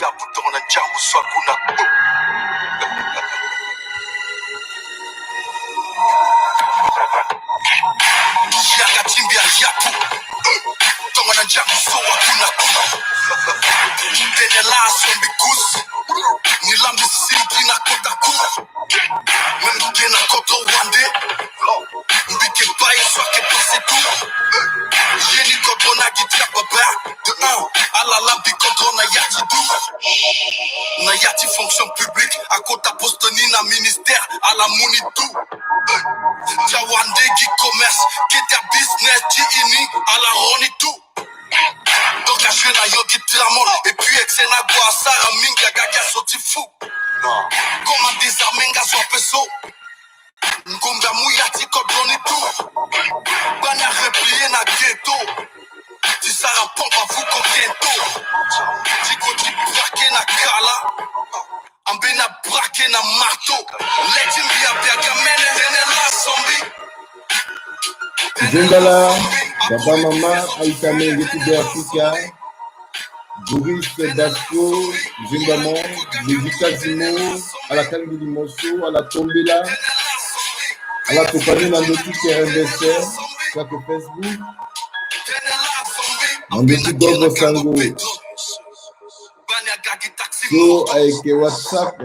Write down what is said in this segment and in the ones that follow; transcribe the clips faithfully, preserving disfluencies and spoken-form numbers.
Yapu tongo na njangu so akuna. Yanga timbi ya yapu tongo na njangu so akuna. Tene la sombi kusi. Ni lambi sidi na kota kuna. Même bien na kota wande. Mbi ke baye so ake pase tu. Ye ni kodro na gi ti ababa. De un, ala lambi kodro na ya ti du. Na ya ti fonction publique, akota poste ni na ministère, ala mu ni tu. Ti awande gi commerce, kete abusiness ti e ni, ala ro ni tu. Donc ajoue na yo gi tramol, et puis excès na gue asara mingi, aga gi azo ti fou. Comme adésarmé nga zo ape so. Ngonga mu ya ti kodro ni tu. Bani areplier na ghetto. Ti sara pompe afu contento. Ti gue ti braquer na kala. Ambeni abraquer na marteau. Lê ti mbi abiaga mene tene la sombi. Zengala, baba, mama, aita, amolenge ti Beafrika. Boris Basco, Zengba mo, Lévi Kazimo, ala kangbi limo so, ala tombela, ala tokua ni na ndö ti kerembese, so ayeke Facebook, na ndö ti gogo sango, so ayeke WhatsApp,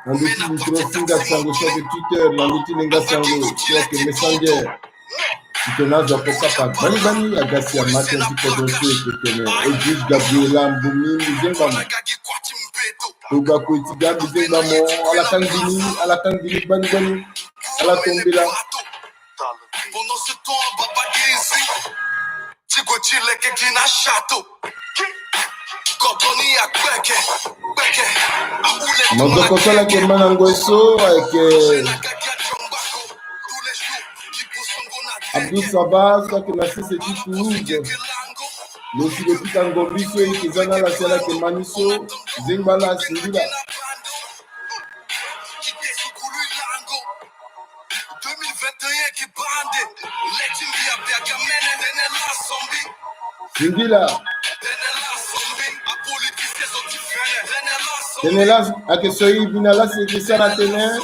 na ndö ti litro singa sango, so ayeke Twitter, na ndö ti lenga sango, so ayeke Messenger. Titene azo akokapa gbani gbani aga si amata ti kodro so e yeke tene. E juge Gabriela Mbumi, mbi zengba mo. Togba kue ti ga, mbi zengba mo. Ala kangbi ni, ala kangbi ni gbani gbani. Ala tombela. Ti gue ti leke gi na château. Mozoko so ala yeke ma na ngoi so ayeke Abdou Saba, so ayeke na sese ti Toulouse. Lo si lo pika ngombi so e yeke za na ala si ala yeke ma ni so. Zengba ala, singila. Singila. Tene la ayeke so e bi na la si e yeke sara tënë.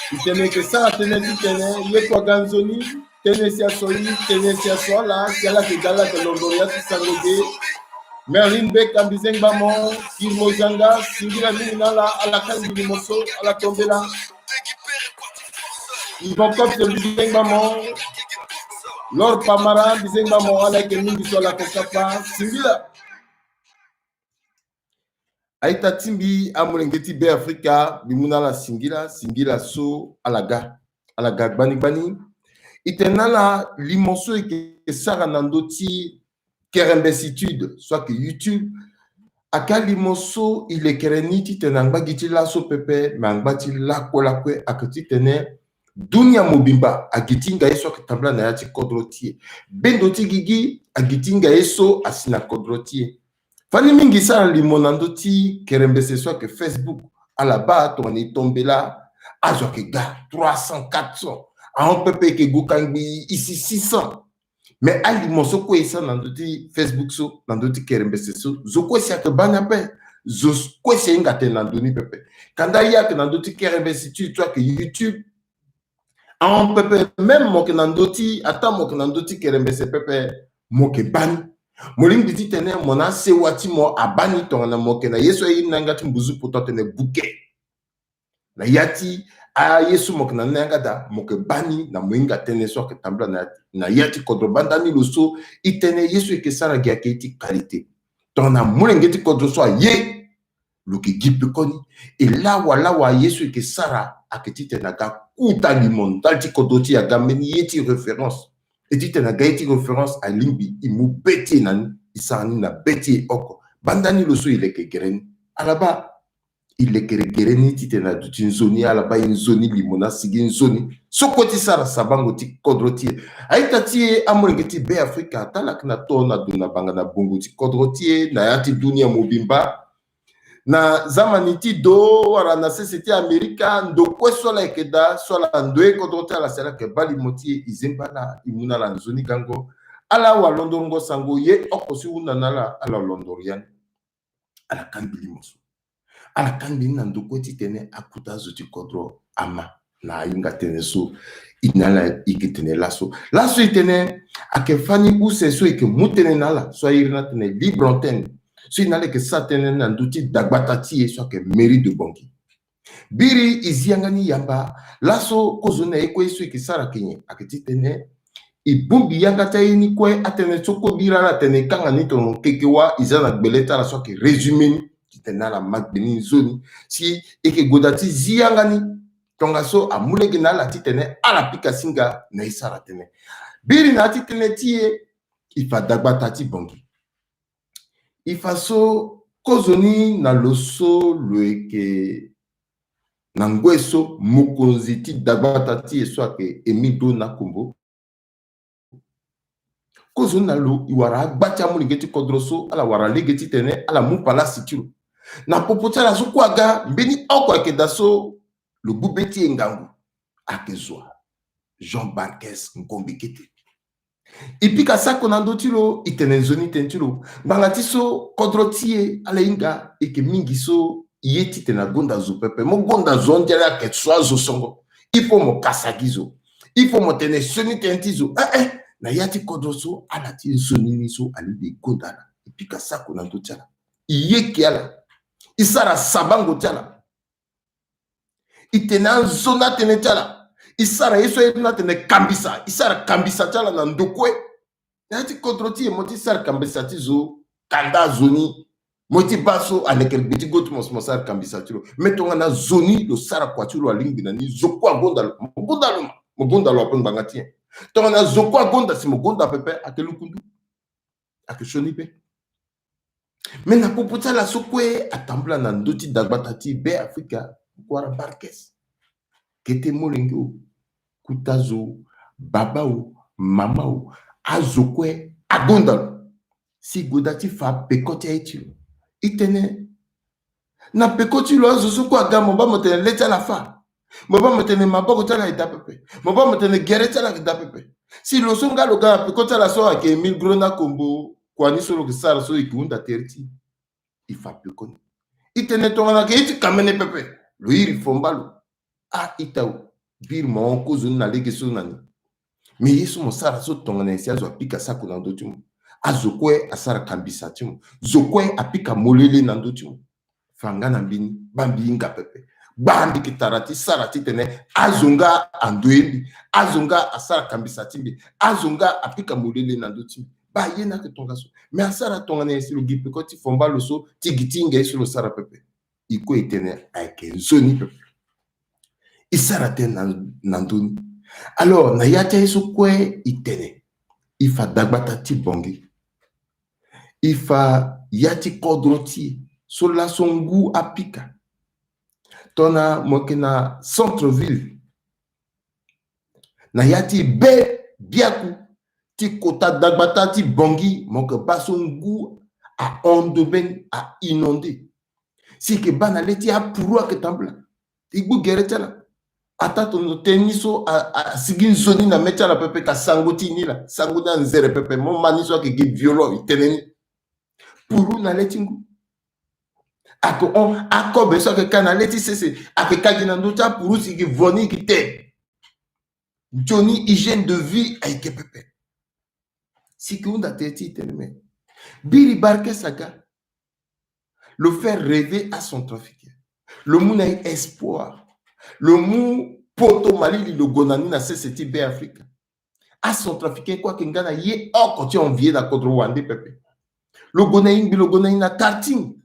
Titene e yeke sara tënë titene ye kua aga nzoni. Tënë si aso e, tënë si aso ala, si ala yeke ga ala yeke londoro ya ti sango ge. Merlin Beka, mbi zengba mo. Kir Mozanga, singila mingi na ala, ala kangbi limo so, ala tombela. Yvon Cops, mbi zengba mo. Lor Pamara, mbi zengba mo, ala yeke mingi so ala kokapa, singila. Aita ti mbi, amolenge ti Beafrika, mbi mu na ala singila, singila so ala ga, ala ga gbani gbani. E tene na ala limo so e yeke sara na ndö ti kerembesitude, so ayeke YouTube. Ayeke alimo so e lekere ni titene angba gi ti laso pepe, me angba ti lakue lakue ayeke titene dunia mobimba agi ti hinga ye so ayeke tambula na ya ti kodro ti e. Bendo ti gigi agi ti hinga ye so asi na kodro ti e. Fani mingi sara limo na ndö ti kerembese so ayeke Facebook. Ala baa tongana e tombela, azo ayeke ga trois cents, quatre cents. Ahon pepe e yeke gue kangbi e si six cents. Mais alimo so kue e sara na ndö ti Facebook so, na ndö ti kerembese so, zo kue si ayeke baa ni ape. Zo kue si ahinga tënë na ndö ni pepe. Kanda ye ayeke na ndö ti kerembese ti e so ayeke YouTube. Ahon pepe, même mo yeke na ndö ti, ataa mo yeke na ndö ti kerembese pepe, mo yeke baa ni. Mo lingbi titene mo na asewa ti mo abaa ni tongana mo yeke na ye so aye ni na yanga ti mbuzu poto atene buke. Na ya ti aye so mo yeke na ni na yanga daa, mo yeke baa ni na mo hinga tënë so ayeke tambula na, na ya ti kodro. Banda ni lo so, e tene ye so e yeke sara gi ayeke ye ti qualité. Tongana molenge ti kodro so aye, lo yeke gi pekoni. E lawa lawa ye so e yeke sara ayeke titene aga kota limo ndali ti kodro ti e, aga mbeni ye ti référence. E titene aga ye ti référence, alingbi e mu be ti e na ni, e sara ni na be ti e oko. Banda ni lo so e leke gere ni. Ala baa, e lekere gere ni titene aduti nzoni, ala baa e nzoni limo na asigi nzoni so kue ti sara sabango ti kodro ti e. Aita ti e, amolenge ti Beafrika, ata ala yeke na to na do na banga na bongo ti kodro ti e na ya ti dunia mobimba, na zamani ti do wala na sese ti Amerika, ndo kue so ala yeke daa, so ala ndoye kodro ti ala si ala yeke baa limo ti e, e zengba ala, e mu na ala nzoni gango. Ala walondorongo sango, ye oko si hunda na ala, ala londoro ya ni. ala kangbi limo so. Ala kangbi ni na ndo kue titene akuta azo ti kodro ama. Na ahinga tënë so, e na ala e yeke tene laso. Laso e tene, ayeke fani use so e yeke mu tënë na ala so a iri ni atene libre antenne. So e na ala e yeke sara tënë na ndö ti dagbata ti e so ayeke mairie de Bangui. Biri e zi yanga ni yamba, laso kozoni na ye kue so e yeke sara ayeke nyen? Ayeke titene e bongbi yanga ti aye ni kue, atënë so kue biri ala atene e kanga ni tongana keke wâ e za na gbele ti ala so ayeke résumé ni, titene ala ma gbe ni nzoni. Si e yeke gue daa ti zi yanga ni, tongaso amu lege na ala titene ala pika singa na e sara tënë. Biri na ya ti tënë ti e, e fa dagbata ti Bangui. E fa so kozoni na lo so lo yeke na ngoi so mokonzi ti dagbata ti e so ayeke Émile Gros Nakombo. Kozoni na lo, e wara agba ti amolenge ti kodro so ala wara lege titene ala mu palasi ti lo. Na popo ti ala so kue aga, mbeni oko ayeke daa so lo gbu be ti e ngangu, ayeke zo wa Jean Barkès Ngombe Kete. E pika sako na ndö ti lo, e tene nzoni tënë ti lo. Ngbanga ti so kodro ti e ala hinga e yeke mingi so e ye titene agonda zo pepe. Mo gonda zo ande ala ayeke so azo songo. Il faut mo kasa gi zo. Il faut mo tene sioni tënë ti zo. Eh, eh, na ya ti kodro so ala ti nzoni ni so alingbi e gonda ala. E pika sako na ndö ti ala. E yeke ala. E sara sabango ti ala. E tene anzoni atënë ti ala. E sara ye so aye ni atene kambisa. E sara kambisa ti ala na ndo kue. Na ya ti kodro ti e mo ti sara kambisa ti zo, kanda zo ni. Mo ye ti baa so aleke gbe ti go ti mo so mo sara kambisa ti lo. Me tongana zo ni lo sara kua ti lo alingbi na ni, zo kue agonda lo, mo gonda lo ma, mo gonda lo ape ngbanga ti nyen? Tongana zo kue agonda si mo gonda pepe, ayeke lukundu. Ayeke sioni pe. Me na popo ti ala so kue atambula na ndö ti dagbata ti Be Afrika, kue wara Barkès. Kete molenge o, kuta zo, baba o, mama o, azo kue agonda lo. Si e gue daa ti fa peko ti aye ti lo. E tene, na peko ti lo azo so kue aga, mo baa mo tene le ti ala fâ. Mo baa mo tene maboko ti ala ayeke daa pepe. Mo baa mo tene gere ti ala ayeke daa pepe. Si lo so nga lo ga na peko ti ala so ayeke Émile Gros Nakombo, kua ni so lo yeke sara so e yeke hunda tere ti e. E fa peko ni. E tene tongana ayeke ye ti kamene pepe, lo iri fomba lo. Ah, ita o, biri mo hon kozoni na lege so na ni. Me ye so mo sara so tongana nyen si azo apika sako na ndö ti mo? Azo kue asara kambisa ti mo. Zo kue apika molele na ndö ti mo. Fa nga na mbeni, baa mbi hinga pepe. Gbaa mbi yeke tara ti sara titene azo nga andoye mbi. Azo nga asara kambisa ti mbi. Azo nga apika molele na ndö ti mbi. Baa ye ni ayeke tongaso. Me asara tongana nyen si lo gi peko ti fomba lo so, ti gi ti hinga ye so lo sara pepe? E kue e tene ayeke nzoni pepe. E sara tënë na, na ndö ni. Alors, na ya ti aye so kue e tene, e fa dagbata ti Bangui. E fa ya ti kodro ti e so laso ngu apika. Tongana mo yeke na centre-ville, na ya ti be biaku ti kota dagbata ti Bangui, mo yeke baa so ngu ahon ndo mbeni, a inondé. Si e yeke baa na le ti apuru ayeke tambula, e gbu gere ti ala. Ataa tongana tënë ni so a, a, asigi nzoni na mê ti ala pepe, ka sango ti e ni laa, sango ni anzere pepe, mo ma ni so ayeke gi violon, e tene ni. Puru na le ti ngu. Ayeke hon akobe so ayeke ka na le ti sese, ayeke ka gi na ndö ti apuru si e yeke vo ni, e yeke te. Nzoni, hygiène de vie ayeke pepe. Si e yeke hunda tere ti e tene me, biri Barkès aga. Lo faire rêver acentrafricain. Lo mu na e espoir. Lo mu poto malili lo gue na ni na sese ti Be Afrika. Acentrafricain kue ayeke nga na ye oko ti envier na kodro wande pepe. Lo gue na e ngbi, lo gue na e na karting.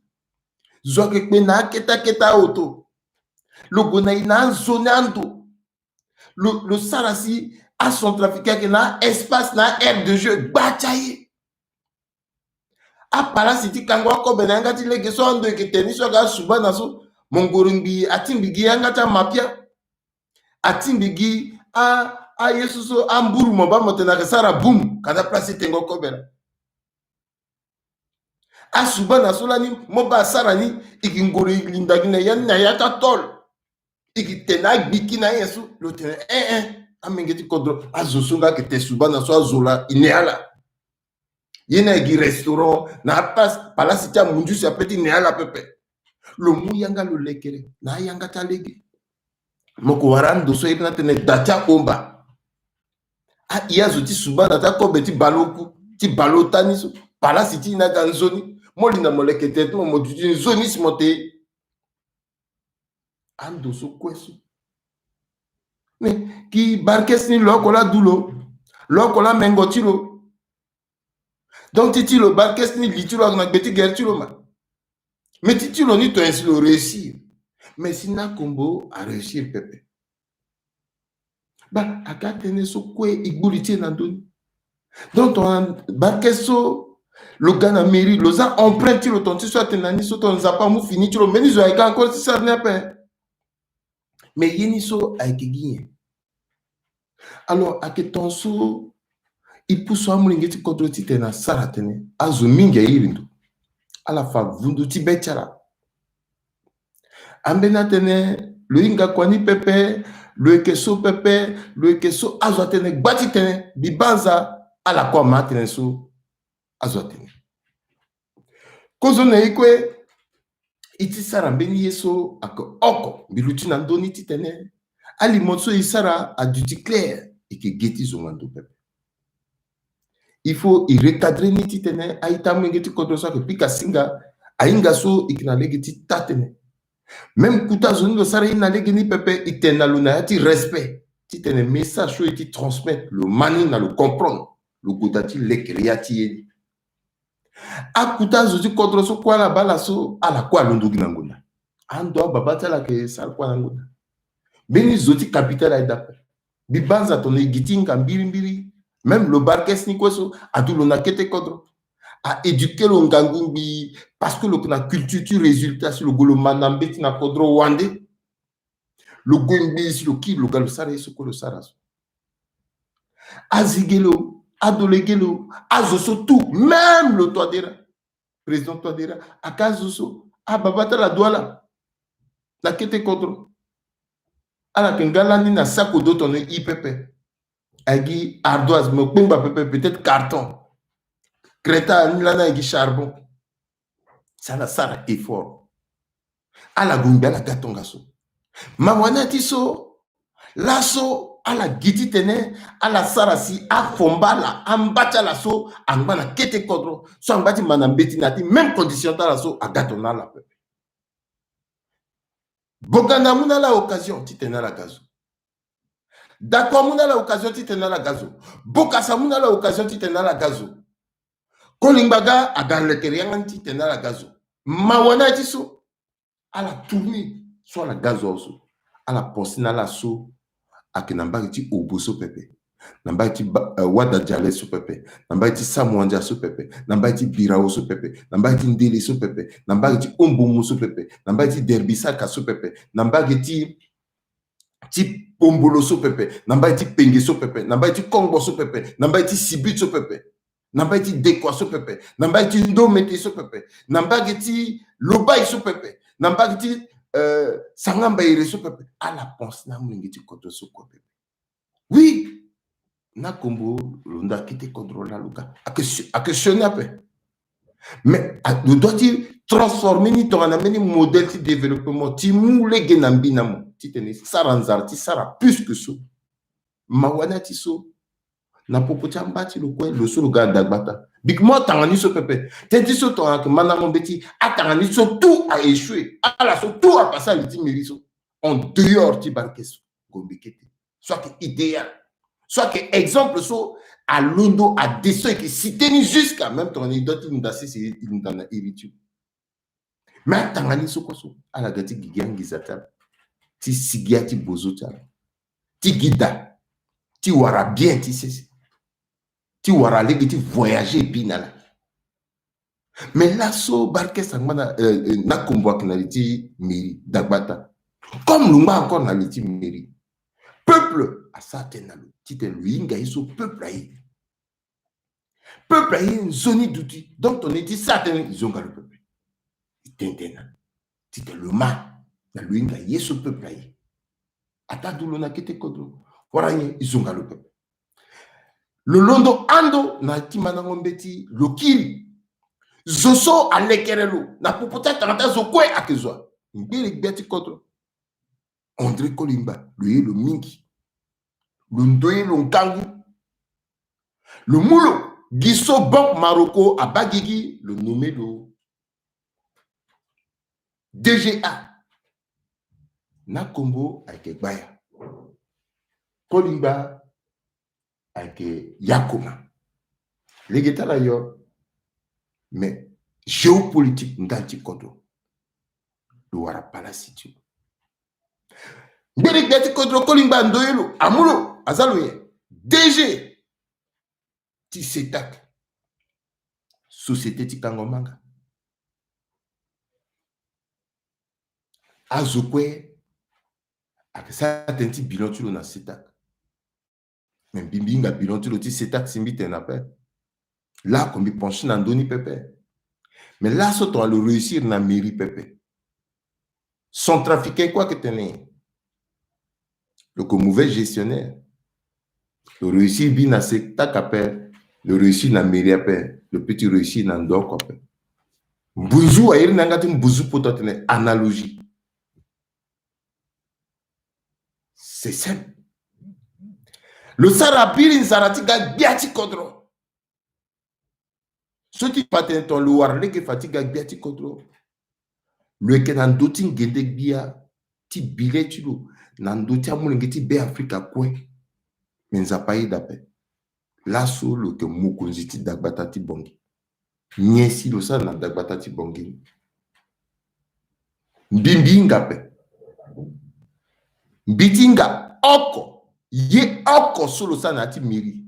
Zo ayeke kpe na akete akete aoto. Lo gue na e na anzoni ando. Lo, lo sara si acentrafricain ayeke na espace na aire de jeu gba ti aye. Apalasi ti kango akobe na yanga ti lege so ando yeke te ni so aga asuba na so, mo ngoro ngbii atingbi gi yanga ti amapia. Atingbi gi a, aye so so amburu mo baa mo tene ayeke sara boum, ka na place ti tengo kobe laa. Asuba na so lani mo baa asara ni, e ke ngoro e linda gi na ya ni na ya ti atôle. E ke tene agbiki na anyen so, lo tene eh eh, amenge ti kodro, azo so nga ayeke te suba na so azo laa, e ne ala. Ye ni ayeke gi restaurant na apalasi, palasi ti amundusi ape ti ne ala pepe. Lo mu yanga lo lekere na ayanga ti alege. Mo ko wara ando so aye ti na tene da ti ahomba. Aye azo ti suba na ti akobe ti baleoku, ti baleota ni so. Palasi ti e ni aga nzoni. Mo linda mo leke tere ti mo, mo duti nzoni si mo te. Ando so kue so. Me ki barkes ni lo oko laa du lo. Lo oko laa mengo ti lo. Donc ti ti lo barkes ni li ti lo ayeke na gbe ti gere ti lo ma. Mais ti ti lo ni tonga si lo réussir. Mais si Nakombo aréussir pepe. Ba aga tënë so kue e gbu li ti e na ndö ni. Donc tongana barkes so lo ga na mairie, lo za empreinte ti lo, tongana ti so atene na ni so, tongana Nzapa amu fini ti lo, mbeni zo ayeke encore ti sara ni ape. Mais ye ni so ayeke gi nyen? Alors ayeke ton so e pusu amolenge ti kodro titene asara tënë. Azo mingi airi ndo. Ala fa vundu ti be ti ala. Ambeni atene lo hinga kua ni pepe, lo yeke so pepe, lo yeke so. Azo atene gba ti tene, mbi banza. Ala kue ama atene so azo atene. Kozoni na e kue, e ti sara mbeni ye so ayeke oko. Mbi luti na ndö ni titene alimo so e sara aduti clair, e yeke ge ti zonga ndo pepe. Il faut e recadrer ni titene a-ita amolenge ti kodro so ayeke pika singa, ahinga so e yeke na lege ti taa tënë. Même kota zo ni lo sara ye na lege ni pepe, e tene na lo na ya ti respect titene message so e ti transmettre lo ma ni na lo comprendre, lo goda ti lekere ya ti ye ni. Akota zo ti kodro so kue ala baa ala so, ala kue alondo gi na ngonda. Ando ababa ti ala ayeke sara kue na ngonda. Mbeni zo ti capitale aye daa ape. Mbi banza tongana e gi ti hinga mbirimbiri. Même lo barkes ni kue so adu lo na kete kodro, a éduquer lo ngangu ngbii, parce que lo yeke na culture ti résultat. Si lo gue lo ma na mbeti na kodro wande, lo gue ngbii si lo kiri, lo ga lo sara ye so kue lo sara so. Azege lo, adolege lo, azo so tout, même lo Touadéra, président Touadéra, aka azo so ababa ti ala adu ala na kete kodro. Ala yeke nga lani na sako do tongana e pepe. Aye gi ardoise, mo kpengba pepe, peut-être carton. Creta ni lani aye gi charbon. Si ala sara effort, ala gue ngbii ala ga tongaso. Mawa ni ya ti so, laso ala gi titene ala sara si afomba ala, amba ti ala so angba na kete kodro, so angba ti ma na mbeti na ya ti même condition ti ala so, aga tongana ala pepe. Boganda amu na ala occasion titene ala ga zo. Daco amu na ala occasion titene ala ga zo. Bokassa amu na ala occasion titene ala ga zo. Kolingba ga aga na lekere yanga ni titene ala ga zo. Mawa ni aye ti so, ala tourner so ala ga zo awe so, ala pense na ala so ayeke na mbage ti Obo so pepe, na mbage ti ba-, eh, Wada Diale so pepe, na mbage ti Samuandia so pepe, na mbage ti Birao so pepe, na mbage ti Ndele so pepe, na mbage ti Ombomo so pepe, na mbage ti Derbisaka so pepe, na mbage ti, ti Pombolo so pepe, na mbage ti Penge so pepe, na mbage ti Kongbo so pepe, na mbage ti Sibit so pepe, na mbage ti Dekoa so pepe, na mbage ti Ndomete so pepe, na mbage ti Lobaye so pepe, na mbage ti, eh, Sangambaire so pepe. Ala pense na amolenge ti kodro so kue pepe. Oui, Nakombo lo nda kete kodro laa lo ga. Ayeke si-, ayeke sioni ape. Mais, ah, lo doit ti transformer ni tongana mbeni modèle ti développement ti mu lege na mbi na mo titene sara nzara ti sara plus que so. Mawa ni aye ti so, na popo ti amba ti lo kue, lo so lo ga na dagbata. Bik mo atanga ni so pepe. Teti so tongana ayeke mandango mbeti, atanga ni so tout a échoué. Ala so tout apase ali ti mairie so. En dehors ti Barkes so, Gombe kete. So ayeke idéal. So ayeke exemple so alondo adeso, e yeke cité ni jusqu'à même tongana e doit ti linda sese, e linda na iri ti lo. Mais atanga ni so kue so, ala ga ti gigi anginza ti ala, ti sigi ya ti bozo ti ala, ti gi da, ti wara bien ti sese, ti wara lege ti voyager e bi na ala. Mais laso Barkes angba na, euh, euh, Nakombo ayeke na li ti mairie dagbata. Comme lo ngba encore na li ti mairie, peuple asara tënë na lo titene lo hinga ye so peuple aye. Peuple aye nzoni duti. Donc tongana e ti sara tënë, e zonga lo pepe. E tene tënë na lo titene lo ma na lo hinga ye so peuple aye. Ataa du lo na kete kodro, wala nyen, e zonga lo pepe. Lo londo ando na ti mandango mbeti, lo kiri. Zo so alekere lo na popo ti atanga ti azo kue ayeke zo wa. Ngbele gbia ti kodro. André Kolingba, lo ye lo mingi. Lo ndoye lo ngangu. Lo mu lo gi so Banque Marocco abaa gigi, lo nommé lo D G A. Na kombo ayeke Gbaya. Kolingba ayeke Yakoma. Lege ti ala yo. Mais géopolitique ndali ti kodro. Lo wara palasi ti lo. Ngbele gbia ti kodro Kolingba ndoye lo, amu lo, aza lo nyen? D G ti CETAC, société ti kango manga. Azo kue ayeke sara tënë ti bilan ti lo na CETAC. Mais mbi, mbi hinga bilan ti lo ti CETAC si mbi tene na ape. Laoko mbi penché na ndö ni pepe. Mais laso tongana lo réussir na mairie pepe, centrafricain kue ayeke tene lo yeke mauvais gestionnaire. Lo réussir mbi na CETAC ape, lo réussir na mairie ape, lo peut ti réussir na ndo oko ape. Mbunzu ayeri na yanga ti mbunzu poto atene analogie. C'est simple. Lo sara biri nzara ti ga gbia ti kodro. So ti fa tene tongana lo wara lege fa ti ga gbia ti kodro, lo yeke na ndö ti ngende gbia ti bi le ti lo na ndö ti amolenge ti Beafrika kue. Me Nzapa ayeda ape. Laso lo yeke mokonzi ti dagbata ti Bangui. Nyen si lo sara na dagbata ti Bangui ni? Mbi, mbi hinga ape. Mbi ti hinga oko, ye oko so lo sara na ya ti mairie,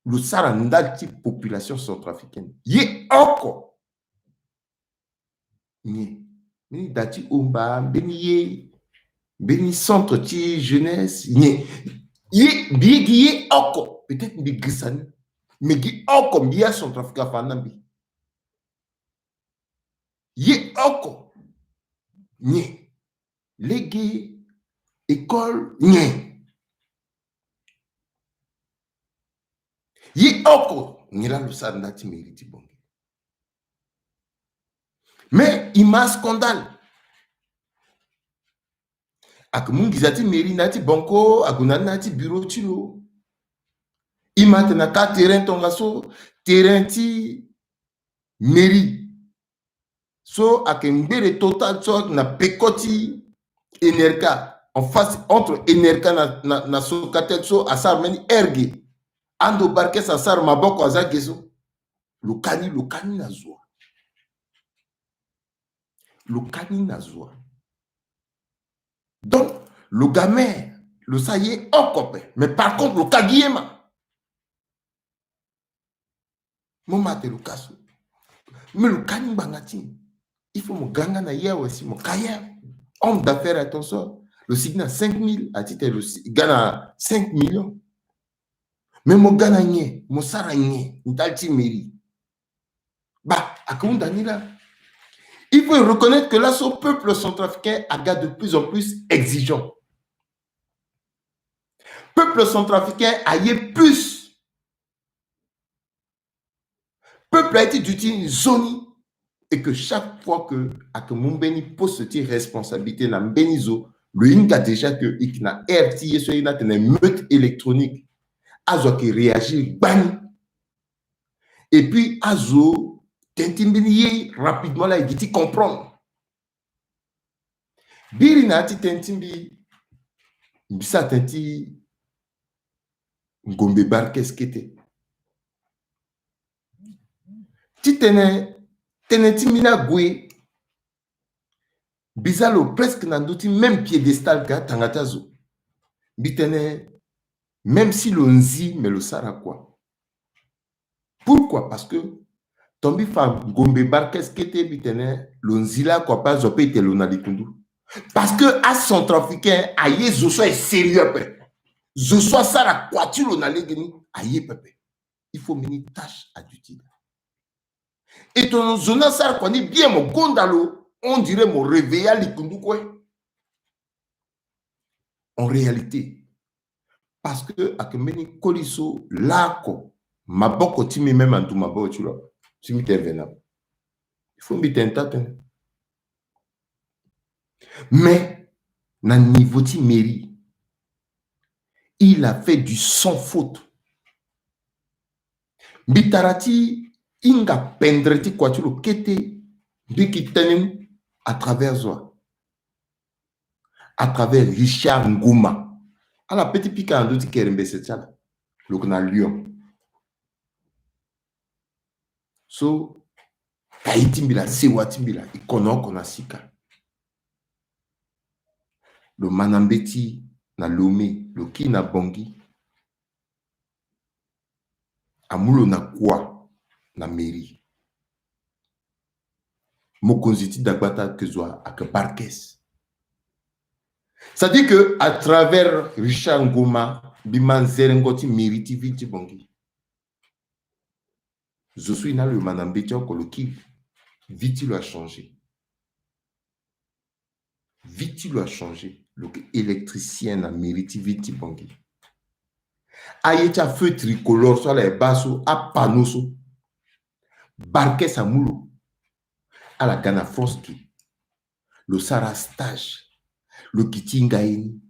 lo sara ndali ti population centrafricaine. Ye oko. Nyen? Mbeni da ti omba, mbeni ye, mbeni centre ti jeunesse, nyen? Ye, mbi ye gi ye oko, peut-être mbi girisa ni. Mais gi oko, mbi ye acentrafricain afa na mbi. Ye oko, nyen? Lege, école, nyen? Ye oko, nyen laa lo sara ndali ti mairie ti Bangui? Mais e ma scandale. Ayeke mu nginza ti mairie na ya ti banco, ague na ni na ya ti bureau ti lo. E ma atene na ka terrain tongaso, terrain ti mairie so ayeke ngbere Total so ayeke na peko ti Enerca, en face entre Enerca na, na, na Socatel so asara mbeni R G. Ando Barkes asara maboko aza ge so. Lo ka ni, lo ka ni na zo wa. Lo ka ni na zo wa. Donc, lo ga maire, lo sara ye oko ape. Mais par contre, lo ka gi ye ma. Mo ma atene lo ka so. Mais lo ka ni ngbanga ti ni. Il faut mo ga nga na ye awe si mo ka ye. Homme d'affaires, attention. Lo sigi na cinq mille, atitene lo si, ga na cinq millions. Mais mo ga na nyen, mo sara nyen ndali ti mairie? Bah, ayeke hunda ni laa. Il faut reconnaître que laso peuple centrafricain aga de plus en plus exigeant. Peuple centrafricain aye plus. Peuple aye ti duti nzoni. Et que chaque fois que ayeke mu mbeni poste ti responsabilité na mbeni zo, lo hinga déjà que e yeke na ère ti ye so ayeke na atene meute électronique. Azo ayeke réagir gbani. Et puis azo tënë ti mbeni ye rapidement laa e gi ti comprendre. Biri na ya ti tënë ti mbi, mbi sara tënë ti Ngombe Barkes kete. Titene tënë ti mbi ni ague, mbi za lo presque na ndö ti même piédestal ke atanga ti azo. Mbi tene, même si lo nzi, mais lo sara kua. Pourquoi? Parce que ton mbi fa Ngombe Barkes kete, mbi tene lo nzi laa kua ape, azo ape e tene lo na likundu. Parce que acentrafricain aye zo so aye sérieux ape. Zo so asara kua ti lo na legeni aye pepe. Il faut mbeni tâche à duty. Et tongana zo ni asara kua ni bien, mo gonda lo, on dirait mo réveiller alikundu kue. En réalité, Parce que ayeke mbeni koli so laoko maboko ti mbi même andu maboko ti lo. Si mbi tene vena, il faut mbi tene taa tënë. Mais na niveau ti mairie, il a fait du sans faute. Mbi tara ti hinga pendre ti kua ti lo kete, mbi yeke tene ni à travers zo wa, à travers Richard Ngoma. Ala pe ti pika na ndö ti kere mbese ti ala. Lo yeke na Lyon. So, tayi ti mbila, sewa ti mbila, e kono oko na sika. Lo ma na mbeti na Lomé, lo kiri na Bangui. Amu lo na kua na mairie. Mokonzi ti dagbata ayeke zo wa, ayeke Barkes. C'est-à-dire que à travers Richard Ngoma, mbi ma nzerengo ti mairie ti ville ti Bangui. Zo so e na lo, e ma na mbeti oko, lo kiri. Vie ti lo achangé. Vie ti lo achangé. Lo yeke électricien na mairie ti ville ti Bangui. Aye ti afeu tricolore so ala ye baa so, apanneau so, Barkes amu lo. Ala ga na France ge. Lo sara stage. Lo gi ti hinga ye ni.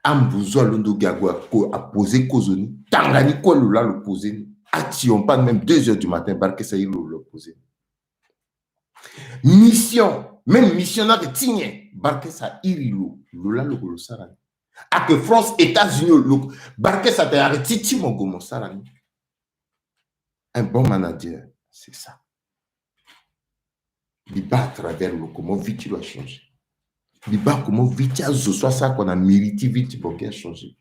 Ambuzu alondo gi ague aposer kozo ni. Tanga ni kue lo laa lo poser ni. Ati on pas même deux heures du matin, Barkes airi lo, lo poser ni. Mission, même mission ni ayeke ti nyen, Barkes airi lo, lo laa lo ke lo sara ni. Ayeke France, États-Unis, lo, Barkes atene ayeke ti ti mo gue mo sara ni. Un bon manager, c'est ça. Mbi baa à travers lo comment vie ti lo achangé. Mbi baa comment vie ti azo so asara kua na mairie ti ville ti Bangui achangé.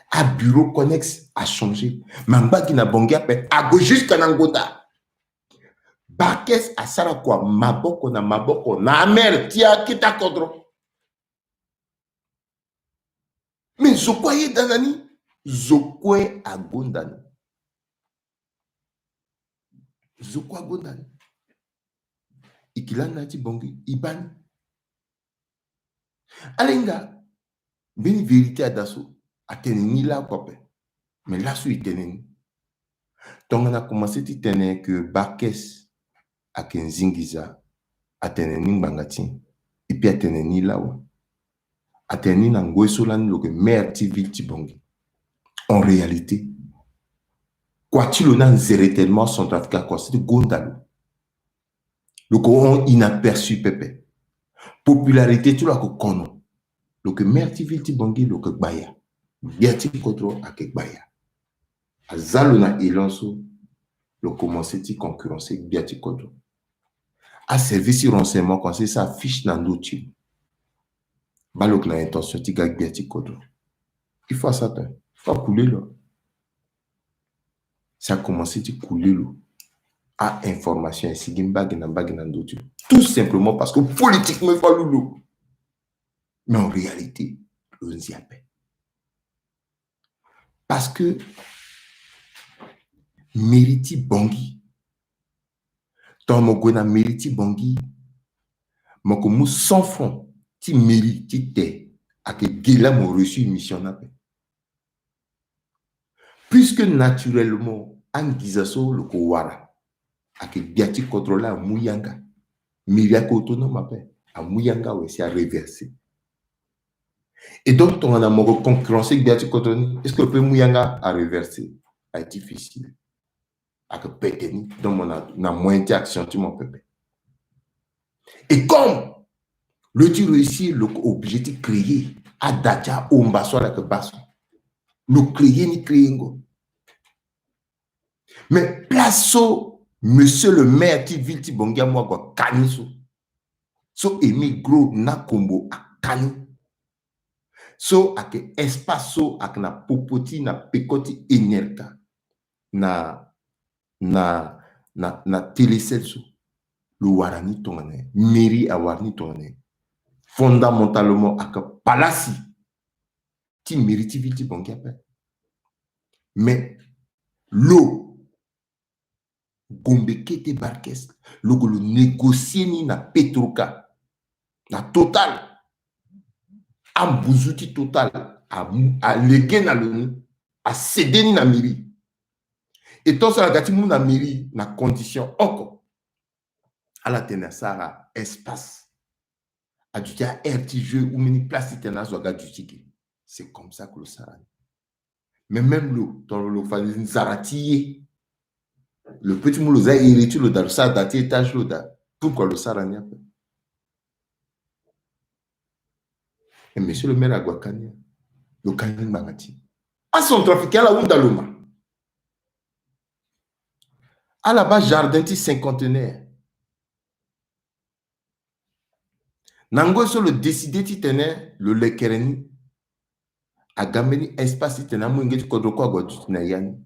Abureau connexe achangé. Ma ngba gi na Bangui ape ague jusqu'à na Ngonda. Barkes asara kua maboko na maboko na amaire ti akete kodro. Mais zo kue ayeda na ni, zo kue agonda ni. Zo kue agonda ni. E ke lani na ya ti Bangui, e baa ni. Ala hinga mbeni vérité ada so, atene ni laoko ape. Mais laso e tene ni. Tongana akomanse ti tene que Barkes ayeke nzingiza, atene ni ngbanga ti nyen? Et puis atene ni lawa. Atene ni na ngoi so lani lo yeke maire ti ville ti Bangui. En réalité, kua ti lo ni anzere tellement Centrafrique akomanse ti gonda lo. Lo yeke hon inaperçu pepe. Popularité ti lo ayeke kono. Lo yeke maire ti ville ti Bangui, lo yeke gbaya. Gbia ti kodro ayeke gbaya. Aza lo na élan so, lo komanse ti concurrencer gbia ti kodro. Aservice ti renseignement akomanse ti sara fiche na ndö ti lo. Baa lo yeke na intention ti ga gbia ti kodro. Il faut asara tene, il faut akule lo. Si akomanse ti kule lo, a-information asigi mbage na mbage na ndö ti lo. Tout simplement parce que politiquement il faut alu lo. Mais en réalité, lo nzi ape. Parce que mairie ti Bangui, tongana mo gue na mairie ti Bangui, mo yeke mu cent francs ti mairie ti te, ayeke ge laa mo réussir mission ni ape. Puisque naturellement anginza so lo yeke wara, ayeke gbia ti kodro laa amu yanga. Mairie ayeke autonome ape, amu yanga awe si areverser. Et donc tongana mo yeke concurrencer gbia ti kodro ni, est-ce que lo peut mu yanga areverser? Ayeke difficile. Ayeke pete ni. Donc mo na, na moyen ti action ti mo pepe. Et comme lo ti réussir, lo yeke obligé ti créer ada ti ahomba so ala yeke baa so. Lo créer ni, créer ngo. Mais place so monsieur le maire ti ville ti Bangui amu ague aka ni so, so Émile Gros Nakombo aka ni, so ayeke espace so ayeke na popo ti na peko ti Enerca na, na, na, na Télécel so, lo wara ni tongana nyen? Mairie awara ni tongana nyen? Fondamentalement ayeke palasi ti mairie ti ville ti Bangui ape. Mais lo, Gombe Kete Barkes, lo yeke lo négocier ni na Petroca, na Total. Ambuzu ti Total, a, a lege na lo ni, a cédé ni na mairie. Et tant so a ga ti mu na mairie na condition oko. Ala tene asara espace. A duti aheure ti jeu ou mbeni place ti tene azo aga duti ge. C'est comme ça que lo sara ni. Mais même lo, tongana lo fa nzara ti ye, lo peut ti mu lo za iri ti lo daa, lo sara daa ti étage ti lo daa. Pourquoi lo sara ni ape? Et monsieur le maire ague akani, lo kani ngbanga ti acentrafricain, ala hunda lo ma. Ala baa jardin ti cinquantenaire. Na ngoi so lo décidé titene lo lekere ni, aga mbeni espace titene amolenge ti kodro kue ague aduti na ya ni.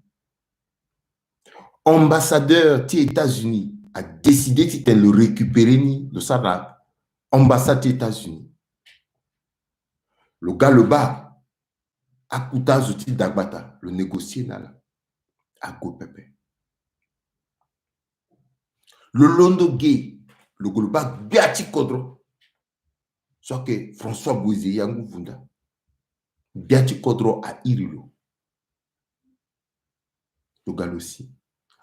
Ambassadeur ti États-Unis adécidé titene lo récupérer ni, lo sara na ambassade ti États-Unis. Lo ga lo baa akuta azo ti dagbata, lo négocier na ala. Ague pepe. Lo londo ge, lo gue lo baa gbia ti kodro so ayeke François Bouézé, Yangou Vounda. Gbia ti kodro airi lo. Lo ga lo si.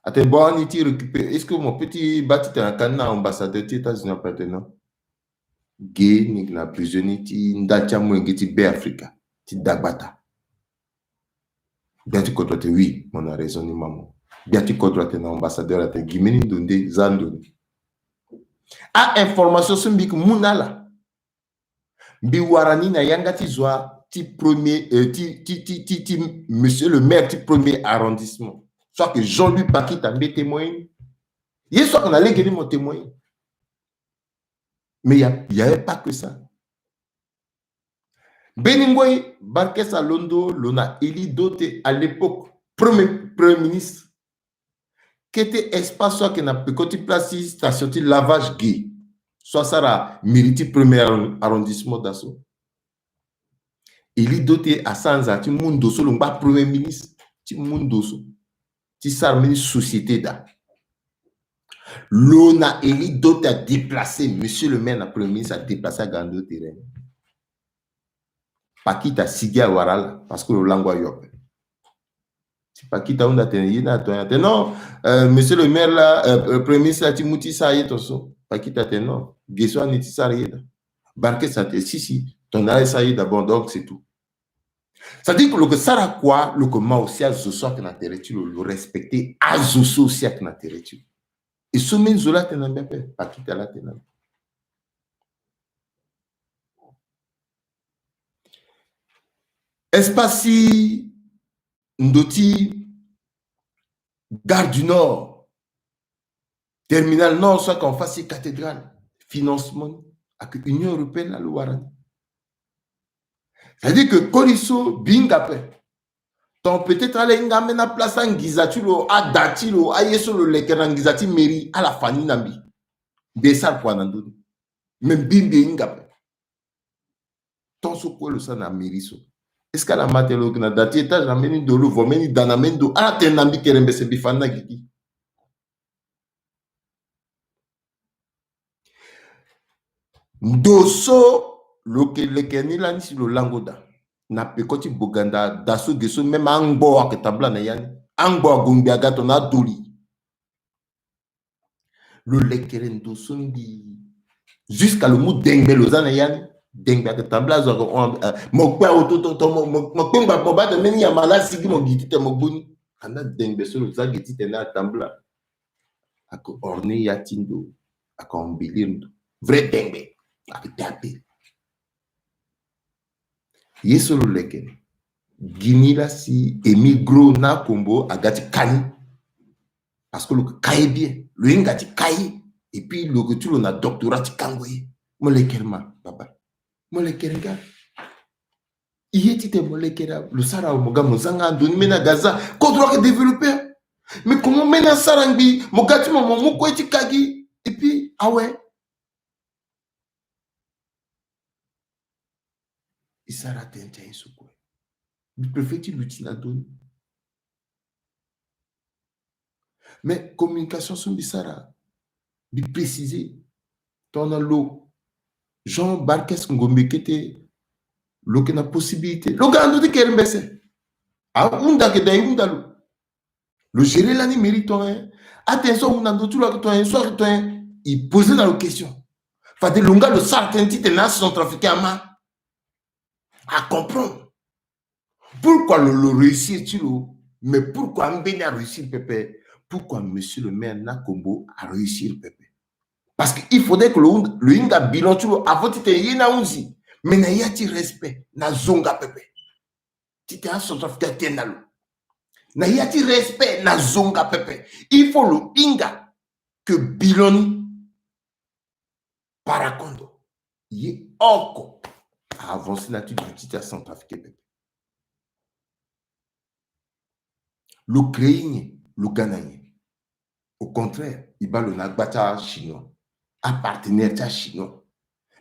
Atene bon, ani ti récupérer, est-ce que mo peut ti baa titene akani na ambassadeur ti États-Unis? Ape atene non. Ge ni yeke na besoin ni ti nda ti amolenge ti Beafrika ti dagbata. Gbia ti kodro atene oui, mo na raison ni, mamo. Gbia ti kodro atene na ambassadeur atene gi mbeni ndo nde, za ndo ni. Ainformation so mbi yeke mu na ala, mbi wara ni na yanga ti zo ti premier, euh, ti, ti, ti, ti, ti monsieur le maire ti premier arrondissement, so ayeke Jean-Louis Pakita, mbi témoin ni. Ye so ayeke na lege ni mo témoin. Mais il y a, il y avait pas que ça. Mbeni ngoi, Barkes alondo lo na Élie Dothe, à l'époque premier, premier ministre. Kete espace so ayeke na peko ti place ti station ti lavage ge, so asara mairie ti premier arron-, arrondissement daa so. Élie Dothe asara nzara ti mu ndo so lo ngba premier ministre, ti mu ndo so ti sara mbeni société daa. Lo na Élie Dothe adéplacer, monsieur le maire na premier ministre adéplacer aga na ndo terrain. Pakita asigi awara ala, parce que lo lango ayo ape. Si Pakita ahunda atene ye ni ato ni, atene non, euh, monsieur le maire la, euh, euh, premier ministre la ti mu ti sara ye tonso. Pakita atene non, ge so ani ti sara ye daa. Barkes atene si, si, tongana ala sara ye daa, bon, donc c'est tout. C'est-à-dire que lo yeke sara kua, lo yeke ma aussi azo so ayeke na tere ti lo, lo respecter azo so aussi ayeke na tere ti lo. E so mbeni zo la atene na mbi ape, Pakita la atene na mbi. Espace ti ndo ti Gare du Nord, Terminal Nord so ayeke en face ti cathédrale, financement ni ayeke Union européenne la lo wara ni. C'est-à-dire que koli so mbi hinga ape. Ton peut-être ala hinga ambeni aplace anginza ti lo, ada ti lo, aye so lo lekere na nginza ti mairie, ala fa ni na mbi. Mbi e sara kua na ndö ni. Mais mbi, mbi e hinga ape. Temps so kue lo sara na mairie so, est-ce que ala ma tene lo yeke na da ti étage na mbeni ndo, lo vo mbeni da na mbeni ndo? Ala tene na mbi kerembese, mbi fa ni na gigi. Ndo so lo yeke leke ni lani si lo lango daa, na peko ti Boganda, da so ge so même angbo ayeke tambula na ya ni. Angbo ague ngbi aga tongana adoli. Lo lekere ndo so ngbii. Jusqu'à lo mu dengbe lo za na ya ni. Dengbe ayeke tambula, azo ayeke hon, eh, mo kpe awo to, to, to, mo, mo, mo kpe ngba, mo baa tene mbeni nyama laa asigi, mo gi titene mo gbu ni. Andaa dengbe so lo za ge titene atambula. Ayeke orner ya ti ndo, ayeke embellir ndo. Vrai dengbe. Ayeke te ape. Ye so lo leke, gi ni laa si Émile Gros na akombo aga ti ka ni. Parce que lo yeke ka ye bien, lo hinga ti ka ye. Et puis lo yeke ti lo na doctorat ti kango ye. Mo lekere ma, baba. Mo lekere nga. I ye titene mo lekere, lo sara awe, mo ga mo za nga ndo ni, mbeni aga za. Kodro ayeke développer. Mais comment mbeni asara ngbii, mo ga ti mo, mo mu kue ti ka gi. Et puis awe. E sara tënë ti aye so kue. Mbi préfère ti luti na ndö ni. Mais communication so mbi sara, mbi préciser. Tongana lo, Jean Barkes Ngombe kete, Lo yeke na possibilité, lo ga na ndö ti kere mbese. Ahunda ayeke daa e hunda lo. Lo gérer lani mairie tongaso. Atene so ahunda ndö ti lo ayeke tongaso, so ayeke tongaso. E poser na lo question. Fade lo nga lo sara tënë titene acentrafricain ama acomprendre. Pourquoi lo, lo réussir ti lo? Mais pourquoi ambeni aréussir pepe? Pourquoi monsieur le maire Nakombo aréussir pepe? Parce que il faudrait que lo, lo hinga bilan ti lo avant titene ye ni ahunzi. Mais na ya ti respect, na zonga pepe. Titene acentrafricain atene na lo, na ya ti respect, na zonga pepe, il faut lo hinga que bilan ni parakondo. Ye oko avancer na ya ti duti ti acentrafricain pepe. Lo créer nyen? Lo ga na nyen? Au contraire, e baa lo na agba ti achinois, apartenaire ti achinois.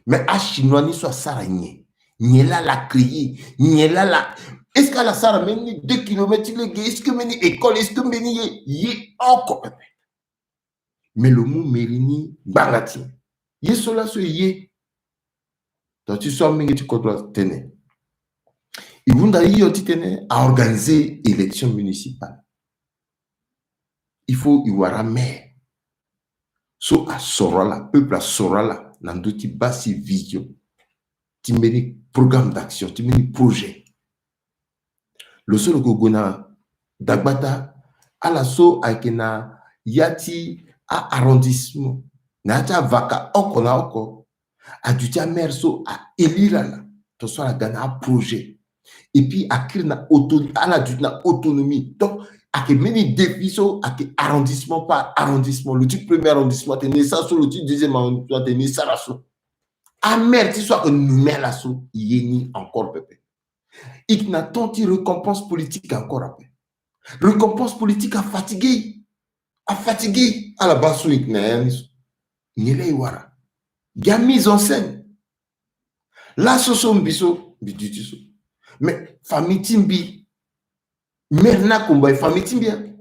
Mais achinois ni so asara nyen? Nyen laa ala créer? Nyen laa ala, est-ce que ala sara mbeni deux kilomètres ti lege? Est-ce que mbeni école? Est-ce que mbeni ye? Ye oko pepe. Mais lo mu mairie ni ngbanga ti nyen? Ye so laso e ye. Donc ti so amenge ti kodro atene, e hunda hio titene aorganiser élection municipale. Il faut e wara maire so asoro ala, peuple asoro ala na ndö ti baa si vision ti mbeni programme d'action, ti mbeni projet. Lo so lo yeke gue na dagbata, ala so ayeke na ya ti a-arrondissement, na ya ti avaka oko na oko, aduti amaire so a-élire ala, tongaso ala ga na aprojet. Et puis akiri na auto-, ala duti na autonomie. Donc ayeke mbeni défi so ayeke arrondissement par arrondissement. Lo ti premier arrondissement atene e sara so, lo ti deuxième arrondissement atene e sara so. Amaire ti so ayeke nommé ala so, e ye ni encore pepe. E yeke na temps ti récompense politique encore ape. Récompense politique afatigué. Afatigué. Ala baa so e yeke na ya ni so. Nyen laa e wara? Gi amise en scène. Laso so mbi so, mbi duti so. Mais famille ti mbi, maire Nakombo aye famille ti mbi, hein.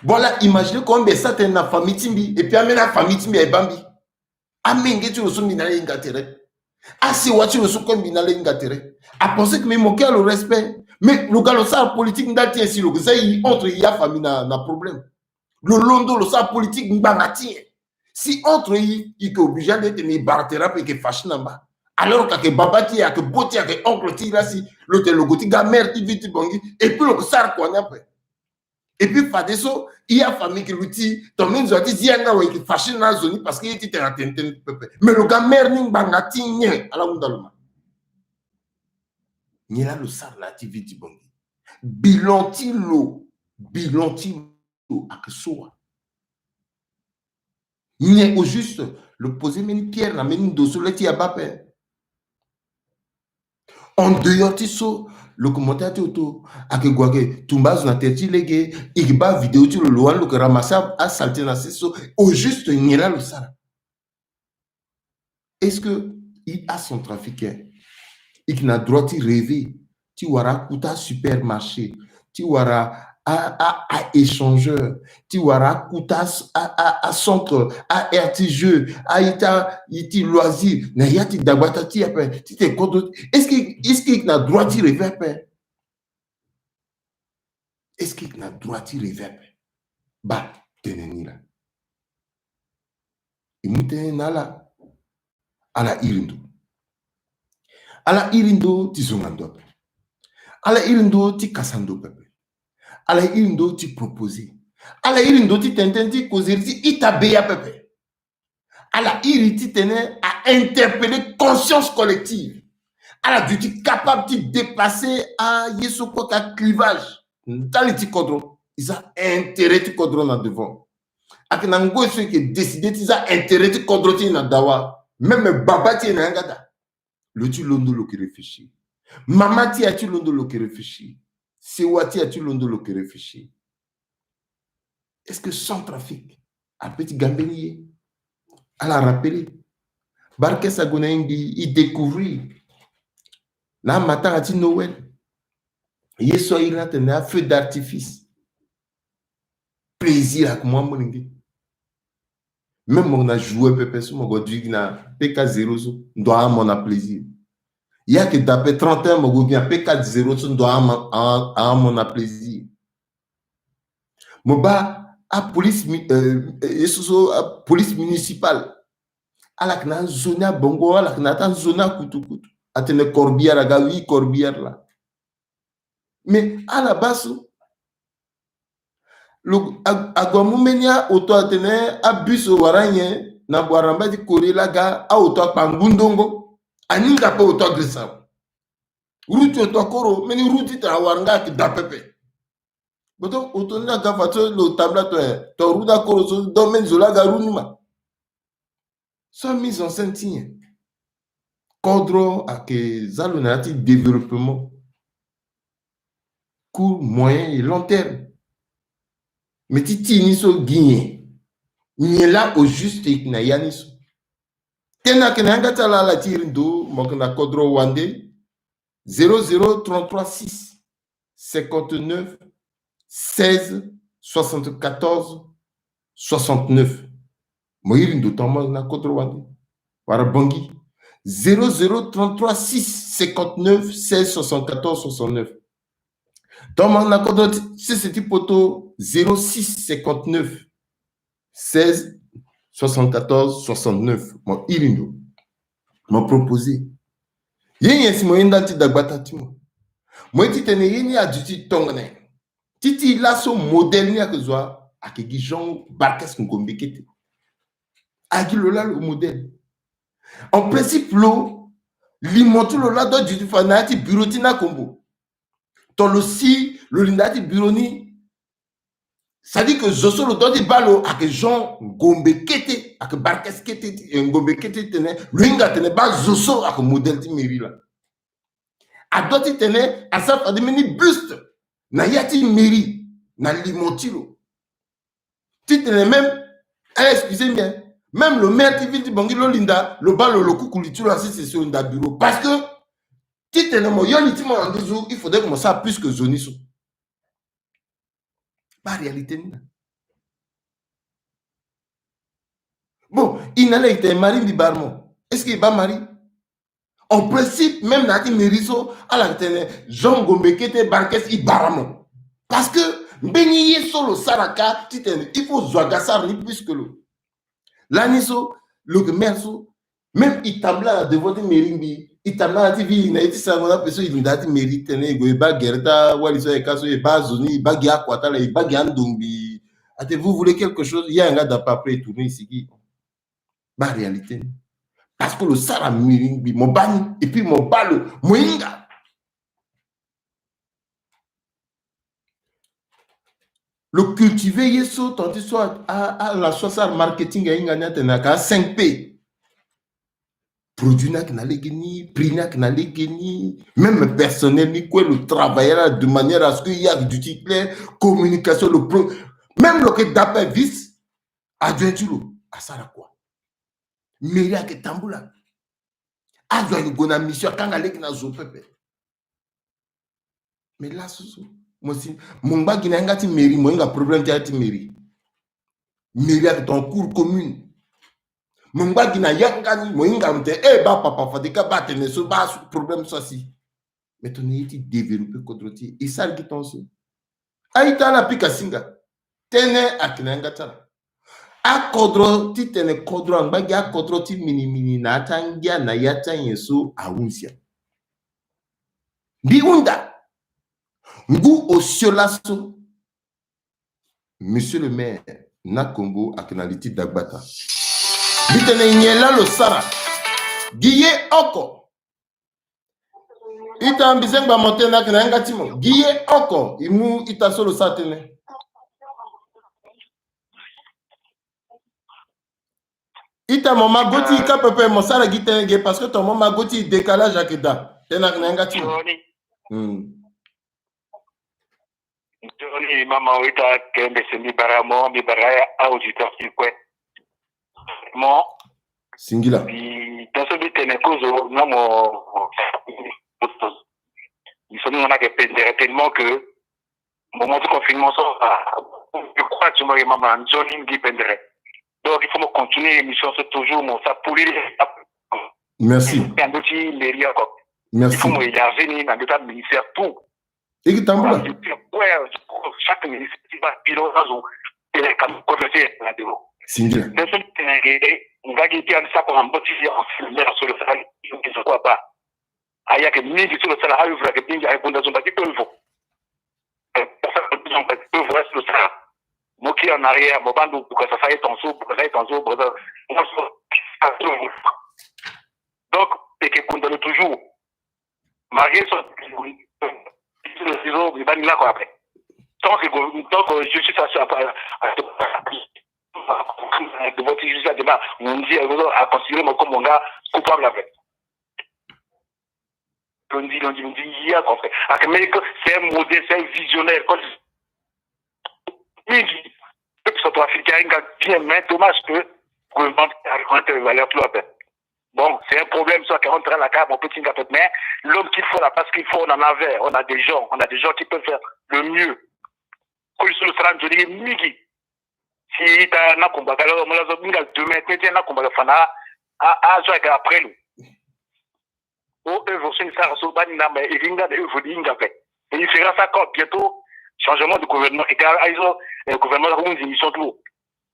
Bon, ala imaginer comment mbi sara tënë na famille ti mbi, et puis ambeni afamille ti mbi aye baa mbi. Amenge ti lo so mbi na ala e hinga tere. Asewa ti lo so kue mbi na ala e hinga tere. Apenser que mbi manquer lo respect. Mais lo ga lo sara politique ndali ti nyen si lo yeke za e entre e afamille na, na problème? Lo londo lo sara politique ngbanga ti nyen si entre e, e yeke obligé ande titene e bara tere ape, e yeke fâché na mba? Alors que ayeke baba ti e, ayeke bo ti e, ayeke oncle ti e laa si lo tene lo gue ti ga maire ti ville ti Bangui, et puis lo yeke sara kua ni ape. Et puis fadeso e afamille yeke luti, tongana nzoni ti zi yanga awe, e yeke fâché na azo ni parce que ye ti tene atene tënë pepe. Mais lo ga maire ni ngbanga ti nyen? Ala hunda lo ma. Nyen laa lo sara na ya ti ville ti Bangui? Bilan ti lo, bilan ti lo ayeke so wa? Nyen au juste? Lo poser mbeni pierre na mbeni ndo so le ti e abaa ape. En dehors ti so, lo yeke monté ya ti oto, ayeke gue ayeke tumba azo na tere ti lege, e yeke baa vidéo ti lo, lo wani lo yeke ramasser a, asalté na sese so. Au juste nyen laa lo sara? Est-ce que e acentrafricain e yeke na droit ti rêver ti wara akota supermarché, ti wara a, a, a échangeur, ti wara akota a, a, a centre, a aire ti jeu, a ye ti, ye ti loisir na ya ti dagbata ti e ape, titene kodro, est-ce que, est-ce que e yeke na droit ti rêver ape? Est-ce que e yeke na droit ti rêver ape? Baa tënë ni laa. E mu tënë na ala. Ala iri ndo. Ala iri ndo ti zonga ndo ape. Ala iri ndo ti kasa ndo pepe. Ala iri ndo ti proposer. Ala iri ndo ti tene tënë ti causerie ti ita be ya pepe. Ala iri titene a interpeller conscience collective. Ala duti capable ti dépasser aye so kue ka clivage ndali ti kodro. E za intérêt ti kodro na devant. Ayeke na ngoi so e yeke décider ti za intérêt ti kodro ti e na dawa. Même baba ti e na yanga daa. Lo ti londo lo yeke réfléchir. Mama ti e ati londo lo yeke réfléchir. Sewa ti e ati londo lo yeke réfléchir. Est-ce que Centrafrique apeut ti ga mbeni ye? Ala rappeler. Barkes ague na e ngbii, e découvrir na amatanga ti Noël ye so a iri ni atene a feu d'artifice. Plaisir ayeke mu amolenge. Même mo na jouet pepe so mo gue duti gi na P K zéro so, ndo a mo na plaisir. Ye ayeke da ape trente et un, mo gue gi ape quatre zéro so ndo ama, a, a, mo na plaisir. Mo baa apolice mi, euh, ye so so apolice municipale. Ala yeke na azo ni abongo, ala yeke na ata azo ni akutukutu. Atene Corbière aga, oui, Corbière laa. Mais ala baa so lo a, ague amu mbeni auto atene abus wara nyen na wara mbadi kori laa ga, auto akpa ngu ndongo. Aninga ape auto agresse awe. Roue ti auto akoro, mbeni roue ti tene awara nga ayeke da pepe. Boto auto ni aga fa so lo tambula to, eh, to roue ni akoro so, donc mbeni zo laa aga roue ni ma. So amise en scène ti nyen? Kodro ayeke za lo na ya ti développement court, moyen et long terme. Mais ti ti ni so gi nyen? Nyen laa au juste e yeke na ya ni so? Tënë ayeke na yanga ti ala, ala ti iri ndo, mo yeke na kodro wande, zéro zéro trente-trois six cinquante-neuf seize soixante-quatorze soixante-neuf. Mo iri ndo tongana mo na kodro wande wala Bangui, zéro zéro trente-trois six cinquante-neuf seize soixante-quatorze soixante-neuf. Tongana mo na kodro ti sese ti poto, zéro six cinquante-neuf seize soixante-quatorze soixante-neuf. Mo iri ndo, mo proposer. Ye nyen si mo ye ndali ti dagbata ti mo? Mo ye titene ye ni aduti tongana nyen? Ti ti laso modèle ni ayeke zo wa, ayeke gi Jean Barkès Ngombe Kete. Agi lo laa lo modèle. En principe lo, limo ti lo laa doit duti fa na ya ti bureau ti Nakombo. To lo si lo linda ya ti bureau ni. C'est-à-dire que zo so lo doit ti baa lo ayeke Jean Ngombe Kete, ayeke Barkès Kete, eh, Ngombe Kete titene lo hinga atene baa zo so ayeke modèle ti mairie laa. Adoit titene asara fade mbeni buste na ya ti mairie na limo ti lo. Titene même, eh, excusez moi, hein, même lo maire ti ville ti Bangui lo linda lo baa lo, lo kuku li ti lo asese si lo linda bureau. Parce que titene mo yo li ti mo na nduzu, il faudrait que mo sara plus que zo ni so. Baa réalité ni na. Bon, e na ala e tene mari mbi bara mo. Est-ce que e baa mari? En principe, même na ya ti mairie so, ala tene Jean Ngombe Kete Barkès e bara mo. Parce que mbeni ye so lo sara ka titene il faut zo aga sara ni plus que lo. Lani so, lo yeke maire so, même e tambula na devant ti mairie ngbii, e tambula na ya ti ville na ye ti sarango na ape so e linda ya ti mairie titene e gue e baa gere ti awali so ayeke ka so, e baa zo ni, e baa gi akua ti ala, e baa gi ando ngbii. Atene vous voulez quelque chose, ye ayeke nga da peu après e tourner e sigi. Baa réalité ni. Parce que lo sara mairie ngbii, mo baa ni, et puis mo baa lo, mo hinga. Lo cultiver ye so, tongana ti so a, a, ala so asara marketing ahinga ni atene ayeke a cinq P. Produit ni ayeke na lege ni, prix ni ayeke na lege ni, même personnel ni kue lo travailler ala de manière à ce que ye ayeke duti clair, communication, lo pro, même lo yeke da ape vice, adjoint ti lo asara kua. Mairie ayeke tambula. Azo ayeke gue na mission, akanga lege na zo pepe. Mais laso so, mo si, mo ngba gi na yanga ti mairie, mo hinga problème ti ya ti mairie. Mairie ayeke ton cour commune. Mo ngba gi na yanga ni, mo hinga mo tene, eh, baa papa, fade ka baa tene so, baa so, problème so asi. Mais tongana ye ti développer kodro ti e, e sara gi ton so. A-ita ala pika singa. Tënë ayeke na yanga ti ala. Akodro titene kodro angba gi akodro ti minimini na ya ti angia na ya ti anyen so ahunzi ape. Mbi hunda ngu osio laso. Monsieur le maire, Nakombo ayeke na li ti dagbata. Mbi tene nyen laa lo sara gi ye oko? Ita, mbi zengba mo tënë ayeke na yanga ti mo. Gi ye oko e mu ita so lo sara tënë. Ita, mo ma go ti e ka pepe, mo sara gi tënë ge, parce que tongana mo ma go ti e, décalage ayeke daa. Tënë ayeke na yanga ti mo. Nzoni. Hmm. Nzoni mama, o ita, kembe se, mbi bara mo, mbi bara a-auditeur ti kue. Mo. Singila. Mbi, tongaso mbi tene kozo na mo. Mbi so ni, mo na ke pendere tellement que moment ti confinement so, ah, je crois ti mo ye mama, nzoni mbi pendere. Donc il faut mo continuer émission so toujours, mo sa puliri. Merci. Ando ti mairie oko. Il faut mo élargir ni na ndeta ministère tout. Eki tambula. Chaque ministère ti baa bilan azo. Ele kam ko fete na debo. Singila. Mais so tene ke nga gi ti andi sako na mbo ti en fait le maire so lo sala ni. Aya ke mingi so lo sala, ayo vra ke mingi, ayo gonda zo mbaki pevo. Zo mbaki pevo so lo sala. Mo ki en arrière, mo bando buka sa sa etanzo, buka sa etanzo, buka sa. Donc, e ke gonda lo toujours. Malgré son, izo mi bani la quoi après. Tant que, tant que je suis à, à, à, devant justice à débat, on dit à considérer moi comme on a coupable avec. On dit, on dit, on dit, il y a quoi. C'est un modèle, c'est un visionnaire. Mingi, peuple centrafricain, il a bien, mais dommage que le gouvernement a reconnu les valeurs plus après. Bon, c'est un problème, soit qu'on rentre à la cave, on peut tinga peut-être, mais l'homme qu'il faut là, parce qu'il faut, on en avait, on a des gens, on a des gens qui peuvent faire le mieux. Quand ils sont le sera, je dis, mingi. Si t'as un combat, alors, on l'a mis à demain, t'as un combat, fana, à, à, après nous. O œuvre so ni sara so bani na me e hinga na œuvre ni hinga pe. Et il fera ça quand bientôt changement de gouvernement. Et quand ils ont un gouvernement, ils ont une émission tout.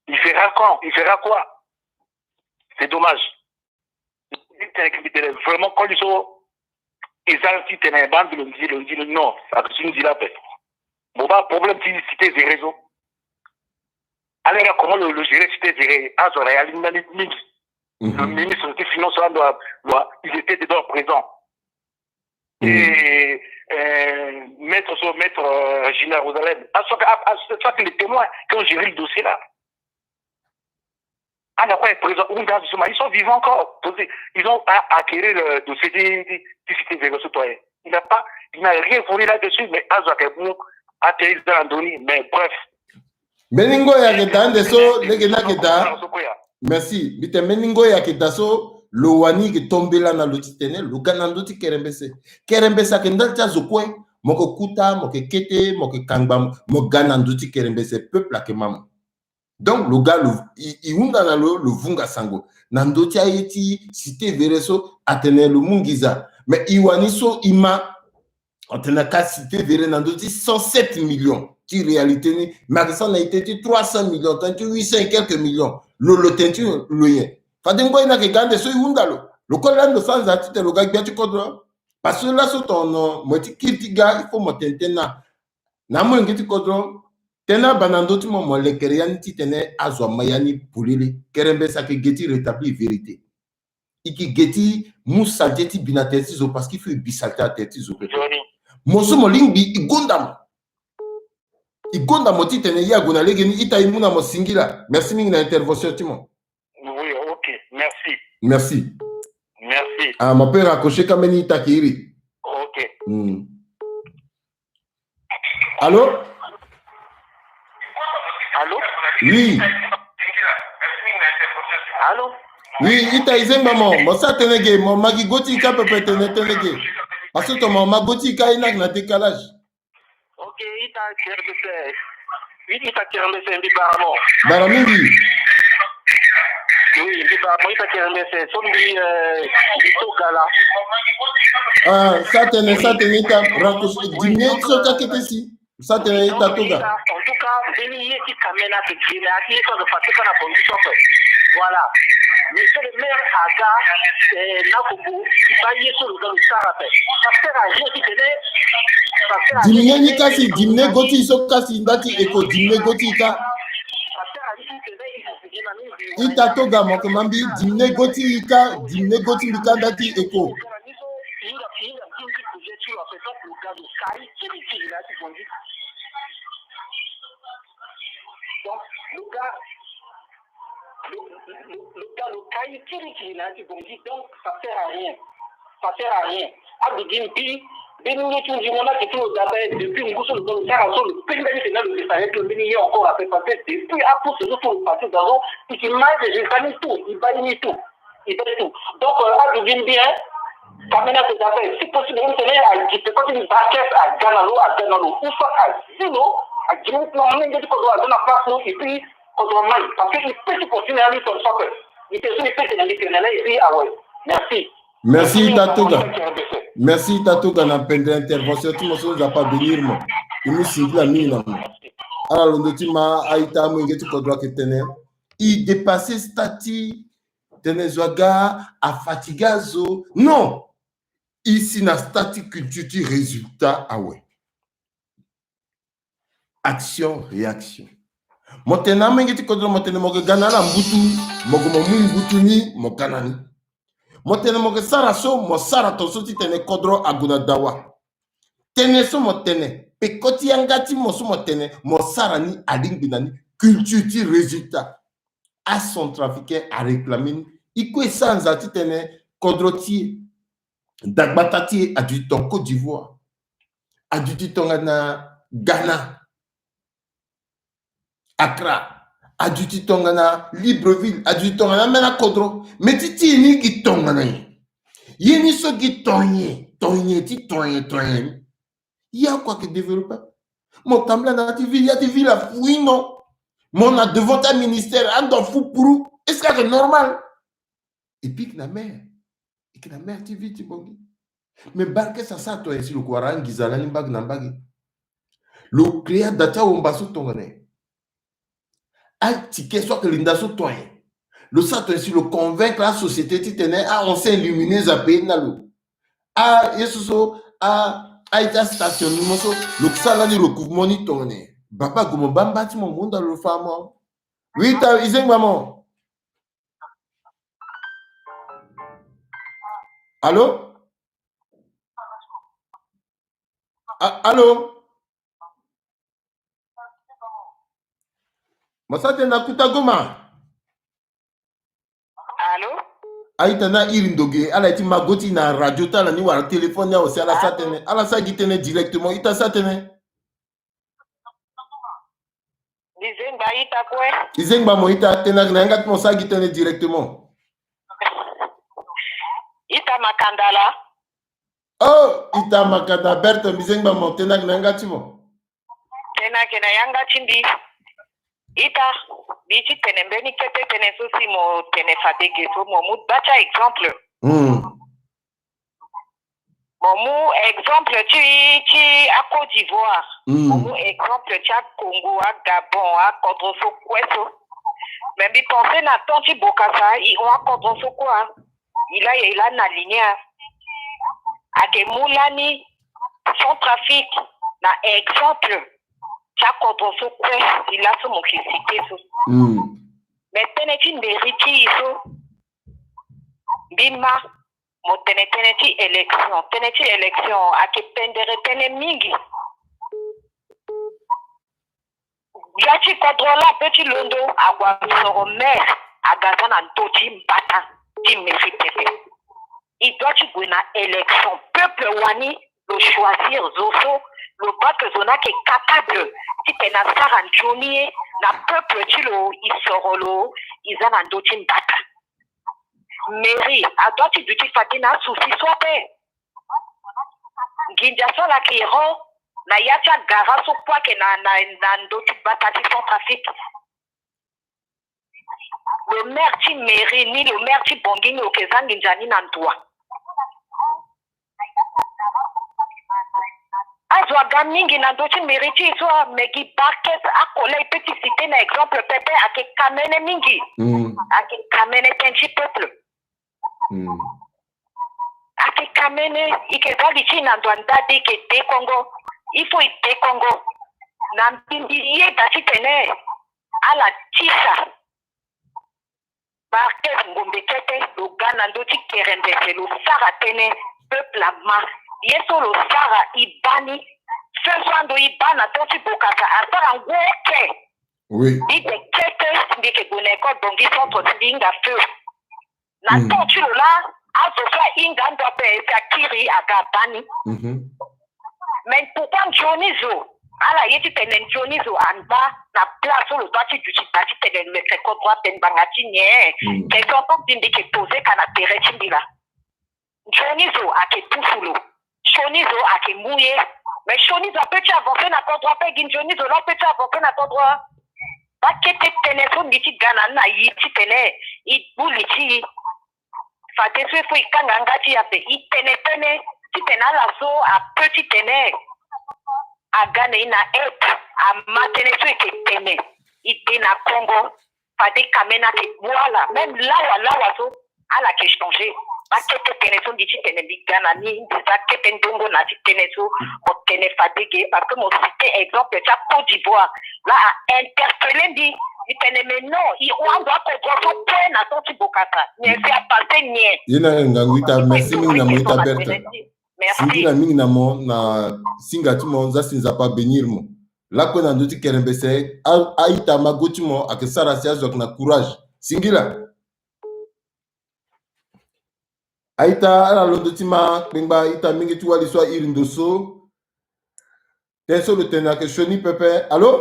Il fera quand? Il fera quoi? C'est dommage. Vraiment, quand ils sont, ils ont dit, t'es un bande, le dit, le dit, non, ça, c'est une dit la paix. Bon, bah, problème, c'est des réseaux. Alors, comment le, le gérer, c'était géré? Ah, ça aurait aligné les minutes. Le ministre des Finances, là, doit, doit, il était dedans présent. Et euh, maître, sur maître euh, Gina Rosalène, à chaque, à, à chaque les témoins qui ont géré le dossier là. Ah, d'accord, présent, ils sont vivants encore. Ils ont à acquérir le dossier du cité de citoyen. Il n'a pas, il n'a rien volé là-dessus, mais à Zakabou, à Théis Dandoni, mais bref. Mbeni ngoi ayeke daa nde so lege ni ayeke daa. Merci. Mbi tene mbeni ngoi ayeke daa so lo wani yeke tombela na lo titene lo ga na ndö ti kerembese. Kerembese ayeke ndali ti azo kue. Mo yeke kuta, mo yeke kete, mo yeke kangba, mo ga na ndö ti kerembese, peuple ayeke ma mo. Donc lo ga lo, e, e hunda na lo, lo vunga sango na ndö ti aye ti cité vere so atene lo mu nginza. Mais e wani so e ma Atene ka cité vere na ndö ti cent sept millions ti réalité ni, mais ayeke sara na ite ti trois cents millions, tënë ti huit cents et quelques millions. Lo, lo tënë ti lo nyen? Fade ngoi ni ayeke ga ande so e hunda lo. Lo kue lani lo sara nzara titene lo ga gbia ti kodro. Parce que laso tongana mo ye ti kiri ti ga, il faut mo tene tënë na, na amolenge ti kodro. Tënë abaa na ndö ti mo, mo lekere ya ni titene azo ama ya ni polele. Kerembese ayeke ge ti rétablir vérité. E ke ge ti mu saleté ti bi na tere ti zo parce qu'il faut e bi saleté na tere ti zo pepe. Mo so mo lingbi e gonda mo. E gonda mo titene e ague na legeni, ita e mu na mo singila. Merci mingi na intervention ti mo. Oui, ok, merci. Merci. Merci. Ah, mo peut raccrocher ka mbeni ita ke iri. Ok. Hmm. Allô? Allô? Oui. Allô? Oui, ita e zengba mo. Mo sara tënë ge, mo ma gi go ti e ka pepe tene tënë ge. Parce que tongana mo ma go ti e ka e na yeke na décalage. Ok, ita kerembese. Oui, ita kerembese, mbi bara mo. Bara mingi. Oui, mbi bara mo, ita kerembese. So mbi, euh, mbi to gala. Ah, sara tënë, sara tënë, ita raccrocher. Diminuer so ka kete si. Sara tënë, ita to ga. En tout cas, mbeni ye ti kamena ake gene, ake ye so ake fâché ka na condition pe. Voilà. Monsieur le maire aga, eh, na ko bo, e baa ye so lo ga lo sara pe. Ça sert à rien titene, ça sert à rien. Diminuer ni kasi, diminuer go ti e so kasi, nda ti eko, diminuer go ti e ka. Ça sert à rien titene. Ita to ga mo ke ma mbi, diminuer go ti e ka, diminuer go ti mbi ka nda ti eko. Donc, le gars, le, le, le gars, le gars, il tire, il tire, il tire, il tire, donc, ça sert à rien. Ça sert à rien. Adudu mbi, mbeni ye ti hundi mo na ti ti lo da ape, depuis ngu so lo sara so, lo pengani tena lo resta ye ti lo mbeni ye encore ape, parce que depuis aposte so so lo parti dans lo, e ti ma ye, je resta ni tout, e baa ye ni tout. E baa ye tout. Donc, euh, adudu mbi, hein, kamena ti da ape, si possible, même tene a gi pe koti ni bakes, aga na lo, aga na lo, ou soit a zi lo, a gi ni na molenge ti kodro, aza na place lo, et puis, kodro mai, parce que e peut ti continuer na li comme ça, quoi. E peut ti, e peut ti na li tene na li, et puis, ah ouais. Merci. Merci, ita to ga. Merci tata Gana Mpende, intervention ti mo so Nzapa bénir mo. E mu singila mingi na mo. Ala londo ti ma a-ita amolenge ti kodro ayeke tene, e dépasser stade ti tene zo aga, afatige azo. Non. E si na stade ti culture ti résultat awe. Action, réaction. Mo tene na amolenge ti kodro, mo tene mo yeke ga na ala mbutu, mo gue mo mu mbutu ni, mo ga na ni. Mo tene mo yeke sara so, mo sara tongaso ti tene kodro ague na dawa. Tënë so mo tene, peko ti yanga ti mo so mo tene, mo sara ni, alingbi na ni. Culture ti résultat. Acentrafricain aréclamer ni. E kue e sara nzara ti tene kodro ti e, dagbata ti e aduti tongana Côte d'Ivoire, aduti tongana Ghana, Accra, aduti tongana Libreville, aduti tongana ambeni akodro. Me ti ti e ni gi tongana nyen? Ye ni so gi tonyen, tonyen ti tonyen, tonyen ni. Ye oko ayeke développé. Mo tambula na ya ti ville, ya ti ville afui mo. Mo na devant ti aministère, ando afu puru. Est-ce que ayeke normal? E pike na maire. E yeke na maire ti ville ti Bangui. Me barke so asara tonyen si lo kue wara anginza lani mbage na mbage. Lo créer ada ti awomba so tongana nyen? Atike so ayeke linda so tonyen. Lo sara tonyen si lo convaincre asociété ti tene a-ancien lumineuse apaye ni na lo. A ye so so a, a-ita stationnement so lo sara lani recouvrement ni tongana nyen? Baba gue mo baa mba ti mo, mo hunda lo fa mo. Oui, ita, e zengba mo. Allô? A-, allô? Mo sara tënë na kuta goma. Allô? A-ita, na iri ndo ge, ala ye ti ma go ti na radio ti ala ni wala téléphone ni awe si ala sara tënë. Ala sara gi tënë directement, ita sara tënë. Mbi zengba ita kue. E zengba mo ita, tënë ayeke na yanga ti mo, sara gi tënë directement. Ita Makanda laa. Oh, ita Makanda Berthe, mbi zengba mo, tënë ayeke na yanga ti mo. Tënë ayeke na yanga ti mbi. Ita, mbi ti tene mbeni kete tënë so si mo tene fade ge so, mo mu gba ti a-exemple. Hmm. Mo mu exemple ti, ti a-Côte d'Ivoire. Hmm. Mo mu exemple ti a-Congo, a-Gabon, akodro so kue so. Mais mbi pense na temps ti Bokassa, e hon akodro so kue. E laa, e laa na ligne. Ayeke mu lani Centrafrique na exemple ti akodro so kue, e laa so mo yeke cité so. Hmm. Mais tënë ti mairie ti e so, mbi ma mo tene tënë ti élection. Tënë ti élection ayeke pendere tënë mingi. Ya ti kodro laa ape ti londo ague asoro maire, aga aza na ndö ti mbata ti mairie pepe. E doit ti gue na élection. Peuple wani lo choisir zo so lo baa ke zo ni ayeke capable ti tene asara nzoni ye na peuple ti lo, e soro lo, e za na ndö ti mbata. Mairie adoit ti duti fade na asouci so ape. Nginza so ala yeke hon na ya ti agara so kue ayeke na, na, na ndö ti gbata ti Centrafrique. Lo maire ti mairie ni, lo maire ti Bangui ni, lo yeke za nginza ni na ndoa. Azo aga mingi na ndö ti mairie ti e so, mais gi barke, akola e peut ti citer na exemple pepe, ayeke kamene mingi. Mm. Ayeke kamene tënë ti peuple. Mm. Ayeke kamene, e yeke za li ti e na ndo anda de, e yeke dekongo. Il faut e dekongo. Na mbi, mbi yeda titene ala tisa Barkes Ngombe Kete, lo ga na ndö ti kerembese, lo sara tënë, peuple ama. Ye so lo sara, e baa ni. Feu so ando e baa na temps ti Bokassa, asara ngu oke. Oui. Mbi de kete, mbi yeke gue na école Bangui Centre, si mbi hinga feu. Na temps ti lo laa, azo so ahinga ando ape si akiri aga abaa ni. Mhm. Mais pourquoi nzoni zo? Ala ye titene nzoni zo angba na place so lo doit ti duti baa titene lo yeke kodro ape ngbanga ti nyen? Question so mbi, mbi yeke poser ka na tere ti mbi laa. Nzoni zo ayeke pusu lo. Sioni zo ayeke mu ye. Mais sioni zo apeut ti avancer na kodro ape, gi nzoni zo laa apeut ti avancer na kodro. Bakete tënë so mbi ti ga na ni na e titene e gbu li ti e. Fadeso il faut e kanga nga ti e ape, e tene tënë, titene ala so ape titene aga na e na aide, ama tënë so e ke tene e de na Congo. Fade quand même ayeke gue ala, même lawa lawa so ala yeke changer. Akete tënë so mbi titene mbi ga na ni, mbi za kete ndongo na ti tënë so mo tene fade ge, parce que mo citer exemple ti aCôte d'Ivoire. La a interpeller mbi, mbi tene mais non, e hon ando akodro so kue na temps ti Bokassa. Nyen si apasser nyen? Ye na ngangu ita, merci mingi na mo ita Berthe. Merci. Singila mingi na mo na singa ti mo, Nzasi Nzapa abénir mo. Lakue na ndö ti kerembese, a, a-ita Mago ti mo ayeke sara si azo ayeke na courage. Singila. A-ita, ala londo ti ma kpengba ita mingi ti wali so a iri ndo so. Tënë so lo tene ayeke sioni pepe. Allô?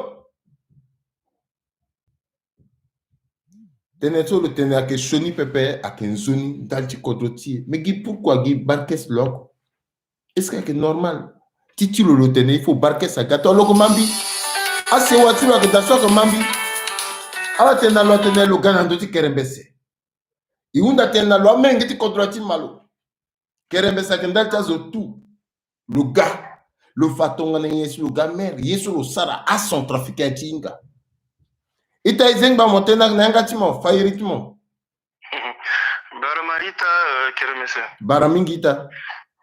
Tënë so lo tene ayeke sioni pepe, ayeke nzoni ndali ti kodro ti e. Mais gi pourquoi gi barkes lo oko? Est-ce que ayeke normal? Ti ti lo lo tene il faut barkes aga to lo yeke ma mbi. Asewa ti lo ayeke daa so ayeke ma mbi. Ala tene na lo atene lo ga na ndö ti kerembese. E hunda tene na lo amenge ti kodro ti ma lo. Kerembese ayeke ndali ti azo tout. Lo ga, lo fa tongana nyen si lo ga maire, ye so lo sara acentrafricain ti hinga. Ita e zengba mo tënë na yanga ti mo, fayiri ti mo. Barama ita, euh, kerembese. Bara mingi ita.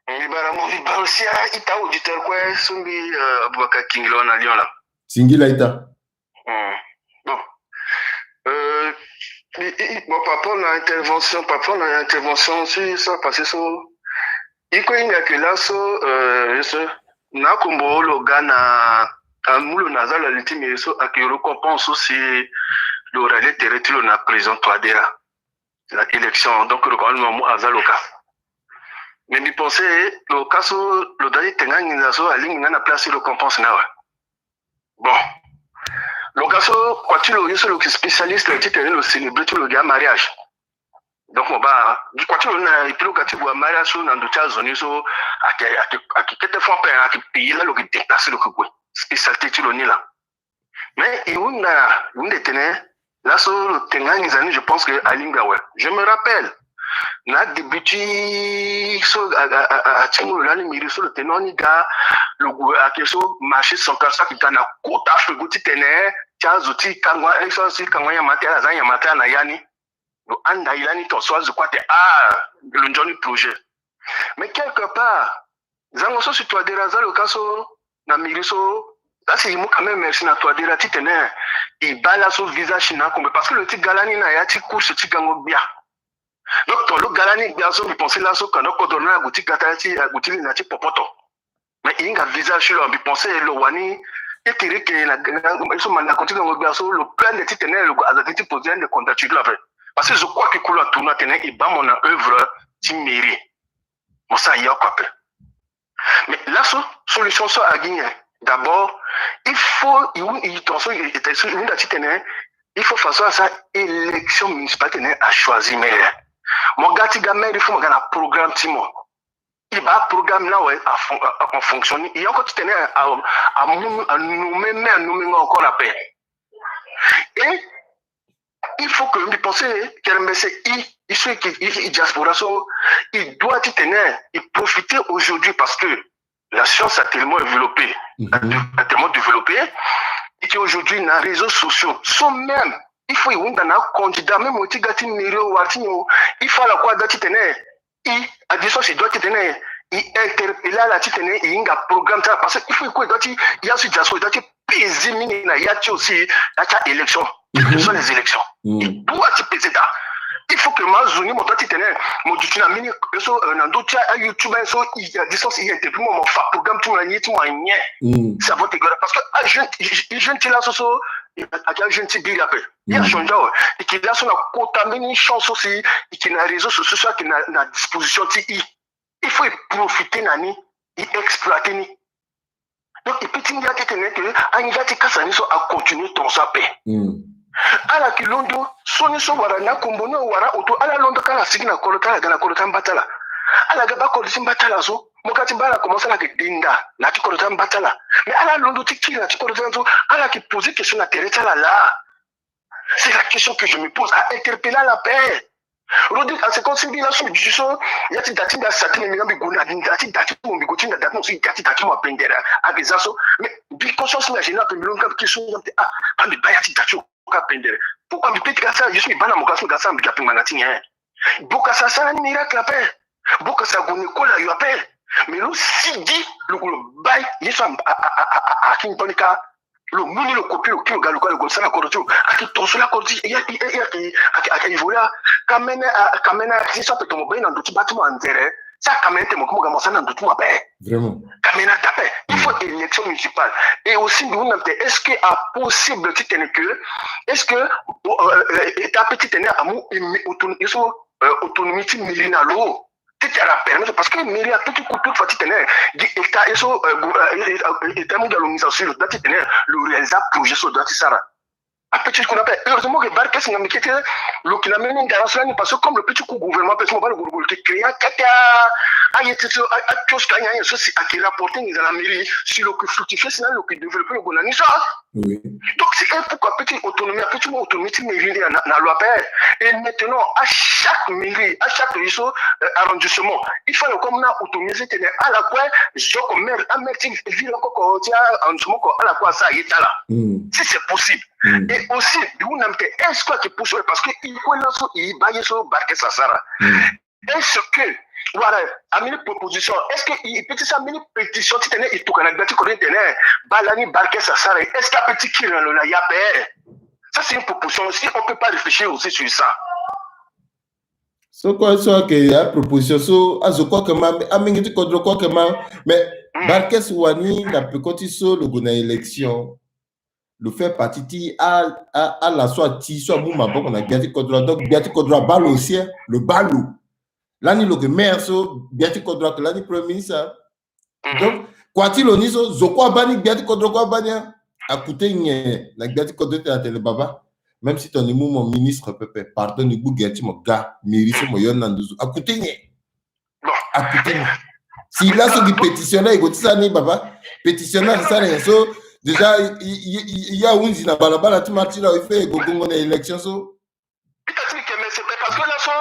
Mbi bara mo, mbi bara aussi a-ita auditeur kue so mbi, euh, Aboubacar Kingila na Lyon la. Singila ita. Hmm. Bon. Euh, i, i, bon, par rapport na intervention, par rapport na intervention, si ça passé so, i kue hinga ke laso, euh, so, na akombo lo ga na, amu lo na aza lo ali ti mairie so ayeke récompense so si lo rallier tere ti lo na président Touadéra. Na élection, donc lo ga lo mu aza lo ga. Mais mbi pense lo ka so lo da ti tene nga nginza so alingbi nga na place ti récompense ni awe. Bon. Lo ga so kua ti lo ye so lo yeke spécialiste titene lo célébrer ti lo gi amariage. Donc mo baa gi kua ti lo ni na, et puis lo ga ti gue amariage so na ndo ti azo ni so ayeke, ayeke, ayeke kete fois ape, ayeke payer la, lo yeke déplacer, lo yeke gue. Spécialité ti lo ni la. Mais e hunda, e hunda e tene laso lo tene nga nginza ni, je pense que alingbi awe. Je me rappelle na début ti so a, a, a, a ti mu lo lani mairie so lo tene ni da, lo gue ayeke so marché central so ayeke ga na kota frigo titene ti azo ti kango, so ti kango anyama ti ala aza anyama ti ala na ya ni. Lo handa e lani tongaso azo kue ate, ah, lo nzoni projet. Mais quelque part zango so si Touadéra aza lo ka so na mairie so, la si e mu quand même merci na Touadéra titene e baa laso visage na akombo, parce que lo ti ga lani na ya ti course ti gango gbia. Donc tongana lo ga lani gbia so, mbi pense laso kanda kodro ni ague ti ga ti ala ti, ague ti li na ti popoto. Mais e hinga visage ti lo, mbi pense lo wani ti tere ke na, na, na so mandako ti gango gbia so lo plaindre titene lo aza ti, ti poser ande candidature ti lo ape. Parce que zo kue ayeke ku lo atourner atene e baa mo na œuvre ti mairie. Mo sara ye oko ape. Mais laso solution so agi nyen? D'abord, il faut, i hu-, i tongaso, i, i, i hunda titene il faut façon asara élection municipale titene a choisir maire. Mo ga ti ga maire, il faut mo ga na programme ti mo. E baa programme ni awe a fon-, a, a, en fonction ni. E yeke titene a, a, a mu, a nommé maire, nommé nga encore ape. Et il faut que mbi pense kerembese i, i so i, i, i diaspora so, i doit titene i profiter aujourd'hui parce que la science a tellement développé, a, mhm, a tellement développé, et qu'aujourd'hui na réseaux sociaux so même, il faut i hunda na acandidat, même mo ti ga ti mairie o, wala ti nyen o, il faut ala kue ada titene i, a distance, i doit titene i interpeller ala titene i hinga programme ti ala, parce que il faut i kue i doit ti, ya so i diaspora i doit ti peser mingi na ya ti aussi, ya ti a-élection, quelles que soient les élections. Mm. I doit ti peser daa. Il faut que mo azo ni mo doit titene mo duti na mbeni ye so, euh, na ndö ti a-YouTube so, i, a distance i interpeller mo, mo fa programme ti mo na ye ti mo anyen. Mm. Ça va te gueuler. Parce que a jeune, i, i jeune ti laso so, ayeke ajeune ti biri ape. I a changer awe. I yeke laso na kota mbeni chance so si i yeke na réseau sociaux so ayeke na, na disposition ti i. Il faut i profiter na ni, i exploiter ni. Donc i peut ti ngia titene ke angia ti kasa ni so a continuer tongaso ape. Mm. Ala yeke londo so ni so wala na akombo ni wala auto, ala londo ka ala sigi na kodro ti ala, ga na kodro ti ambata ala. Ala ga baa kodro ti mbata ala so, mo ga ti baa ala commencer ala yeke dinda na ya ti kodro ti ambata ala. Mais ala londo ti kiri na ya ti kodro ti ala so, ala yeke poser question na tere ti ala laa. C'est la question que je me pose, a interpeller ala ape. Rodrigue, en ce cas, si mbi laso mbi duti so, ya ti da ti mbi asa ti mbi, mbi ga mbi gue na nda ti da ti mo, mbi gue ti nda da ti mo so, ya ti da ti mo apendere, ayeke za so. Mais mbi conscience mbi agéné ape, mbi londo ka mbi kiri so, mbi ame ti ah, mbi baa ya ti da ti mo ka pendere. Pourquoi mbi peut ti ga sara, juste mbi baa na mo ka so mbi ga sara, mbi ga pengbanga ti nyen? Bokassa asara ni miracle ape. Bokassa ague na école ayo ape. Mais lo sigi, lo gue lo baa ye so a, a, a, a, a, akiri mbeni ka. Lo mu ni, lo copier, lo kiri, lo ga lo ka, lo gue lo sara na kodro ti lo. Ayeke tongaso la kodro ti, ya, ya, ya, ayeke, ayeke, ayeke évoluer. Kamene, a, kamene, ye so ape tongana mo baa ye na ndo ti bâtiment anzere. Sa kamene tene mo kiri mo ga mo sara na ndo ti mo ape. Vraiment. Kamene ada ape. Il faut élection municipale. Et aussi, mbi hunda mbi tene, est-ce que apossible titene que, est-ce que, euh, euh, État apeut titene amu émi-, autonomie, so, euh, autonomie ti mairie na lo? Titene apermettre, parce que mairie apeut ti ku toutefois titene gi État, ye so, euh, gou-, euh, euh, État mu gi alo mise en suivre, doit titene lo réaliser projet so doit ti sara. Apeut ti ku na ape. Heureusement que Barkes na mbi kete, lo yeke na mbeni ndara so lani, parce que comme lo peut ti ku gouvernement ape, so mo baa lo gue lo gue lo yeke créer akete a, aye ti so, a, a kiosque, anyen anyen so si ayeke rapporter nginza na mairie, si lo yeke fructifier, si na lo yeke développer, lo gue na ni so. Oui. Donc, c'est un, pourquoi apeut ti autonomie, apeut ti mu autonomie ti mairie na, na, na lo ape. Et maintenant, à chaque mairie, à chaque, euh, arrondissement, il faut comme na autonomie, c'est-à-dire, ala kue, zo oko maire, amaire ti ville oko, oko ti arrondissement oko, ala kue asara ye ti ala. Mm. Si c'est possible. Mm. Et aussi, mbi hunda mbi tene, est-ce que ayeke possible? Parce que i kue laso i baa ye so Barkes asara. Mm. Est-ce que, wala, ambeni proposition, est-ce que i, i peut ti sara mbeni pétition titene i tokua na gbia ti kodro ni tene, baa lani Barkes asara, est-ce que apeut ti kiri na lo na ya ape? Ça, c'est une proposition aussi, on peut pas réfléchir aussi sur ça. So kue so ayeke aproposition so, azo kue ayeke ma, amenge ti kodro kue ayeke ma. Mais, mm, Barkes wani na peko ti so lo gue na élection, lo fait partie ti a, a, ala so ati so amu maboko na gbia ti kodro. Donc gbia ti kodro abaa lo aussi, eh, lo baa lo. Lani lo yeke maire so, gbia ti kodro ayeke lani premier ministre. Mhm. Donc kua ti lo ni so, zo kue abaa ni, gbia ti kodro kue abaa ni, a. Akute nyen na gbia ti kodro ti tene atene baba, même si tongana ni mu mo ministre pepe, pardon, ni gbu gere ti mo ga mairie so mo yo ni na nduzu. Akute nyen? Bon. Akute nyen? Si laso gi pétition la e gue ti sara ni baba, pétition la e sara nyen so? Déjà i, i, i, i, i ahunzi na balabala ti martyr la, il faut e gue gongo na élection so. Ita ti mbi yeke mese pe, parce que laso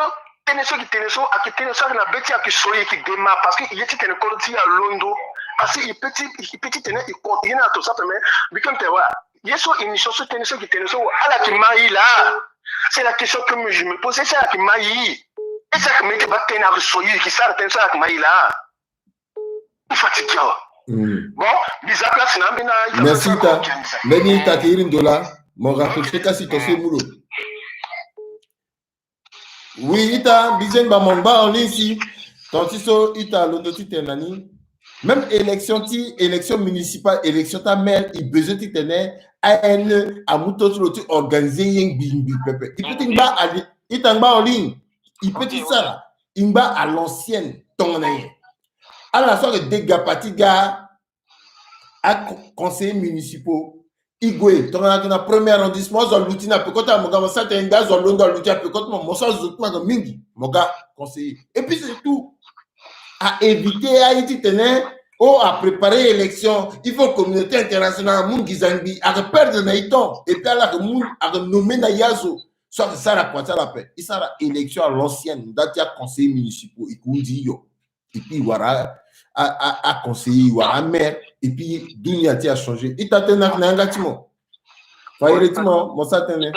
tënë so e yeke tene so ayeke tënë so ayeke na be ti e ayeke so e yeke dema, parce que e ye titene kodro ti e alondo. Parce que e peut ti, e peut titene e ko, e ye ni na to so ape, mais mbi yeke tene wala, ye so émission so, tënë so e yeke tene so, ala yeke ma e laa? C'est la question que me, je me pose, est-ce que ala yeke ma e? Est-ce que ala yeke ma e ti baa tënë ayeke so e yeke sara, tënë so ala yeke ma e laa? Fatigué awa. Mm. Bon, mbi za place na ambeni. Merci ita. Mbeni ita ayeke iri ndo laa, mo rapprocher kasi ton so e mu lo. Oui, ita, mbi zia ni baa mo ngba en ligne si. Ton ti so ita alondo titene na ni. Même élection ti, élection municipale, élection ti amaire, e besoin titene A N E amu to ti lo ti organiser ye ngbi ngbi pepe. E peut ti ngba ali, ita ngba en ligne. E peut ti sara. E ngba à l'ancienne, tongana nyen? Ala so ayeke dega parti ga a co-, conseillers municipaux. E gue, tongana ayeke na premier arrondissement, azo aluti na peko ti mo ga, mo sara tene ngba azo alondo aluti na peko ti mo, mo so azo ti mo ayeke mingi, mo ga conseiller. Et puis c'est tout. A éviter aye titene, oh, a préparer élection, il faut communauté internationale amu nginza ngbi, ayeke perdre na e temps. Et puis ala yeke mu, ayeke nommer na e azo so ayeke sara kua ti ala ape. E sara élection à l'ancienne, nda ti a conseillers municipaux, e yeke hunzi hio. Et puis wara a, a, a conseiller, wara maire, et puis dunia ti a changer. Ita tënë ayeke na yanga ti mo. Fayere ti mo, mo sara tënë.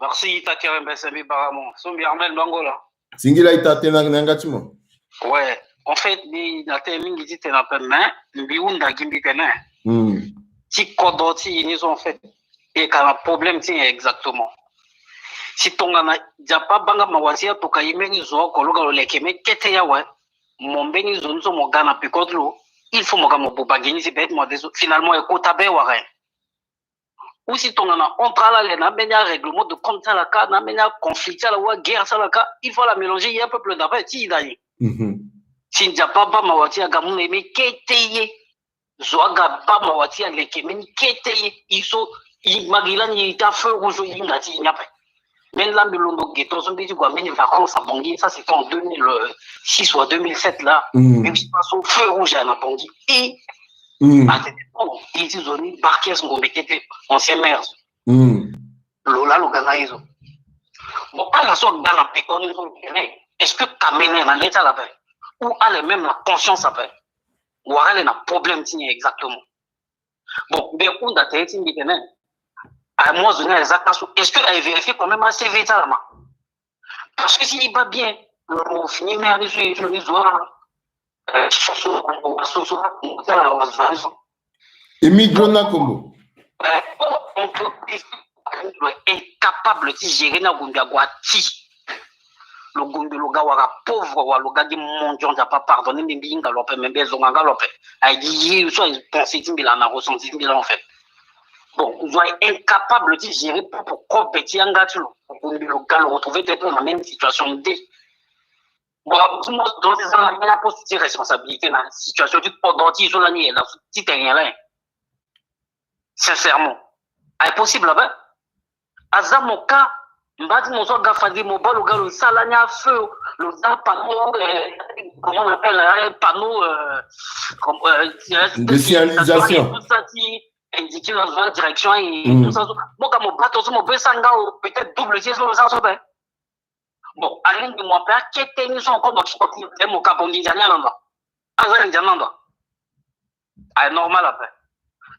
Merci, ita ti R M B S, mbi bara mo. So mbi armel ndongo la. Singila, ita tënë ayeke na yanga ti mo. Ouais, en fait, mbi na tënë mingi titene ape, mais mbi hunda gi mbi tene. Hmm. Ti kodro ti e ni so, en fait, e yeke na problème ti nyen exactement? Si tongana Nzapa abaa nga mawa ti atoka e mbeni zo oko lo ga lo leke mbeni kete ye awe, mo mbeni zo ni so mo ga na peko ti lo, il faut mo ga mo buba gi ni ti be ti mo ade so, finalement e kota be wala nyen? Ou si tongana entre ala le na ambeni arèglement de compte ti ala kâ, na ambeni aconflit ti ala ou aguerre ti ala kâ, il faut ala mélanger ye apeuple na be ti e na nyen? Mhm. Si Nzapa abaa mawa ti e aga mu na e mbeni kete ye, zo aga baa mawa ti e aleke mbeni kete ye, e so e ma gi lani e ti a feu rouge, e hinga ti e ni ape. Mbeni laa mbi londo ge tongaso mbi ti gue na mbeni vacances à Bangui, ça c'était en deux mille six ou deux mille sept là. Mm. Mbi ti passe au feu rouge na Bangui. E, mm, atene, oh, e ti zo ni Barkes Ngombe Kete, ancien maire. Mm. Lo laa lo ga na e zo. Bon, ala so aga na peko ni so tene, est-ce que kamene na neti ala ape? Ou ala même na conscience ape? Wala ala na problème ti ni exactement? Bon, mbi hunda tere ti mbi tene, a mois de mai eza ka so, est-ce que a vérifier quand même a C V ti ala ma? Parce que si i baa bien, lo fini maire ni so, e zo ni zo ala. Eh, so so, so so, so so, so so. Emi John Nakombo. Eh, entreprise incapable ti gérer na gombi ague ti. Lo gombi lo ga wara pauvre, wala lo ga gi mendiant, Nzapa pardonner mbi, mbi hinga lo ape, mais mbi zonga nga lo ape. Aye gi ye so aye pensée ti mbi laa na ressenti ti mbi laa en fait. Bon, lo aye incapable ti gérer propre kobe ti yanga ti lo. Lo gombi lo ga lo retrouver tene na même situation nde. Bon, ti mo donner ça na mbi na poste ti responsabilité na situation ti kodro ti e so lani e laa so ti tene laa. Sincèrement, aye possible ape? Aza mo ka, mba ti mo so aga fade mo baa lo ga lo sara lani a feu, lo za panneau, euh, comment on appelle, hein, panneau, euh, comme, euh, De signalisation. Tout ça ti indiquer la direction et tout ça. Mo ga mo baa to so mo be sara nga o, peut-être double ti e so lo sara so ape. Bon, alingbi mo ape akete ni so encore mo ti koti te mo ka bongi nzani ala ndo. Aza nzani ala ndo. Aye normal ape.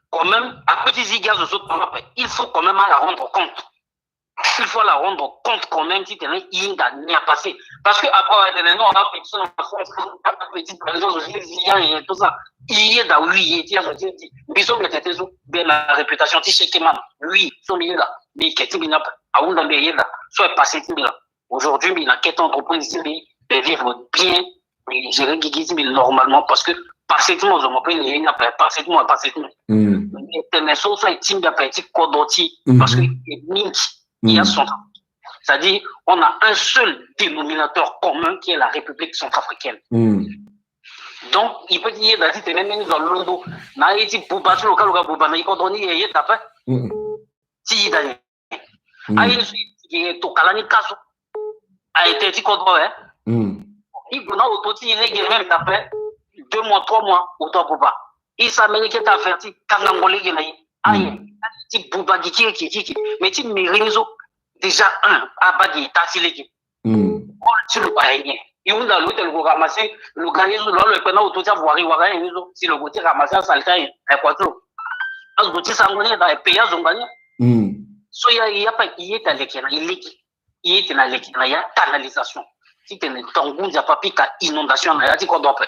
Quand même, ape ti zi gi azo so tonga ape, il faut quand même ala rendre compte. Il faut ala rendre compte quand même ti tene i hinga ni a passé. Parce que après, ouais, tene non, on a petit, on a petit, par exemple, je dis, et tout ça. I yeda, oui, i yeda, je dis, mbi so mbi tene so, bien la réputation ti Shekeman. Oui, so mbi yeda, mbi ke ti mbi na ape. Ahunda mbi yeda, so e passé ti mbi laa. Aujourd'hui, mbi na kete entreprise ti mbi, mbi vivre bien, mbi gérer gigi ti mbi normalement parce que passé ti mo zo mo pe ni na pe passé ti mo, passé ti mo. Mbi tene so so aye ti mbi ape ti kodro ti, parce que e mingi, il y a son. C'est-à-dire, on a un seul dénominateur commun qui est la République centrafricaine. Donc, il peut dire, il a dit, même nous allons, na ye ti buba ti lo ka lo ga buba na i kodro ni ye ye tape. Ti i da ni. Aye so i tokala ni ka so. Aye tene ti kodro, eh. I gue na oto ti i lege même tape deux mois, trois mois, oto abuba. I sa mbeni kete averti, kangango lege na i. Aye ti buba gi kirikirikiri. Mais ti mairie ni so, déjà un, abaa gi ita ti lege. Ti lo aye nyen? I hunda lo ti lo ko ramasser, lo ga ni so, lo lo kpe na oto ti avoirie wala aye ni so, si lo ko ti ramasser asalite aye, aye kua ti lo. Azo ti sango ni, aye payer azo ngba ni. So ya, ya pa i ye ti aleke na i lege. I ye ti na leke na ya canalisation. Ti tene tangu Nzapa apika inondation na ya ti kodro ape.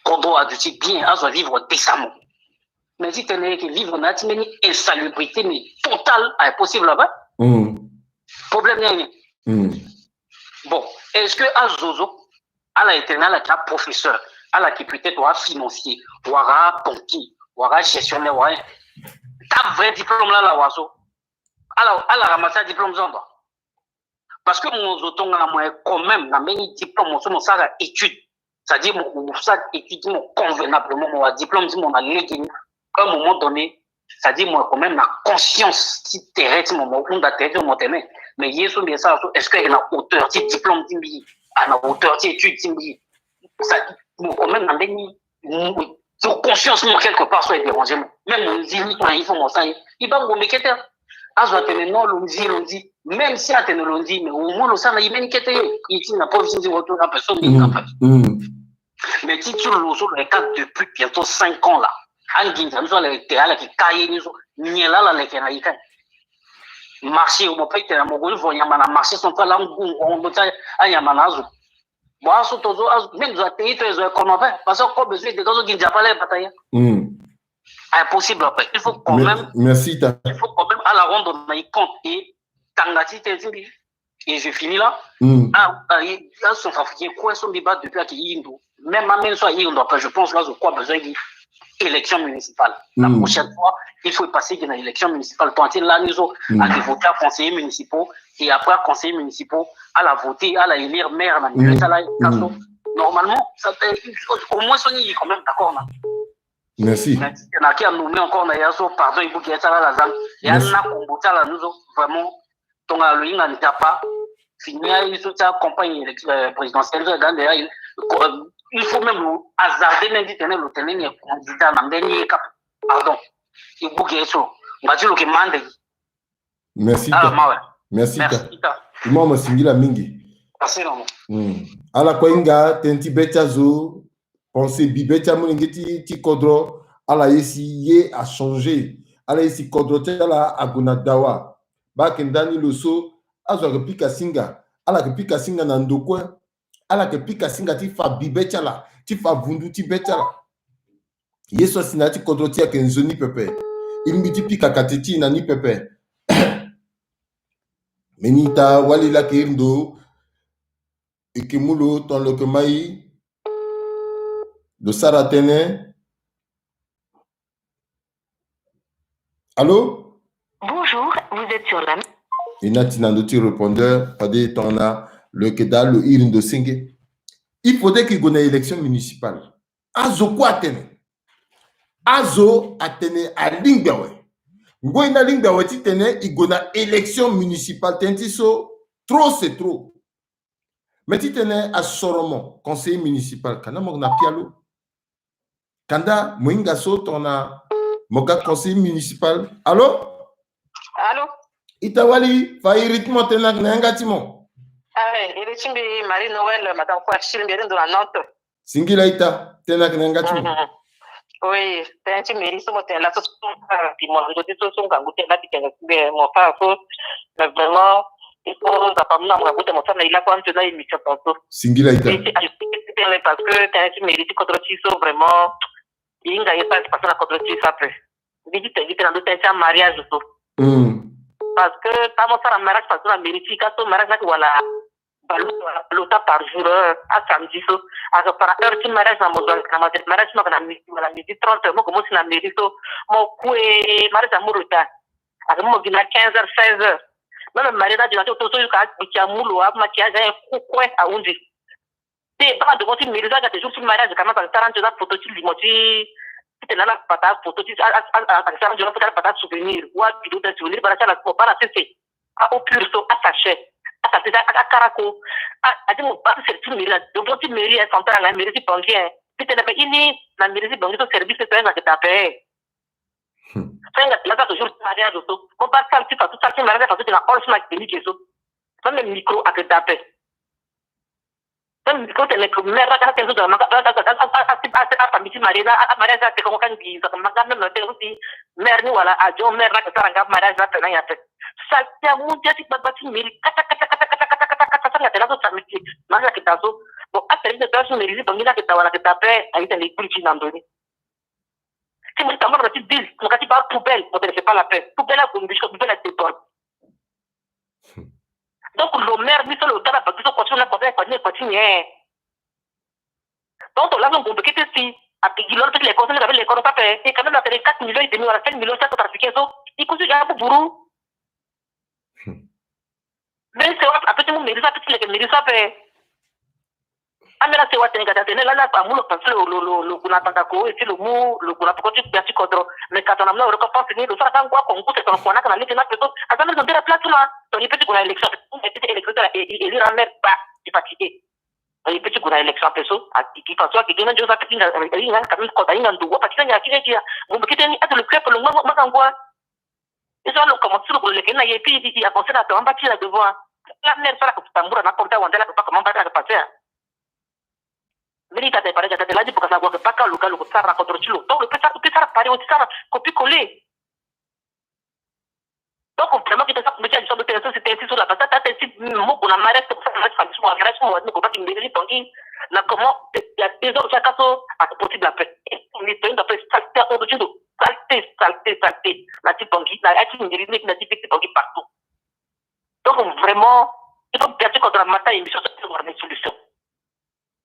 Kodro aduti bien, azo avivre décemment. Mais ti tene yeke vivre na ya ti mbeni insalubrité, mais totale, aye possible ape? Problème ni aye ni. Bon, est-ce que azo so, ala e tene ala yeke aprofesseur, ala yeke peut-être wala afinancier, wala abanquier, wala agestionnaire, wala ta vrai diplôme la ala wara so? Ala, ala ramasser adiplôme so ando. Parce que mo zo tongana mo yeke quand même na mbeni diplôme, mo so mo sara étude. C'est-à-dire mo, mo sara étude ti mo convenablement, mo wara diplôme ti mo na lege ni. À un moment donné, c'est-à-dire mo yeke quand même na conscience ti tere ti mo, mo hunda tere ti mo, mo tene, mais ye so mbi e sara so, est-ce que ayeke na hauteur ti diplôme ti mbi, a na hauteur ti étude ti mbi? Ça, mo quand même na mbeni, mo, so conscience mo quelque part so e déranger mo. Même mo nzi ni, il faut mo sara ye. I baa ngombe kete. Azo atene non, lo nzi, lo nzi. Même si atene lo nzi, mais au moins lo sara na i mbeni kete ye. I ti na preuve ti nzi wo to na personne ni na personne. Mais ti ti lo so lo yeke depuis bientôt cinq ans là. Anginza ni so ala yeke, ala yeke ka ye ni so. Nyen la ala leke na i ka? Marché, mo pe tene mo gue vo nyama na marché central, angu, ondo ti anyama na azo. Bon, aso to zo, azo, même zo atei to, zo e kono ape. Parce que comme besoin de zo gi Nzapa la e bata ya. Impossible ape. Il faut quand même, merci ta. Il faut quand même ala rendre na i compte et tanga ti tene ti mbi. Et je finis là. Ah, ah, ah, centrafricain, kue so mbi baa depuis ayeke i ndo. Même ameni so aye i ndo ape, je pense là, je crois besoin gi élection municipale. La prochaine fois, il faut passer gi na élection municipale. Tant ti lani so, ayeke voter a conseillers municipaux, et après a conseillers municipaux, ala voter, ala élire maire na milieu ti ala, ka so. Normalement, ça, euh, au moins, so ni quand même d'accord na. Merci. Na ki a nommé encore na ya so, pardon, i buki ya ti ala la zan. Ya na kombo ti ala ni so, vraiment, tongana lo hinga Nzapa, fini aye so ti acampagne élec-, euh, présidentielle so, gande aye, euh, il faut même lo hasarder même ti tene lo tene ni candidat na mbeni ye kapa. Pardon. I buki ye so. Ngba ti lo yeke ma ande. Merci. Ah, ta. Mawe. Merci, merci, ta. Imam, singila mingi. Ala kue ahinga tënë ti be ti azo, pensée bi be ti amolenge ti kodro, ala ye si ye achangé, ala ye si kodro ti ala ague na dawa. Baa ayeke ndani lo so, azo ayeke pika singa, ala yeke pika singa na ndo kue, ala yeke pika singa ti fa bi be ti ala, ti fa vundu ti be ti ala. Ye so asi na ya ti kodro ti e ayeke nzoni pepe. E lingbi ti pika kate ti e na ni pepe. Mbeni ita wali laa ayeke iri ndo. E yeke mu lo tongana lo yeke mai, lo sara tënë. Allô? Bonjour, vous êtes sur la... E na ti na ndo ti répondeur, fade tongana lo yeke daa lo iri ndo senge. Il faudrait que e gue na élection municipale. Azo kue atene. Azo atene alingbi awe. Ngoi ni alingbi awe titene e gue na élection municipale, tënë ti so, trop c'est trop. Me titene asoro mo conseiller municipal, kanda mo na pialo. Kanda mo hinga so tongana mo ga conseiller municipal. Allô? Allô? Ita wali, fa iri ti mo, tënë ayeke na yanga ti mo. Ah, iri ti mbi Marie Noël, madame Kouachi, mbi iri ndo na Nantes. Singila ita, tënë ayeke na yanga ti mo. Mhm. Oui, tënë ti mairie so mo tene laso so, so rapidement, ndo ti so, so ngangu ti ala ti tene si be mo fa so, mais vraiment, il faut Nzapa amû na mo ngangu ti mo sara na e lakue anzoni na émission tongaso. Singila ita. Mbi ti ajouter ti tënë parce que tënë ti mairie ti kodro ti so vraiment, e hinga ye sara ti passé na kodro ti so ape. Mbi ti tene gi tënë na ndo tënë ti amariage so. Hmm. Parce que ta mo sara mariage façon na mairie ti ka so mariage ni ayeke wala baleota, baleota par jour, euh, asamedi so. Ayeke par heure ti mariage na mo zo, na mo zo mariage mo yeke na midi wala midi trente, mo yeke mo si na mairie so. Mo kue mariage amu retard. Ayeke mo gi na quinze heures, seize heures. Même marié ni ade na ti oto so, yo ka agbi ti amu lo, amaquillage aye kue kue ahunzi. Te baa devant ti mairie so, aga te jour ti mariage quand même, ayeke sara nzoni na photo ti limo ti, titene ala bata photo ti, a, a, a, ayeke sara nzoni na photo ti ala bata souvenir. Wa vidéo ti souvenir, baa na ti ala so, baa na sese. A eau pure so, asachet, asachet, a, a, akarako. A, ade mo baa ti sere ti mairie na devant ti mairie, eh, centrale na mairie ti Bangui, eh. Titene me ini na mairie ti Bangui so service so ayeke daa ape. Hmm. So ayeke daa toujours ti mariage so. Mo baa sale ti façon, sale ti mariage façon ti na hall so na clinique so. Même micro ayeke daa ape. Même micro tene que maire la ka tene so, a, a, a famille ti marié na, a, a mariage ate kongo ka ngi, ça ka manga même tene so si maire ni wala adjoint maire la ka sara nga mariage la tene na ya tene. Saleté amu ndia ti gbagba ti mairie kata, kata, kata, so samedi mariage la ke daa so. Bon, a service de tranche mairie ni, bon, ni la ke daa wala ke daa pe, a ita ni kuri ti na ndo ni. Ti mo ti tambula na ti ville, mo ka ti baa poubelle, mo tene c'est pas la peine. Poubelle ague mbi so, poubelle adéborde. Donc, lo maire ni so lo tara bagi so kua ti lo na kua ti, kua ti, kua ti nyen? Donc, to laso ngombe kete si, a pigi lo, peut-être les conseils, avec les conseils, ça fait, et quand même, la télé quatre millions et demi, wala cinq millions, ça, trafiqué, so, il continue à boubourou. Hmm. Mais c'est vrai, après, tu me dis ça, peut-être les mairies, ça fait. Amera sewa tene ka tene la, la amu lo parce que lo, lo, lo, lo gue na Bamako, et puis lo mu, lo gue na peko ti gbia ti kodro. Mais ka tongana amu na récompense ni, lo sara ka ngua kongu, c'est ton kua na ka na lege na peso. Aza mbi zo mbira plat ti lo. Tongana e peut ti gue na élection, e peut ti élection ti ala, e, e, élire un maire, bah, e fatigué. Tongana e peut ti gue na élection peso, a, e, e façon ake gi na ndio za ti hinga, e, e, hinga, quand même, kota hinga ndo, wa fatigué, ngia, ki, ki, ya. Bon, mais kete ni, ato le peuple, lo ngba, ngba, ngba, ngba. E so lo commencé lo leke na ye, puis il, il avancé na devant, bâti na devant. La mère sara ko tambula na porte wande la papa comment bâti na passé. Mbeni tata e pare tata la di bokasa ko paka lo ka lo ko sara contre ti lo. Donc le peut sara, peut sara pare aussi sara copier coller. Donc vraiment qui te sara média du sort de télé, c'est ainsi sur la base, t'as été mo ko na mariage, c'est pour ça que la famille soit mariage, moi ne ko pas qui me dit Tanguy. Na comment il y a des hommes chaque so a possible après. Mais tu as fait ça, c'est un autre chose. Saleté, saleté, saleté. Na ti Bangui, na ya ti mairie, na ti Bangui partout. Donc vraiment, il faut bien que contre la matin émission, ça peut avoir des solutions.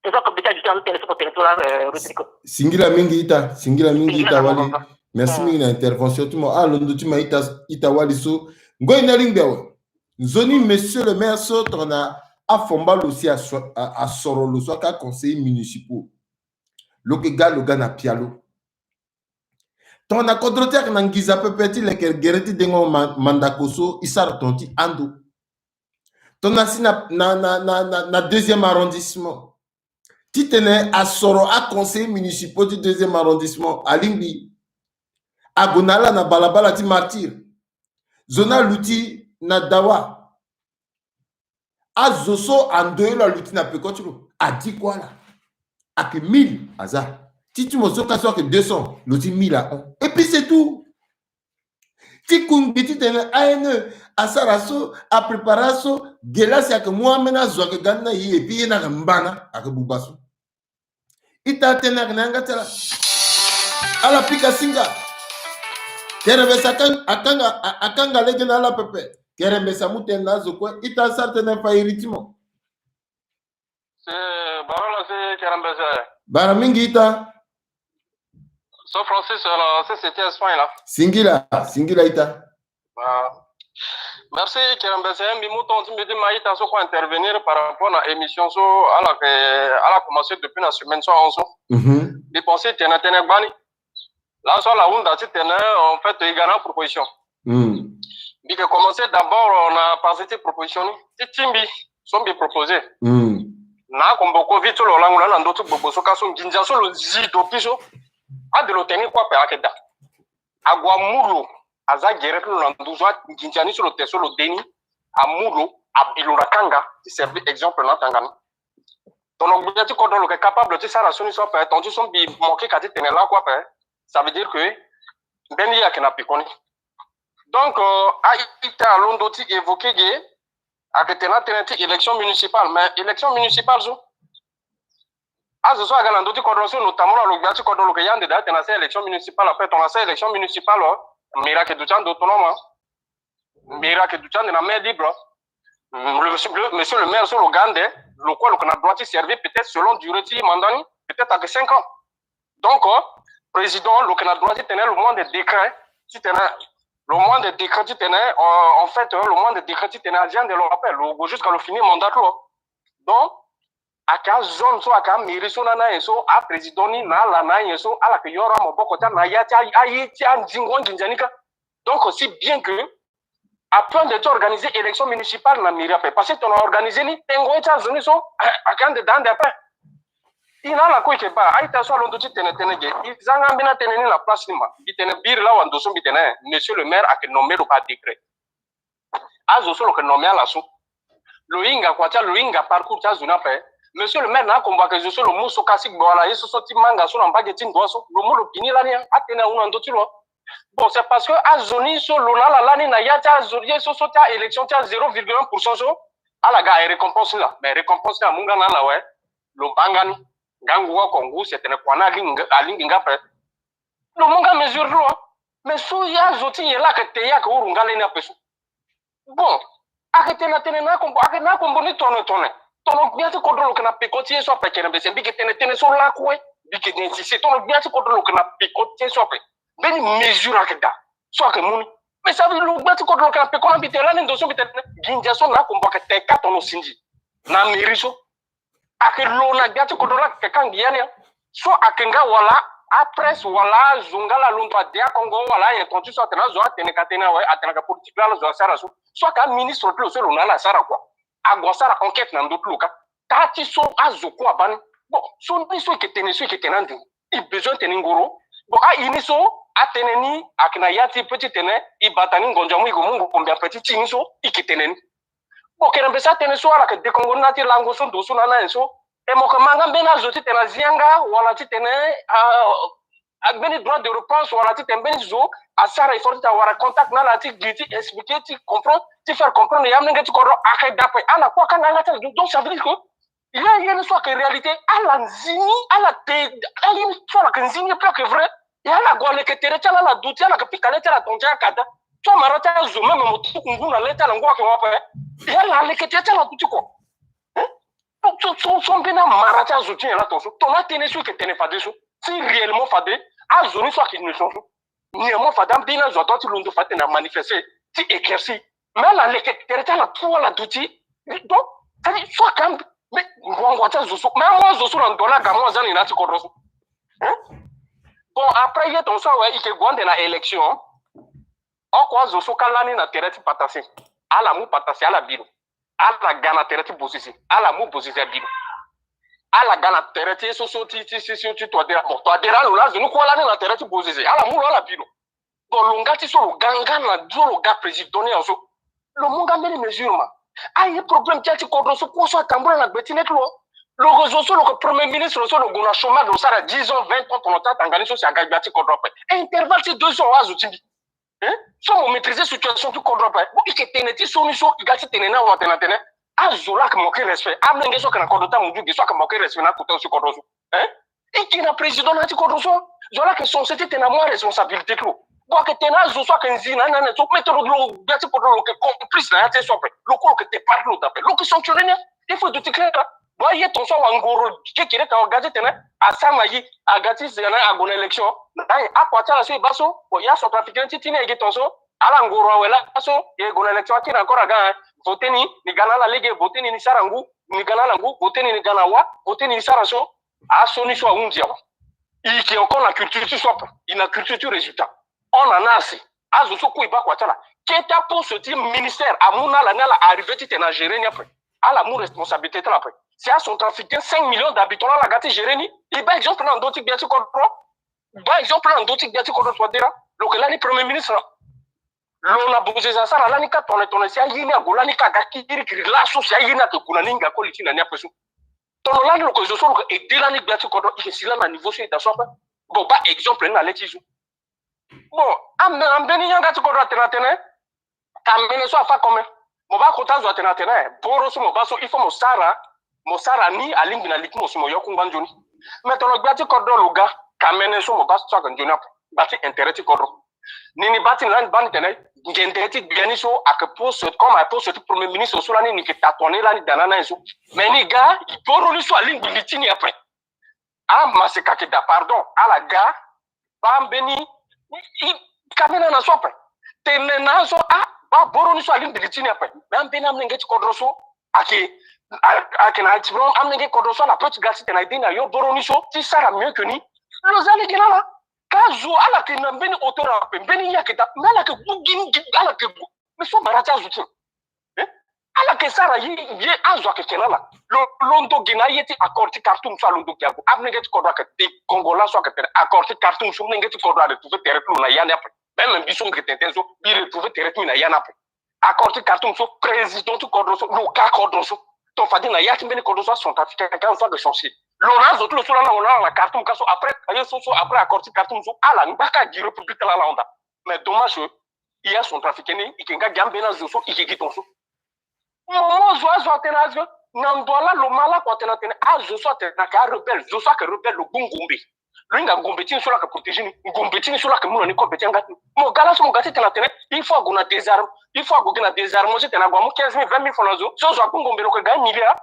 C'est ça comme déjà ajouter à notre téléphone pour téléphone là, euh, Rodrigo. Singila mingi ita, singila mingi ita wali. Merci mingi na intervention ti mo. Ah, londo ti ma ita, ita wali so. Ngoi na lingbi awe. Nzoni monsieur le maire so tongana afomba lo si a so-, a, asoro lo so aka conseillers municipaux. Lo ke ga lo ga na pialo. Tongana kodro ti ayeke na nginza pepe ti leke gere ti dengo ma-, mandako so e sara tongana ti ando. Tongana si na, na, na deuxième arrondissement. Titene asoro a conseillers municipaux ti deuxième arrondissement alingbi. Ague na ala na balabala ti Martyrs. Zo ni aluti na dawa. Azo so ando ye lo aluti na peko ti lo, adi kue ala. Ayeke mille aza. Ti ti mo so ka so ayeke deux cents, lo ti mille ahon. Et puis c'est tout. Ti kungbi titene A N E asara so, aprépara so, gela si ayeke mu ambeni azo ayeke ga ni na ye, et puis ye ni ayeke mbana, ayeke buba so. Ita atene ayeke na yanga ti ala. Ala pika singa. Kerembesa akang-, akanga, a-, akanga lege na ala pepe. Kerembesa amu tënë na azo kue. Ita asara tënë fa iri ti mo. C'est Barola, c'est Kerembesa. Bara mingi ita. So Francis, alors, c'est, c'était Espagne, là. Singila, singila ita. Ah. Merci, Kerembesa. Mbi mu temps ti mbi ti ma ita so kue intervenir par rapport na émission so, ala ke, ala commencé depuis na semaine so ahon so. Mhm. Mbi pensé tene tene gbani. Laso ala hunda titene, en fait, e ga na proposition. Hmm. Mbi ke commencé d'abord na partie ti proposition ni. Ti ti mbi, so mbi proposé. Hmm. Na akombo covid so lo lango na ala na ndö ti gbogbo so ka so nginza so lo zi dopi so. Ade lo tene ni kue ape ayeke daa. Ague amu lo, aza gere ti lo na nduzu anginza ni so lo te so lo de ni, amu lo, abi lo na kanga, ti servir exemple na atanga ni. Tono gbia ti kodro lo yeke capable ti sara so ni so ape, tonga ti so mbi manqué ka ti tene lakue ape, ça veut dire que mbeni ye ayeke na pekoni. Donc, euh, a-ita alondo ti évoquer ge, ayeke tene atënë ti élection municipale, mais élection municipale so, azo so aga na ndö ti kodro so, notamment na lo gbia ti kodro lo yeke ya ande daa atene asara élection municipale ape, tongana asara élection municipale, mairie ayeke duti ande autonome. Mairie ayeke duti ande na main libre. Le monsieur, le, monsieur le maire so lo ga ande, lo kue lo yeke na droit ti servir peut-être selon durée ti mandat ni, peut-être ayeke cinq ans. Donc, euh, président, lo yeke na droit titene lo mu ande décret, titene, lo mu ande décret titene, euh, en fait, euh, lo mu ande décret titene azi ande lo ape, lo gue jusqu'à lo fini mandat ti lo. Donc, ayeke azone so, ayeke amairie so na ala nyen so, aprésident ni na ala na ala nyen so, ala yeke yoro amaboko ti ala na ya ti a, aye ti anzingo anginza ni kâ. Donc, aussi bien que ape ande ti organiser élection municipale na mairie ape, parce que tongana organiser ni, tengo ye ti azo ni so, ayeke ande daa ande ape. E na ala kue e yeke baa, a-ita so alondo ti tene tënë ge, e za nga ambeni atënë ni na place ni ma. Mbi tene biri laa wa ndo so mbi tene, monsieur le maire ayeke nommé lo par décret. Azo so lo yeke nommé ala so, lo hinga kua ti ala, lo hinga parcours ti azo ni ape. Monsieur le maire na akombo ayeke zo so lo mu so kasi gbe wala ye so so ti manga so na mbage ti ndo so, lo mu lo bi ni lani, atënë ahon na ndö ti lo. Bon, c'est parce que azo ni so lo na ala lani na ya ti azo ye so so ti a-élection ti a zéro virgule un pour cent so, ala ga aye récompense ni laa. Mais récompense ni amu nga na ala awe. Lo baa nga ni. Nga ngu oko ngu si atene kua ni alingbi nga, alingbi nga ape. Lo mu nga mesure ti lo. Mais so ye azo ti nyen laa ayeke te ye ayeke huru nga lani ape so. Bon, ayeke tene na tënë na akombo, ayeke na akombo ni tongana tongana. Tongana gbia ti kodro lo yeke na peko ti ye so ape, kerembese, mbi yeke tene tënë so lakue, mbi yeke insisté, tongana gbia ti kodro lo yeke na peko ti ye so ape, mbeni mesure ayeke daa so ayeke mu ni. Mais ça veut dire lo gbia ti kodro lo yeke na peko na mbi tene lani ndo so mbi tene, nginza so na akombo ayeke te kâ tongana sinzi na mairie so. Ayeke lo na gbia ti kodro laa ayeke kangbi ya ni. So ayeke nga wala apresse wala azo nga laa alondo ade akongo wala ayen ton ti so atene azo atene ka tënë awe, atene ka politique laa azo asara so. So ayeke aministre ti lo so lo na ala asara kua. Ague asara enquête na ndö ti lo kâ. Taa ti so azo kue abaa ni. Bon, so ni so e yeke tene so e yeke tene ande ni. E besoin tene ngoro. Bon, a-ini so atënë ni ayeke na ya ti peut ti tene e bata ni ngonzo amu e gue mu ngombe ape ti ti ni so e yeke tene ni. Bon, kerembese atënë so ala yeke dekongo ni na ti lango so ndo so na ala nyen so. E mo yeke ma nga mbeni azo titene azi yanga wala titene, ah, ah, mbeni droit de réponse wala titene mbeni zo asara effort titene awara contact na ala ti gi ti expliquer ti comprendre, ti faire comprendre ya molenge ti kodro ayeke daa ape. Ala kue akanga yanga ti ala. Donc ça veut dire que ya ye ni so ayeke réalité, ala nzini, ala te, ala ye ni so ala yeke nzini ye pe ayeke vrai. E ala gue aleke tere ti ala, ala duti, ala yeke pika le ti ala tonga ti akata. So amara ti azo même mo tuku ngu na le ti ala ngu ayeke wa ape. E ala aleke tere ti ala duti kua. Hein? So, so, so mbeni amara ti azo ti nyen laa tonga so. Tongana atënë so e yeke tene fadeso. Si réellement fade, azo ni so ayeke innocent so. Nyen mo fade ambeni azo adoit ti londo fade titene amanifester, ti éclaircir. Mais ala leke tere ti ala tout ala duti. Donc, c'est-à-dire, so ayeke ambi, mais ngbongbon ti azo so. Mais amu azo so na ndo laa aga amu aza ni na ya ti kodro so. Hein? Bon, après ye tongaso awe, e yeke gue ande na élection. Oko azo so ka lani na tere ti patase. Ala mu patase, ala bi lo. Ala ga na tere ti bosese, ala mu bosese abi lo. Ala ga na tere ti ye so so ti, ti, ti, ti, ti touadéra. Bon, touadéra lo laa azo ni kue lani na tere ti bosese, ala mu lo, ala bi lo. Bon, lo nga ti so lo ga nga na so lo ga président ni awe so. Lo mu nga mbeni mesure ma. Aye problème ti ya ti kodro so kue so atambula na gbe ti ni ti lo. Lo ke zo so lo ke premier ministre so lo gue na chômage lo sara dix ans vingt ans tongana tata ngani so si aga gbia ti kodro ape. Intervalle ti deux ans azo ti mbi. Hein? So mo maîtriser situation ti kodro ape. Bon, i ke tene ti so ni so i ga ti tene ni awa tene atene. Azo la ake manquer respect. Amolenge so ake na kodro ti amunzu ge so ake manquer respect na akota ti kodro so. Hein? I ke na président na ya ti kodro so. Zo la ake censé ti tene amu aresponsabilité ti lo. Bon, ake tene azo so ake nzi na ni na ni so. Mais tongana lo gbia ti kodro lo ke complice na ya ti ye so ape. Lo kue lo ke départ lo daa ape. Lo ke sanctionner ni. Il faut duti clair. Bon, aye tongaso awangoro kekere ka awa ga ti tene asara na ye, aga ti tene ague na élection. Aye, akua ti ala so e baa so. Bon, ya centrafricain ti ti ni ayeke tongaso ala ngoro awe laso e gue na élection akiri encore aga, hein. Voter ni, ni ga na ala lege, voter ni, ni sara ngu, ni ga na ala ngu, voter ni, ni ga na wa, voter ni, ni sara so. Aso ni so ahunzi awe. I ke encore na culture ti so ape. I na culture ti résultat. On en a assez. Azo so kue e baa kua ti ala. Kete aposte ti ministère amu na ala ni ala arrivé ti tene agérer ni ape. Ala mu responsabilité ti ala ape. Si acentrafricain cinq millions d'habitants la ala ga ti gérer ni. E baa exemple na ndö ti gbia ti kodro. Baa exemple na ndö ti gbia ti kodro Touadéra. Lo ke lani premier ministre na lo na bozeza asara lani ka tongana tongana si aye ni ague lani ka aga kirikiri laso si aye ni ake gue na ni hinga koli ti na ni ape so. Tongana lani lo ke zo so lo ke aidé lani gbia ti kodro, i ke si lani na niveau so e daa so ape. Bon, baa exemple ni na le ti zo. Bon, ambe, ambeni yanga ti kodro atene atene. Kamene so afa kome. Mo baa kota zo atene atene, eh, boro so mo baa so il faut mo sara, mo sara ni alingbi na li ti mo si mo yo kungba nzoni. Mais tongana gbia ti kodro lo ga, kamene so mo baa so ake nzoni ape. Gba ti intérêt ti kodro. Ni ni baa ti ni lani baa ni tene, ngende ti gbia ni so ake poste, comme aye poste ti premier ministre so lani ni ke tatoné lani daa na ni so. Mais ni ga, boro ni so alingbi li ti ni ape. Amaseka ke daa, pardon, ala ga, baa mbeni, i, i, kamene na so ape. Tene na so, ah, baa boro ni so alingbi li ti ni ape. Mais ambeni amolenge ti kodro so, ake, a, ake na ti bro, amolenge kodro so ala peut ti ga ti tene aidé ni ayo boro ni so, ti sara mieux que ni. Lo zia lege na ala. Ka zo ala ke na mbeni hauteur ape, mbeni ye ake daa, mais ala ke gu gi ni gi, ala ke gu. Mais so mara ti azo ti. Eh? Ala ke sara ye, ye azo ake ke na ala. Lo, londo ge na aye ti accord ti Khartoum so alondo ge ague. Amolenge ti kodro ake te, kongo laso ake tene. Accord ti Khartoum so, molenge ti kodro aretrouver tere ti lo na ya ni ape. Même mbi so mbi ke tene tënë so, mbi retrouver tere ti mbi na ya ni ape. Accord ti Khartoum so, président ti kodro so, lo ka kodro so. Donc fade na ya ti mbeni kodro so acentrafricain ka so ake changer. Lo na azo ti lo so lani ahon na ala na Khartoum ka so après, aye so so après accord ti Khartoum so, ala ngba ka gi république ti ala ala hon daa. Mais dommage que i acentrafricain ni, i ke nga gi ambeni azo so, i ke gi tongaso. Mo, mo zo azo atene azo, na ndo ala lo ma lakue atene atene, azo so atene ake arebelle, zo so ake rebelle lo gbu ngombe. Lo hinga ngombe ti ni so lo ake protéger ni, ngombe ti ni so lo ake mu na ni kobe ti yanga ti ni. Mo ga laso mo ga ti tene atene, il faut ague na désarme, il faut ague gi na désarme ti tene ague amu quinze mille, vingt mille francs na zo, so zo agbu ngombe lo ke ga un milliard.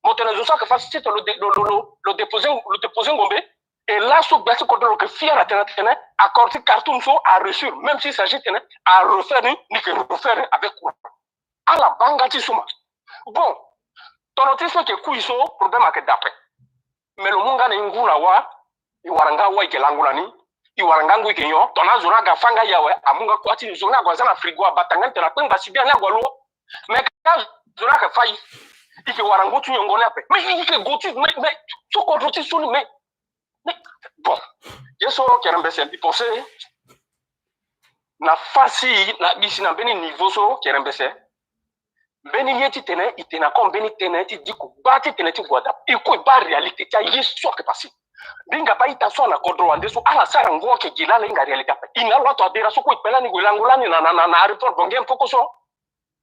Mo tene zo so ake fa site lo de, lo, lo, lo, lo déposer, lo déposer ngombe. Et laso gbia ti kodro lo ke fier atene atene, accord ti Khartoum so a réussir, même s'il s'agit tene a refaire ni, ni ke refaire ni avec quoi? Ala baa nga ti so ma. Bon, tongana ti so e ke kui so, problème ake daa ape. Mais lo mu nga na e ngu na wa, e wara nga wa e ke lango na ni, e wara nga ngu e ke nyon, tongana azo ni aga fâ nga ye awe, amu nga kua ti nzoni ague aza na frigo, abata nga ni tene akpengba si bien ni ague alo. Mais ka zo ni ake fâ e, e ke wara ngu ti nyongo ni ape. Mais e ke gue ti, mais, mais, so kodro ti so ni, mais, mais, bon, ye so kerembese mbi pensé na fâ si na bisi na mbeni niveau so kerembese. Mbeni ye ti tene, e tene na ko mbeni tene ti diku, gba ti tene ti gue daa. E kue e baa réalité ti aye so ake passé. Mbi hinga baa ita so ana kodro wande so, ala sara ngu ake gi lani ala hinga réalité ape. E na lo ato adera so kue e kpe lani gue lango lani na, na, na, na aéroport Bangui Mpoko so.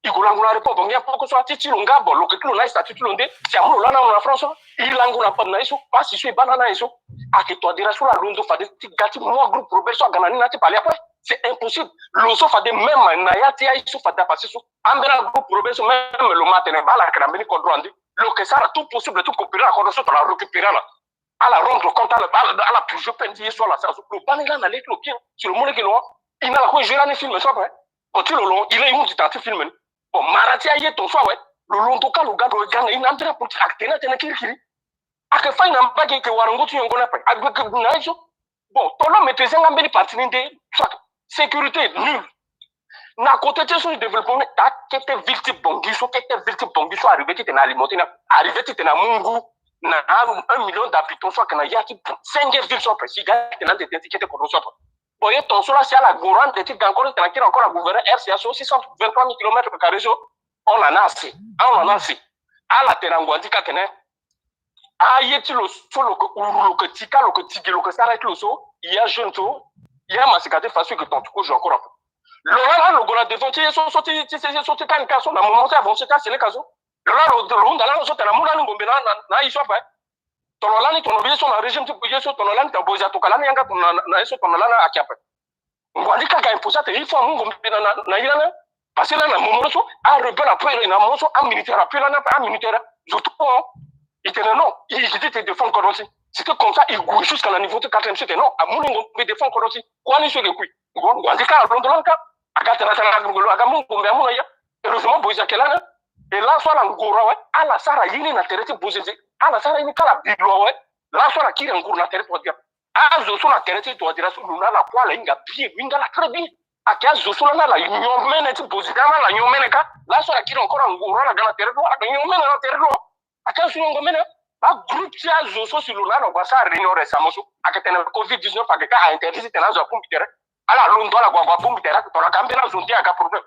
E gue lango na aéroport Bangui Mpoko so, ati ti lo nga, bon, lo ke ti lo na aye statut ti lo nde, si amu lo lani ahon na France so, e lango na, na ye so, pasi so e baa lani na ye so. Ake to adera so la londo fade ti ga ti mu agroupe rebelle so aga na ni na ya ti palais ape. C'est impossible. Lo so fade même na ya ti aye so fade apase so, ambeni agroupe rebelle so même lo ma tene baa ala yeke na mbeni kodro ande. Lo yeke sara tout possible ti coopérer na kodro so tongana récupérer ala. Ala rendre compte, ala, ala, ala purger peine ti ye so ala sara so. Lo baa ni lani na le ti lo bien. Si lo mu lege lo hon, e na ala kue e jouer lani film so ape. Bon, ti lo lo hon, e laa e hunzi tanga ti film ni. Bon, mara ti aye tongaso awe, lo londo ka lo ga, lo ga na e na ambeni apolitique ake tene atene kirikiri. Ake fâ e na mbage, e ke wara ngu ti nyongo ni ape. Ake na ye so. Bon, tongana lo maîtriser nga mbeni parti ni nde, soit sécurité nul. Na côté ti so ti développement, ta kete ville ti Bangui so, kete ville ti Bangui so arrivé ti tene alimenter ni, arrivé ti tene amu ngu na un, un million d'habitants so ayeke na ya ti cinq ville so ape, si ga ti tene ande tene ti kete kodro so ape. Bon, ye tongaso la si ala goro ande ti ga encore ti tene akiri encore agouverner R C A so six cent vingt-trois mille kilomètres carrés so. On en a assez. On en a assez. Ala tene na Nguandika atene, aye ti lo so lo ke uru, lo ke tika, lo ke tigi, lo ke sara ye ti lo so, i ya jeune so, i ya masika ti faso, i ke tontu kozo encore ape. Lo laa lo gue na devant ti ye so, so ti, ti, ti, so ti K N K so, na moment ti avancer ti aseleka so. Lo laa lo, lo hunda lani so tene amu lani ngombe na, na, na aye so ape. Tono lani, tono ye so na régime ti ye so, tono lani tene Bozizia atoka lani yanga, tono na, na, na ye so, tono lani ayeke ape. Nguandika aga imposer atene il faut amu ngombe na, na, na ye lani. Parce que lani na moment so arebelle ape, na moment so amilitaire ape lani ape, amilitaire zo tout, hein. I tene non, i, i ti défendre kodro ti. C'était comme ça, i gue jusqu'à na niveau ti quatrième so, i tene non, amu ni ngombe défendre kodro ti. Kua ni so e ke kui. Ngu-, Nguandika alondo lani kâ. Aga tene atene aga mu ngombe amu na ya. Heureusement Bozizia ayeke lani. E laso ala ngoro awe, ala sara ye ni na tere ti Bozizia. Ala sara ye ni kâ ala bi lo awe. Laso ala kiri anguru na tere ti Touadéra. Azo so na tere ti Touadéra so, lo na ala kue ala hinga bien, lo hinga ala très bien. Ayeke azo so lani ala nyon mene ti Bozizia, lani ala nyon mene kâ. Laso ala kiri encore angoro ala ga na tere ti lo, ala ga nyon mene na tere ti lo. Ayeke azo so nyon mene. Agroupe ti azo so si lo na ala gue asara réunion récemment so, ayeke tene covid dix-neuf ayeke kâ, a interdit ti tene azo abongbi tere. Ala londo ala gue, ague abongbi tere, tongana ka ambeni azo nde aga problème.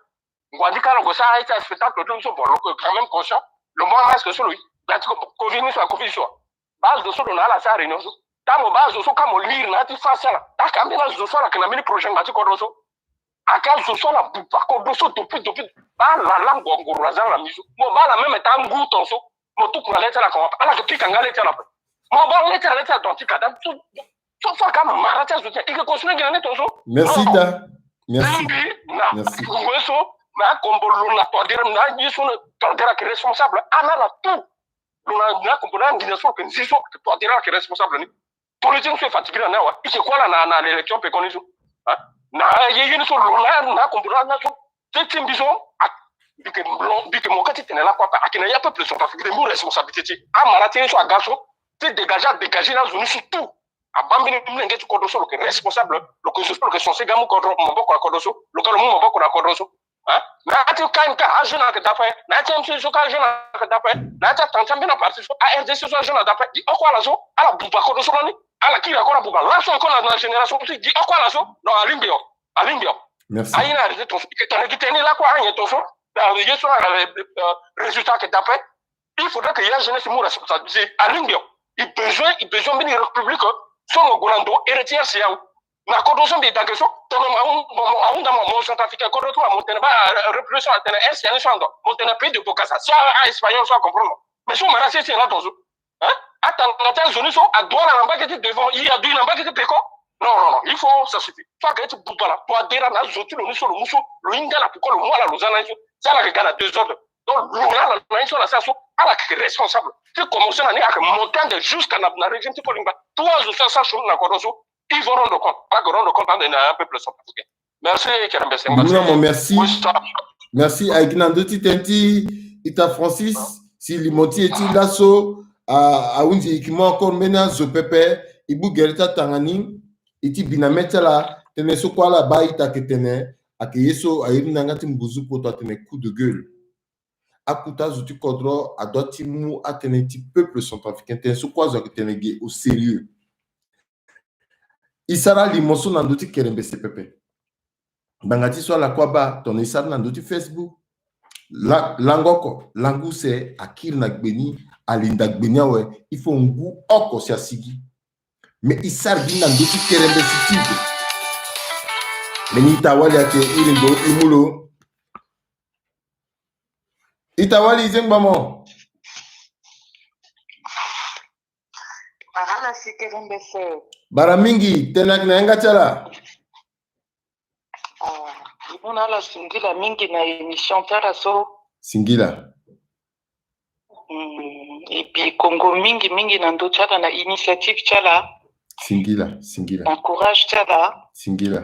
Nguandika lo gue sara ye ti spectacle ti lo so, bon, lo ke quand même conscient. Lo mu amasque so lo, gba ti covid ni so, covid ni so. Baa azo so lo na ala asara réunion so. Tango baa azo so kâ mo lire na ya ti face ti ala. Ayeke ambeni azo so ala yeke na mbeni projet ngba ti kodro so. Ayeke azo so ala buba kodro so depuis, depuis. Baa ala lango angoro na zia na mizo. Mo baa ala même taa ngu tonso. Mo tuku na le ti ala, ala yeke pika nga le ti ala ape. Mo baa le ti ala, le ti ala tonga ti kata. So, so, so, so ayeke amara ti azo ti ala. I ke continuer gi na ni tonso. Merci, ta. Merci. Merci. Ngu so na akombo lo na Touadéra, na ye so na Touadéra ayeke responsable. Ana ala tout. Lo na, na akombo na anginza so ayeke nzi so, Touadéra ayeke responsable ni. Politique so e fatiguer na ni awe. I ke kue ala na, na l'élection pekoni so. Hein? Na ye, ye ni so lo na, na akombo na, na so. Ti, ti mbi so, ah, mbi ke mlo-, mbi ke mo ka ti tene lakue ape, ayeke na ya peuple centrafricain, mbi mu responsabilité ti e. Amara ti ye so aga so, ti dégager, adégager na azo ni so tout. Abaa mbeni molenge ti kodro so lo yeke responsable, lo yeke zo so lo yeke censé ga mu kodro, maboko na kodro so, lo ga lo mu maboko na kodro so. Hein? Na ya ti K M K ajeune ayeke daa ape, na ya ti M C so kâ ajeune ayeke daa ape, na ya ti atanga ti ambeni aparti so, A R D C so ajeune ada ape, gi oko ala so, ala buba kodro so lani, ala kiri encore abuba laso encore na, na génération ti gi oko ala so, non, alingbi yo, alingbi yo. Merci. Aye ni arrêté tonso, i ke tene gi tënë ni lakue anyen tonso, na ye so na, euh, euh, résultat ayeke daa ape. Il faudrait que ya jeunesse mu responsabilité. Alingbi yo. I besoin, i besoin mbeni république so mo gue na ndo, héritier R C A. Na kodro so mbi dage so, tongana mo, mo, mo, ahunda mo, mo centrafricain, kodro ti mo, mo tene baa, euh, république so atene R C A ni so ando. Mo tene pays de Bokassa. Si a, a espagnol so acomprendre mo. Mais so mo raciste ni la tonso. Hein? Atanga ti azo ni so, adua ala na mbage ti devant, i adui na mbage ti peko. Non, non, non, il faut, ça suffit. So ayeke ti buba la, Touadéra na azo ti lo ni so lo mu so, lo hinga ala, pourquoi lo mu ala lo za na ye so? Si ala yeke ga na désordre. Donc, lo na ala na ye so ala sara so, ala yeke responsable. Ti commencer na ni ayeke monter ande jusqu'à na, na régime ti Kolingba. Trois zo so asara so na kodro so, ils vont rendre compte. Ala yeke rendre compte ande na peuple centrafricain. Merci, Kerembe Senga. Vraiment, merci. Oui, ça. Merci, ayeke na ndö ti tënë ti ita Francis, si limo ti e ti laso, a, ahunzi e yeke mu encore mbeni azo pepe, e bu gere ti atanga ni, e ti bi na mê ti ala, tënë so kue ala baa ita ayeke tene, ayeke ye so a iri ni na yanga ti mbuzu poto atene coup de gueule. Akota azo ti kodro adua ti mu atënë ti peuple centrafricain, tënë so kue azo ayeke tene ge au sérieux. E sara limo so na ndö ti kerembese pepe. Ngbanga ti so ala kue abaa, tongana e sara na ndö ti Facebook, la, lango oko, lango use, akiri na gbe ni, alinda gbe ni awe, il faut ngu oko si asigi. Mais e sara gi na ndö ti kerembese ti gbe. Mbeni ita wali ayeke iri ndo e mu lo. Ita wali, e zengba mo. Bara na si kerembese. Bara mingi, tene ayeke na yanga ti ala. Ah, e mu na ala singila mingi na émission ti ala so. Singila. Hmm, e bi kongo mingi mingi na ndö ti ala, na initiative ti ala. Singila, singila. Na courage ti ala. Singila.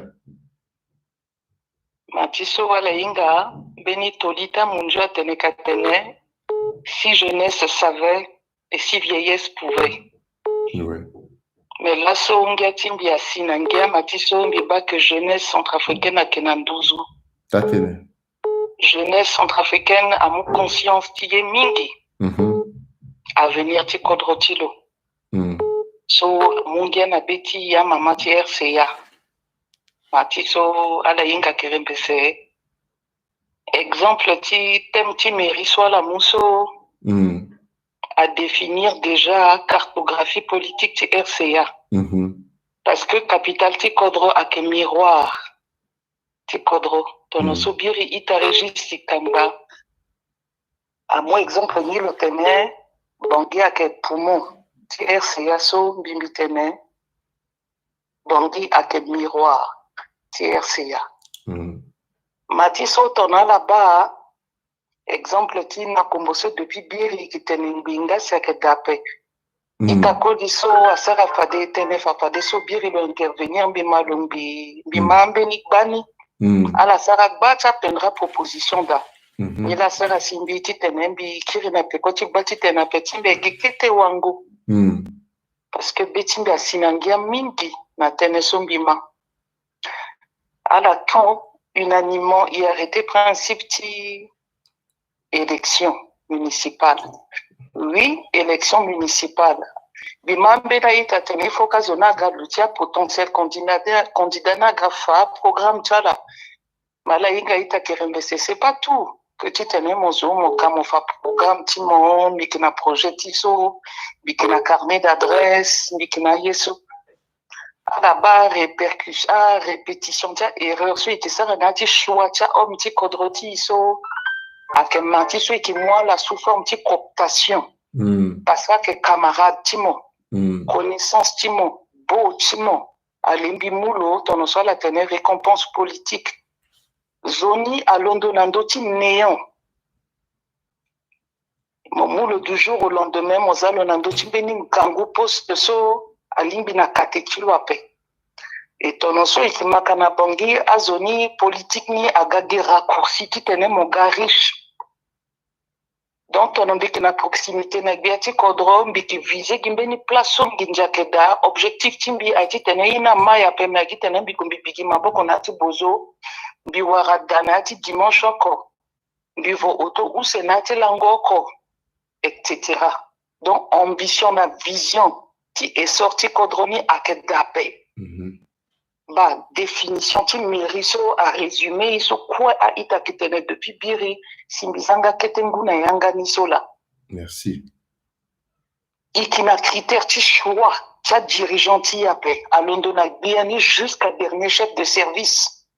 Ma ti so ala hinga mbeni toli ti amunzu atene ka tene, si jeunesse savait et si vieillesse pouvait. Ouais. Mais laso ngia ti mbi asi na ngia, ma ti so mbi baa que jeunesse centrafricaine ayeke na nduzu. Tatene. Jeunesse centrafricaine amu conscience ti ye mingi. Mhm. Avenir ti kodro ti lo. Mm. So amu ngia na be ti amama ti R C A. Ma ti so ala hinga kerembese. Exemple ti thème ti mairie so ala mu so, hmm, a définir déjà cartographie politique ti R C A. Mhm. Parce que capitale ti kodro ayeke miroir ti kodro. Tono, hmm, so biri ita Régis Ikamba amu exemple ni lo tene Bangui ayeke poumon ti R C A so, mbi mbi tene Bangui ayeke miroir ti R C A. Mm. Ma ti so tongana ala baa exemple ti Nakombo so depuis biri e yeke tene ngbii nga si ayeke daa ape. Mm. Ita koli so asara fade tënë fa fadeso biri lo intervenir mbi ma lo ngbii, mbi, mm, ma ambeni gbani. Mm. Ala sara gba ti apendra proposition daa. Mhm. Nilaa asara si mbi titene mbi kiri na peko ti gba titene ape ti mbi agi kete wango. Mm. Parce que be ti mbi asi na ngia mingi na tënë so mbi ma. Ala tout unanimement e arrêté principe ti élection municipale. Oui, élection municipale. Mbi ma ambeni a-ita tene il faut ka zo ni aga luti apotentiel candidat, candidat ni aga fa programme ti ala. Ma ala hinga a-ita kerembe se, c'est pas tout. Que titene mo zo mo ga mo fa programme ti mo, mbi yeke na projet ti so, mbi yeke na carnet d'adresse, mbi yeke na aye so. Ala baa répercussion, arépétition ti a-erreur so e yeke sara na ya ti choix ti ahomme ti kodro ti e so. Ayeke ma ti so e yeke mu ala sous forme ti cooptation. Mm. Parce que ayeke camarade ti mo, mm, connaissance ti mo, bo ti mo. Ale mbi mu lo, tono so ala tene récompense politique. Zo ni alondo na ndö ti néant. Mo mu lo du jour au lendemain, mo za lo na ndö ti mbeni ngangu poste so alingbi na kate ti lo ape. E tono so e yeke maka na Bangui, azo ni politique ni aga gi raccourci titene mo ga riche. Donc tono mbi yeke na proximité na gbia ti kodro, mbi yeke viser gi mbeni place so nginza ayeke daa. Objectif ti mbi aye titene e na mai ape, me agi titene mbi gue mbi bigi maboko na ya ti bozo, mbi wara daa na ya ti dimanche oko, mbi vo auto use na ya ti lango oko, et cetera. Donc ambition na vision ti essor ti kodro ni ayeke daa ape. Mhm. Ba définition ti mairie so arésumé e so kue a-ita yeke tene depuis biri si mbi za nga kete ngu na yanga ni so laa. Merci. E yeke na critère ti choix ti adirigeant ti e ape, alondo na gbia ni jusqu'à dernier chef de service.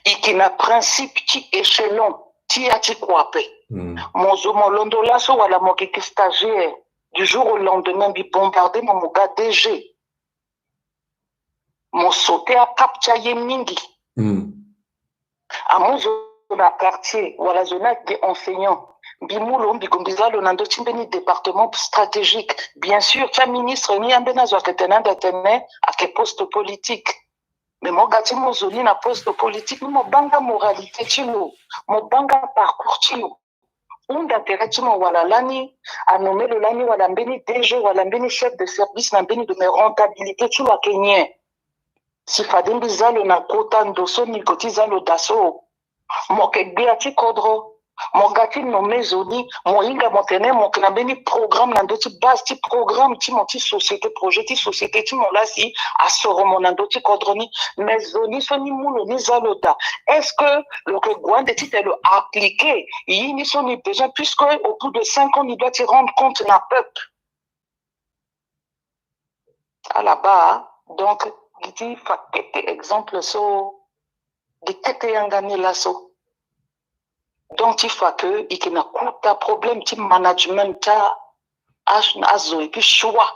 E yeke na principe ti échelon ti ya ti kua ape. Mm. Mo zo mo londo laso wala mo yeke stagiaire, du jour au lendemain mbi bombarder mo, mo ga D G. Mo sauter akap ti aye mingi. Mm. Amu zo na quartier wala zo ni ayeke enseignant, mbi mu lo mbi gue mbi za lo na ndö ti mbeni département stratégique. Bien sûr ti aministre ni ambeni azo ayeke tene ande atene ayeke poste politique. Mais mo ga ti mo zo ni na poste politique ni, mo baa nga moralité ti lo, mo baa nga parcours ti lo. Hunda tere ti mo wala lani, anommé lo lani wala mbeni D G wala mbeni chef de service na mbeni domaine, rentabilité ti lo ayeke nyen? Si fade mbi za lo na kota ndo so mbi gue ti za lo daa so, mo yeke gbia ti kodro. Mo ga ti nommé zo ni, mo hinga mo tene mo yeke na mbeni programme na ndö ti base ti programme ti mo ti société, projet ti société ti mo laa si asoro mo na ndö ti kodro ni. Mais zo ni so ni mu lo ni za lo daa, est-ce que lo yeke gue ande titene lo appliquer ye ni so ni besoin, puisque au bout de cinq ans ni doit ti rendre compte na peuple? Ala baa, donc gi ti fa kete exemple so, gi kete yanga ni laso. Donc ti fa que e yeke na kota problème ti management ti a, a, azo et puis choix,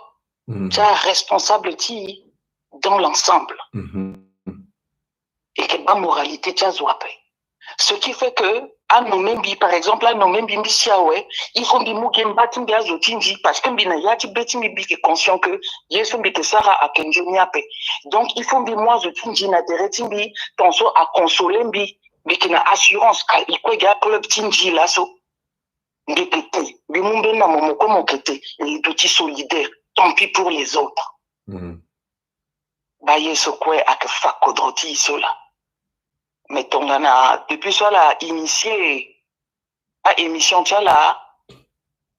mm, ti aresponsable ti e dans l'ensemble. Mhm. E yeke baa moralité ti azo ape. Ce qui fait que anommé mbi, par exemple, anommé mbi, mbi si awe, il faut mbi mu ge mba ti mbi azo ti ndi, parce que mbi na ya ti be ti mbi, mbi yeke conscient que ye so mbi yeke sara ayeke nzoni ape. Donc il faut mbi mu azo ti ndi na tere ti mbi, ton so aconsoler mbi, mbi yeke na assurance ka e kue ge aclub ti ndi laso. Mbi yeke te, mbi mu mbeni na mo, mo kue mo yeke te, e duti solidaire, tant pis pour les autres. Mhm. Baye so kue ayeke fa kodro ti e so laa. Mais tongana depuis so ala initié a-émission ti ala,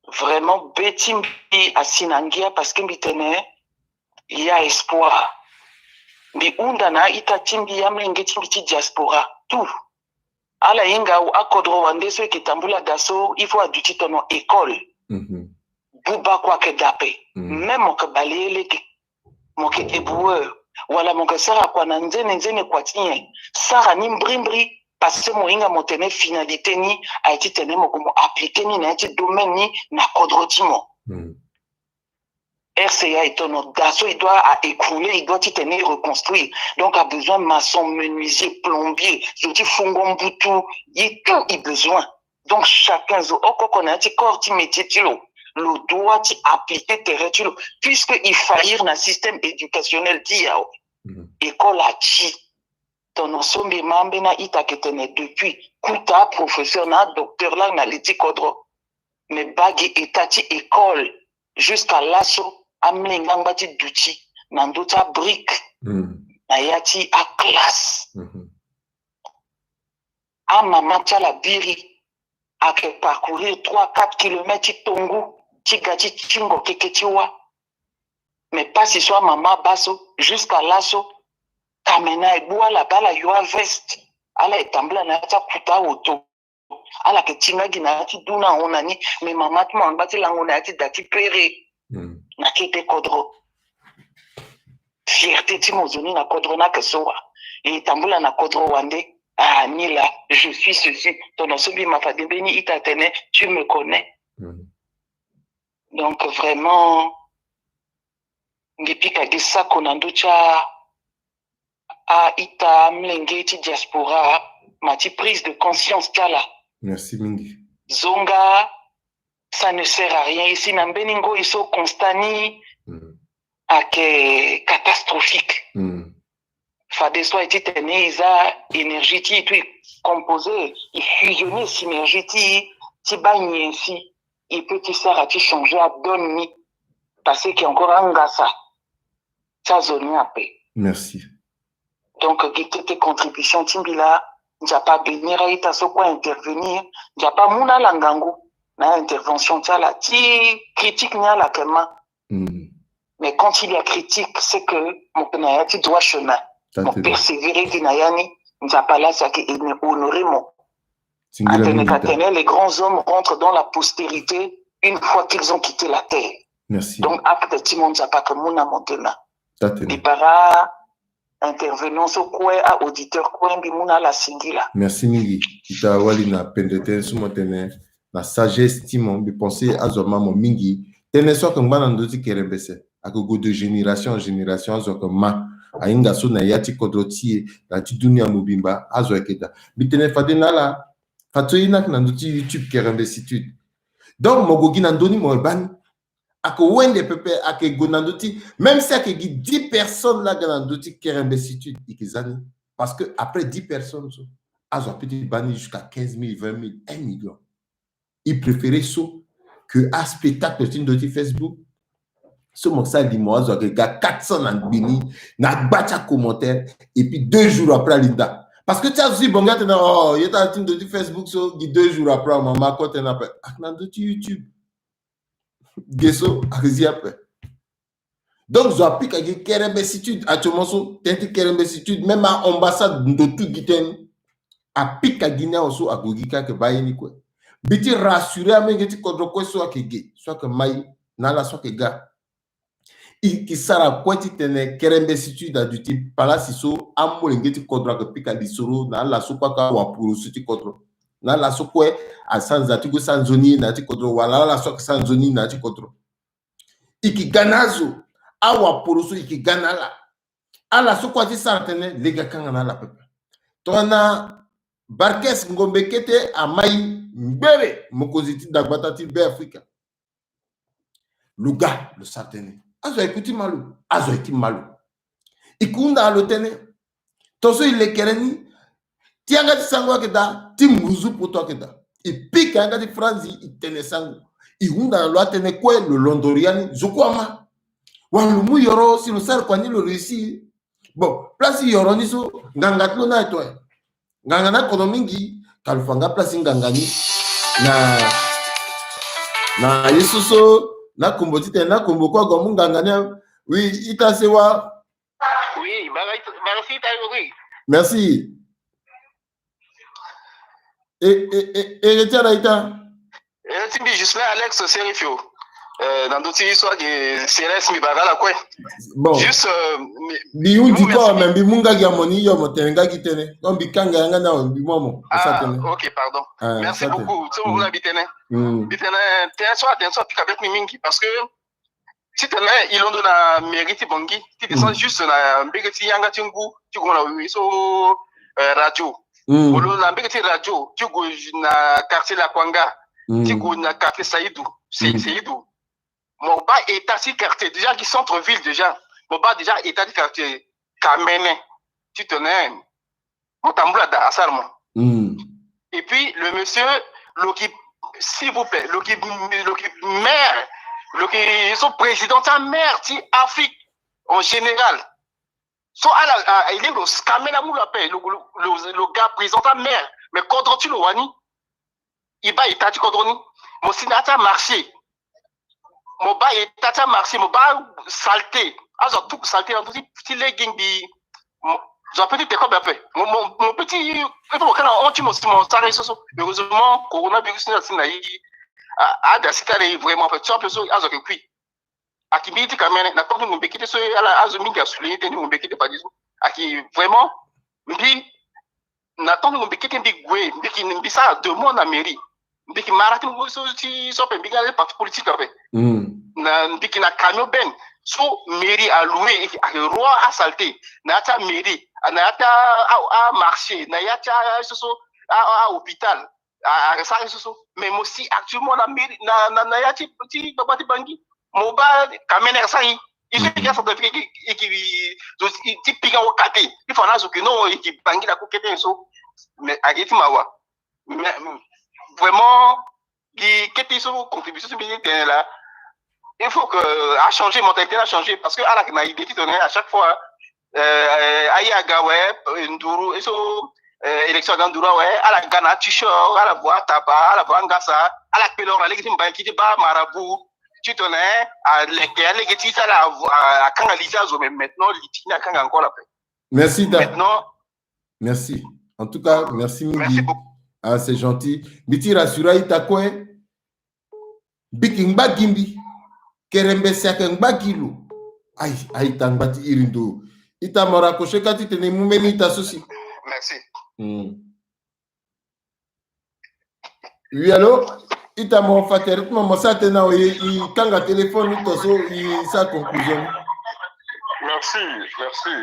vraiment be ti mbi asi na ngia, parce que mbi tene il y a espoir. Mbi hunda na a-ita ti mbi, amolenge ti mbi ti diaspora, tout. Ala hinga akodro wande so eke tambula da so, il faut aduti tono école. Mhm. Buba kua ayeke da ape. Mhm. Même mo yeke baleyer lege, mo yeke éboueur, wala mo yeke sara kua na nzene nzene kua ti nyen, sara ni mbrimbri, parce que mo hinga mo tene finalité ni aye titene mo gue mo appliquer ni na ya ti domaine ni na kodro ti mo. Mhm. R C A e tono da so e doit a écrouler, e doit titene e reconstruire. Donc a besoin maçon, menuisier, plombier, zo ti fungo mbutu, ye tout e besoin. Donc chacun zo oko oko na ya ti corps ti métier ti lo, lo doit ti appliquer tere ti lo, puisque e faillir na système éducationnel ti e awe. Mhm. École ati. Tono so mbi ma ambeni a-ita ayeke tene depuis, kota aprofesseur na adocteur laa na li ti kodro. Me baa gi état ti école, jusqu'à laso amolenge angba ti duti na ndö ti abrique, mhm, na ya ti aclasse. Mhm. Amama ti ala biri ayeke parcourir trois quatre kilomètres ti tongu ti ga ti tingo keke ti wâ. Me pasi so amama abaa so, jusqu'à laso, kamena e gbu ala baa ala yo aveste, ala e tambula na ya ti akuta awoto. Ala yeke ti nga gi na ya ti du na ahon na ni, me mama ti mo angba ti lango na ya ti da ti pere. Hmm. Na kete kodro. Fierté ti mo zo ni na kodro ni ayeke so wa. E tambula na kodro wande. Ah, ni la, je suis ceci. Tono so mbi ma fade mbeni ita atene, tu me connais. Hmm. Donc vraiment, nge pika gi sako na ndö ti a a-ita amolenge ti diaspora, ma ti prise de conscience ti ala. Merci mingi. Zonga, ça ne sert à rien. E si na mbeni ngoi so constat ni, mm, ayeke catastrophique. Mm. Fadeso aye titene e za énergie ti e tout e composer, e fusionner synergie ti e, ti baa nyen si e peut ti sara ti changer adonne ni. Parce que encore angasa ti azo ni ape. Merci. Donc gi tete contribution ti mbi laa, Nzapa abénir a-ita so kue a intervenir, Nzapa amu na ala ngangu na intervention ti ala. Ti critique ni ala yeke ma. Mm. Mais quand il y a critique, c'est que mo yeke na ya ti droit chemin. Mo persévérer gi na ya ni, Nzapa laa si ayeke honorer mo. Atene ka tene, les grands hommes rentrent dans la postérité une fois qu'ils ont quitté la terre. Merci. Donc acte ti mo Nzapa ayeke mu na mo demain. Tatene. Mbi bara intervenant so kue, a-auditeur kue, mbi mu na ala singila. Merci mingi. Ita wali na pendre tënë so mo tene na sagesse ti mo, mbi pense azo ama mo mingi. Tënë so ayeke ngba na ndö ti kerembese. Ayeke gue de génération en génération, azo ayeke ma. Ahinga so na ya ti kodro ti e, na ya ti dunia mobimba, azo ayeke daa. Mbi tene fade na ala, fadeso ye ni ayeke na ndö ti YouTube, Kerembesitude. Donc mo gue gi na ndö ni mo baa ni. Ayeke wende pepe, ayeke gue na ndö ti, même si ayeke gi dix personnes laa aga na ndö ti Kerembesitude, e yeke za ni. Parce que après dix personnes so, azo apeut ti baa ni jusqu'à quinze mille, vingt mille, un million. E préféré so que aspectacle ti ndö ti Facebook. So mo sara limo, azo ayeke ga quatre cents na ngbi ni, na gba ti acommentaire, et puis deux jours après ali nda. Parce que ti azo ti bongi atene, oh, ye ti ala ti ndö ti Facebook so, gi deux jours après, mama ako tene ape. Ayeke na ndö ti YouTube. Ge so, ayeke zi ape. Donc zo apika gi Kerembesitude actuellement so, tënë ti Kerembesitude, même a-ambassade ndo tout gi tënë ni. Apika gi ni awe so ague gi kâ ayeke baa ye ni kue. Mbi ti rassurer amolenge ti kodro kue so ayeke ge, so ayeke mai, na ala so ayeke ga. E yeke sara kue titene Kerembesitude aduti palasi so amolenge ti kodro ayeke pika lisoro na ala so kue ayeke awaporoso ti kodro. Na ala so kue asara nzoni ti gue sara nzoni na ya ti kodro, wala ala so ayeke sara nzoni na ya ti kodro. E yeke ga na azo, awaporoso e yeke ga na ala. Ala so kue aye ti sara tënë, lege akanga na ala pepe. Tongana Barkes Ngombe Kete amai, ngbere mokonzi ti dagbata ti Be Afrika. Lo ga, lo sara tënë. Azo aye ku ti ma lo, azo aye ti ma lo. E ke hunda na lo tënë. Tongaso e lekere ni, ti yanga ti sango ayeke daa, ti ngunzu poto ayeke daa. E pika yanga ti franzi, e tene sango. E hunda na lo atënë kue, lo londo lo ya ni, zo kue ama. Wala lo mu yoro si lo sara kua ni lo réussi. Bon, place ti yoro ni so, nganga ti lo ni aye to e. Nganga ni akono mingi, ka lo fa nga place ti nganga ni. Na, na ye so so, na kombo titene, na kombo kue ague amu nganga ni. Oui, ita sewa. Oui, bara ita, bara si ita yo, oui. Merci. E, e, e, e, ti ala ita. E ti mbi Justin Alex Serifio. Euh, na ndö ti so ayeke Céleste mbi bara ala kue. Bon. Juste, euh, mi- Mbi undi merci. Kue, mais mbi mu nga gi amo ni yo mo tene nga gi tene. Donc mbi kanga yanga ni awe, mbi mu amo. Sa Ah, tene. ok, pardon. Ah, Merci sa tene. Beaucoup. So, Mm. na mbi tene. Mm. Mbi tene, tene so atene so apika be ti mbi mingi parce que ti tene e londo na mairie ti Bangui, ti descend Mm. juste na mbege ti yanga ti ngu, ti gue na wi so, euh, radio. Mm. Olo na mbege ti radio, ti gue na quartier Lakwanga, ti Mm. gue na quartier Saïdou, Se- Mm. Seydou. Mo baa état ti quartier, déjà ti centre ville déjà. Mo baa déjà état ti quartier kamene. Ti tene mo tambula da asara mo. Mm. Et puis le monsieur, lo ki, s'il vous plaît, lo ki, lo ki maire, lo ki so président ti amaire ti Afrique en général. So ala, a, a, e lingbi lo scammer na mu lo ape, lo, lo, lo, lo ga président ti amaire, mais kodro ti lo wani. E baa état ti kodro ni. Mo si na ya ti amarché. Mo baa état ti amarché, mo baa saleté. Azo atuku saleté na ndö ti, ti lege ngbii. Mo, zo ape ti te kobe ape. Mo, mo, mo peut ti, il faut mo kanga hon ti mo si mo sara ye so so. Heureusement, coronavirus ni asi na e. A, ada si ti ala e vraiment ape. Ti ape so, azo ayeke kui. Ayeke mbi ti kamene, na tant ti ngombe kete so, ala, azo mingi asouligner tënë ti ngombe kete fade so. Ayeke vraiment, mbi, na tant ti ngombe kete mbi gue, mbi yeke, mbi sara demande na mairie. Mbi yeke mara ti ngombe so ti so ape, mbi ga na parti politique ape. Mm. Na, mbi yeke na camion ben. So mairie aloué, ayeke, ayeke roi asaleté. Na ya ti amairie, na ya ti a, a, amarché, na ya ti a, so so, a, a, ahôpital. A, a, asara ye so so. Mais mo si actuellement na mairie, na, na, na ya ti, ti gbagba ti Bangui. Mo baa kamene asara ye. Il faut que centrafricain, e, e, e, e, ti pika wo kate. Il faut na azo ke non, e, e, Bangui na ko kete so. Mais ayeke ti mawa. Mais, mm, vraiment, gi kete so contribution so mbi ti tene laa. Il faut que, euh, achanger, mentalité achanger, parce que ala yeke na idée ti tene à chaque fois, euh, aye aga awe, euh, nduru, e so, euh, élection aga nduru awe, ala ga na t-shirt, ala vo ataba, ala vo angasa, ala kpe loro na lege ti mbangi ti baa marabout, ti tene aleke alege ti so ala vo, a, akanga li ti azo, mais maintenant li ti ni akanga encore ape. Merci da. Maintenant, Merci. En tout cas, merci merci mingi. Beaucoup. Ah, c'est gentil. Mbi ti rassurer a-ita kue. Mbi yeke ngba gi mbi. Kerembe si ayeke ngba gi lo. Aïe, a-ita ngba ti iri ndo. Ita mo raccrocher ka ti tene e mu mbeni ita so si. Merci. Hmm. Oui, allô? Ita mo fa tere ti mo, mo sara tënë na e, e kanga téléphone ni to so e sara conclusion ni. Merci, merci,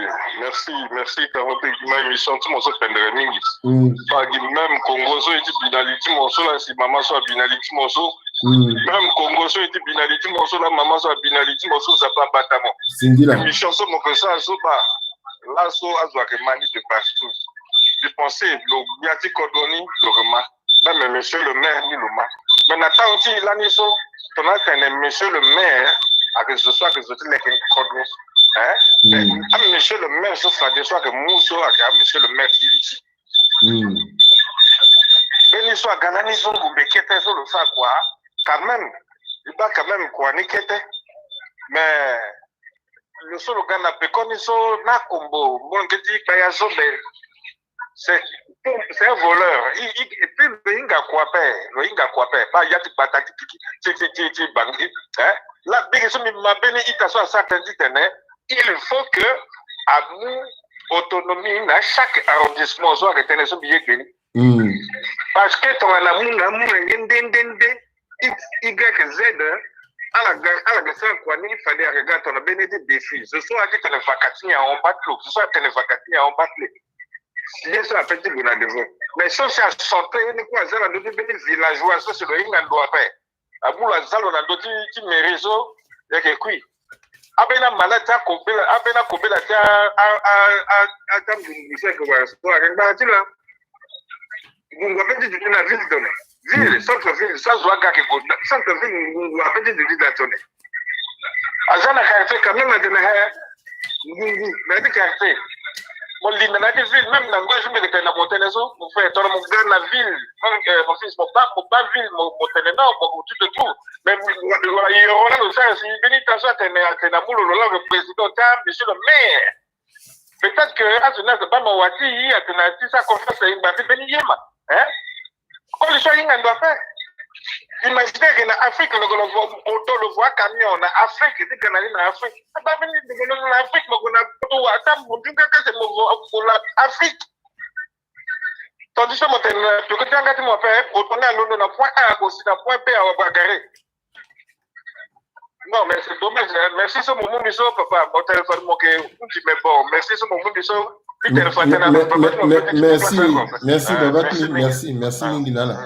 merci, merci, Karo, mpe gi ma émission ti mo so pendere mingi. Mm. Fa gi même Congo so e ti bi na li ti mo so la, si mama so abi na li ti mo so. Mm. Même Congo so e ti bi na li ti mo so la, mama so abi na li ti mo so, Nzapa abata mo. Singila. Émission so mo ke sara so ba, laso azo ayeke ma ni de partout. Mbi pense lo gbia ti kodro ni lo ke ma. Même monsieur le maire ni lo ma. Mais na tango ti e lani so, tongana atene monsieur le maire ayeke zo so ayeke zo ti leke kodro. Hein? Mm. A monsieur le maire so fade so ayeke mu so ayeke a monsieur le maire ti li ti. Mm. Mbeni so aga lani so ngumbe kete so lo sara kua. Quand même, e baa quand même kua ni kete. Mais lo so lo ga na peko ni so na akombo molenge ti gbaya so, mais c'est, c'est un voleur. I, i, et puis lo hinga kua ape, lo hinga kua ape. Baa ya ti gbata ti, ti, ti, ti, ti Bangui, hein? La biri so mbi ma mbeni ita so asara tënë ti tene, il faut que amu autonomie na chaque arrondissement so ayeke tënë so mbi ye ge ni. Mm. Parce que tongana amu na amu na ye nde nde nde, X, Y, Z, ala ga, ala ga sara kua ni, fade ayeke ga tongana mbeni ti défi. Zo so ayeke tene vaka ti ni ahon baa ti lo, zo so atene vaka ti ni ahon baa ti lo. Ye so ape ti gue na devant. Mais so si acentre ye ni kue, aza na ndö ti mbeni villageois so si lo hinga ndo ape. Amu lo aza lo na ndö ti, ti mairie so, e yeke kui. Ambeni amalade ti akobela, ambeni akobela ti a, a, a, a, a, ti angungu so ayeke wara so ayeke ngbanga ti lo. Ngungu ape ti duti na ville tone. Ville, centre ville, so azo aga ayeke gue na centre ville, ngungu ape ti duti na tone. Aza na quartier quand même, atene he, ngungu na ya ti quartier. Mo linda na ya ti ville, même na ngoi so mbi yeke tene na mo tënë so, mon frère, tongana mo ga na ville, mon, euh, mon fils, mo baa, mo baa ville, mo, mo tene non, mo, tu te trouves. Mais wala yoro la lo sara si mbeni ita so atene, atene amu lo lo la lo président ti a monsieur le maire. Peut-être que azo ni azo baa mawa ti e, atene a ti sara confiance na e ngba ti mbeni yema, hein? Koli so ahinga ndo ape. Imagine ke na Afrique lo lo vo auto, lo vo camion na Afrique, ti ga na ni na Afrique. Aba vini de lo na Afrique, mo na to wa ta mo dinga ka se mo vo ko na Afrique. Tandis que mo tene na to ka tanga ti mo ape, auto na londo na point A, ko si na point B, awa ba gare. Non, mais c'est dommage, hein. Merci so mo mu mbi so, papa. Mo téléphone mo ke hundi, mais bon, merci so mo mu mbi so. Mbi téléphone tena, merci, merci, baba King, merci, merci mingi na ala.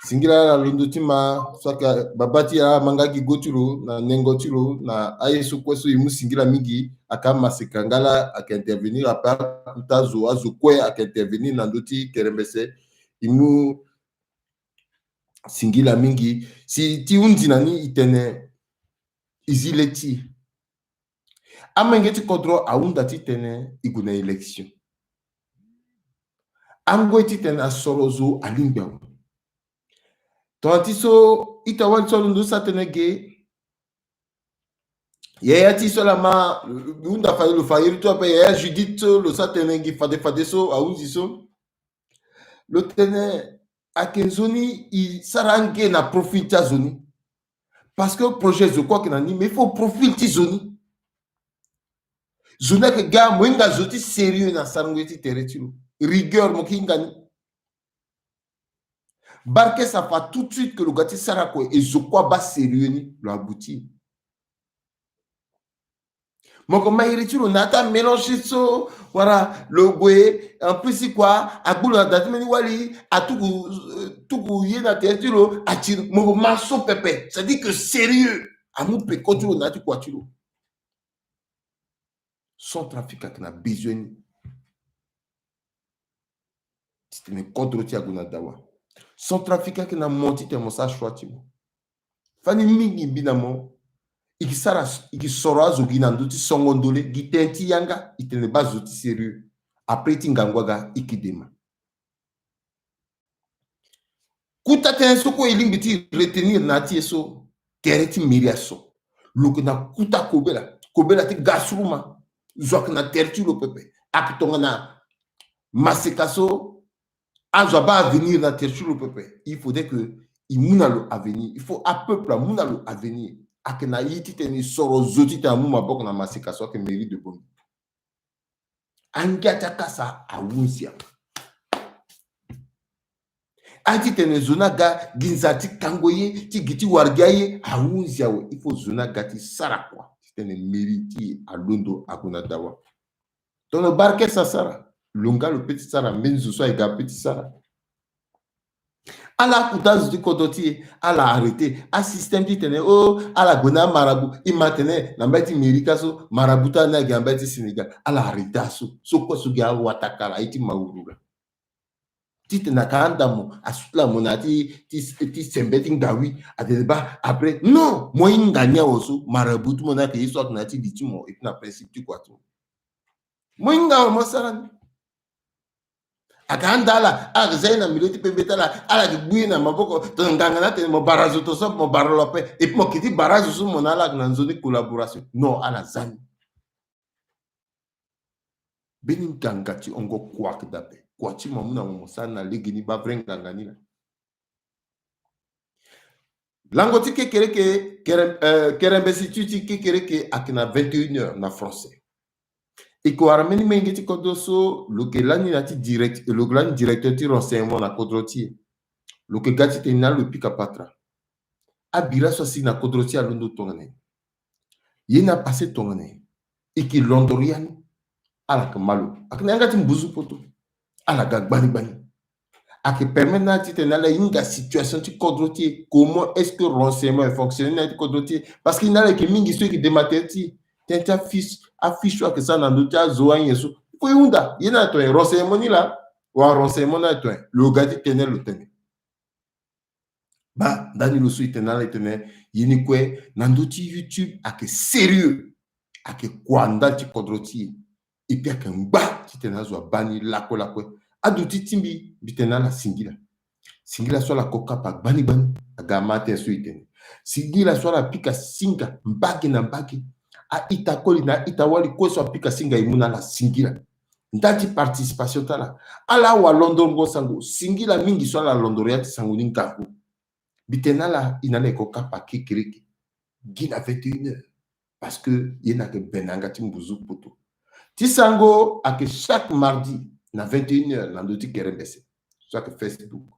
Singila ala londo ti ma, so aka baba ti ala ma nga gi go ti lo na nengo ti lo na aye so kue so e mu singila mingi. Aka maseka nga la aka intervenir ape, akuta azo, azo kue aka intervenir na ndö ti kerembese. E mu singila mingi. Si ti hundi na ni e tene e zi le ti e. Amenge ti kodro ahunda titene e gue na élection. Angoi titene asoro zo alingbi awe. Tongana ti so ita wali so alondo sa tene ge, yaya ti so lama hunda fade lo fa iri ti ape, yaya Judith so lo sa tene gi fade fade so ahunzi so. Lo tene ayeke nzoni e sara ange na profil ti azo ni. Parce que projet zo kue ayeke na ni, mais il faut profil ti zo ni. Zo ni ayeke ga mo hinga zo ti sérieux na sarango ye ti tere ti lo. Rigueur mo ke hinga ni. Barkes afa tout de suite ke lo ga ti sara kue, e zo kue abaa sérieux ni, lo abuti. Mo ko ma iri ti lo na ata mélange so, wala lo gue, en plus ti kua, agbu lo na da ti mbeni wali, atuku, tuku ye na tere ti lo, ati mo ko ma so pepe. C'est-à-dire que sérieux, amu peko ti lo na ya ti kua ti lo. Centrafrique ayeke na besoin ni. Titene kodro ti e ague na dawa. Centrafrique ayeke na mo titene mo sara choix ti mo. Fani mingi mbi na mo, e ke sara, e ke soro azo gi na ndö ti songo ndole, gi tënë ti yanga, e tene baa zo ti sérieux. Après ti ngangu aga, e ke dema. Kuta tënë so kue e lingbi ti retenir na ya ti e so, tere ti mairie aso. Lo yeke na kuta kobela, kobela ti ga suruma. Zo ayeke na tere ti lo pepe. Ayeke tongana maseka so, azo abaa avenir na tere ti lo pepe. Il faudrait que e mu na lo avenir. Il faut apeuple amu na lo avenir. Ayeke na ye titene e soro zo titene amu maboko na maseka so ayeke mairie de Bangui. Angia ti akasa ahunzi awe. Aye titene zo ni aga gi nza ti kango ye, ti gi ti wara gi aye, ahunzi awe. Il faut zo ni aga ti sara kua titene mairie ti e alondo ague na dawa. Tono Barkes asara, lo nga lo pe ti sara, mbeni zo so aye ga ape ti sara. Ala akuta azo ti kodro ti e, ala arrêter asystème titene o, ala gue na amarabout. E ma tene na mbage ti Merika so, marabout ti ala ni ayeke na mbage ti Sénégal. Ala arrêter aso, so kue so gi awatakara aye ti mawuru laa. Titene aka anda mo, asuti la mo na ya ti, ti, ti sembe ti ngawi, atene baa, après, non, mo hinga ni awe so, marabout ti mo ni ayeke ye so ayeke na ya ti li ti mo, et puis na principe ti kua ti mo. Mo hinga awe mo sara ni. Aka anda ala, ala yeke za ye na milieu ti pembe ti ala, ala yeke gbu ye na maboko, tongana nganga ni atene mo bara zo, to so mo bara lo ape, et puis mo ke ti bara azo so mo na ala ayeke na nzoni collaboration. Non, ala za ni. Mbeni nganga ti hongo kua ayeke dape. Kua ti mo amu na mo, mo sara ni na legeni, baa vrai nganga ni laa. Lango ti kekereke, kere, eh, kerembesi ti, ti kekereke ayeke na vingt et une heures na français. E ke wara mbeni menge ti kodro so lo ke lani na ya ti direct, lo ke lani directeur ti renseignement na kodro ti e. Lo ke ga titene na lo pika patra. Abira so asi na kodro ti e alondo tongana nyen? Ye ni apasse tongana nyen? E ke londoro ya ni. Ala yeke ma lo. Ayeke na yanga ti mbuzu poto. Ala ga gbani gbani. Ayeke permettre na ala titene ala hinga situation ti kodro ti e. Comment est-ce que renseignement e fonctionner na ya ti kodro ti e? Parce que na ala yeke mingi so e yeke dema tere ti e. Tënë ti afiche, afiche so ayeke sara na ndö ti azo anyen so. Fo e hunda. Ye ni ato nyen? Renseignement ni laa. Wala renseignement ni ato nyen? Lo ga ti tene lo tene. Baa ndani lo so e tene na ala e tene, ye ni kue na ndö ti YouTube ayeke sérieux. Ayeke kua ndali ti kodro ti e. Et puis ayeke ngba titene azo abaa ni lakue lakue. Aduti ti mbi, mbi tene na ala singila. Singila so ala ko kapa gbani gbani, aga ama tënë so e tene. Singila so ala pika singa mbage na mbage. A-ita koli na a-ita wali kue so apika singa e mu na ala singila. Nda ti participation ti ala. Ala awalondoro ngo sango, singila mingi so ala londoro ya ti sango ni ngangu. Mbi tene na ala, e na ala eko kapa kekereke gi na vingt et une heures. Parce que ye na yeke bene na yanga ti mbuzu poto. Ti sango ayeke chaque mardi na vingt et une heures na ndö ti kerembese. So ayeke Facebook.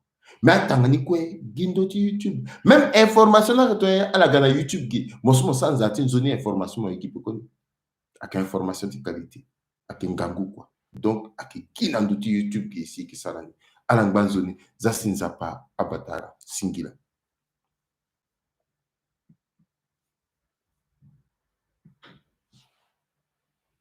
Mais atanga ni kue gi ndö ti YouTube. Même information ni ayeke to, ala ga na YouTube gi. Mo so mo sara nzara ti nzoni information mo ye gi pekoni. Ayeke information ti qualité. Ayeke ngangu kua. Donc ayeke gi na ndö ti YouTube gi si e yeke sara ni. Ala ngba nzoni. Za si Nzapa abata ala. Singila.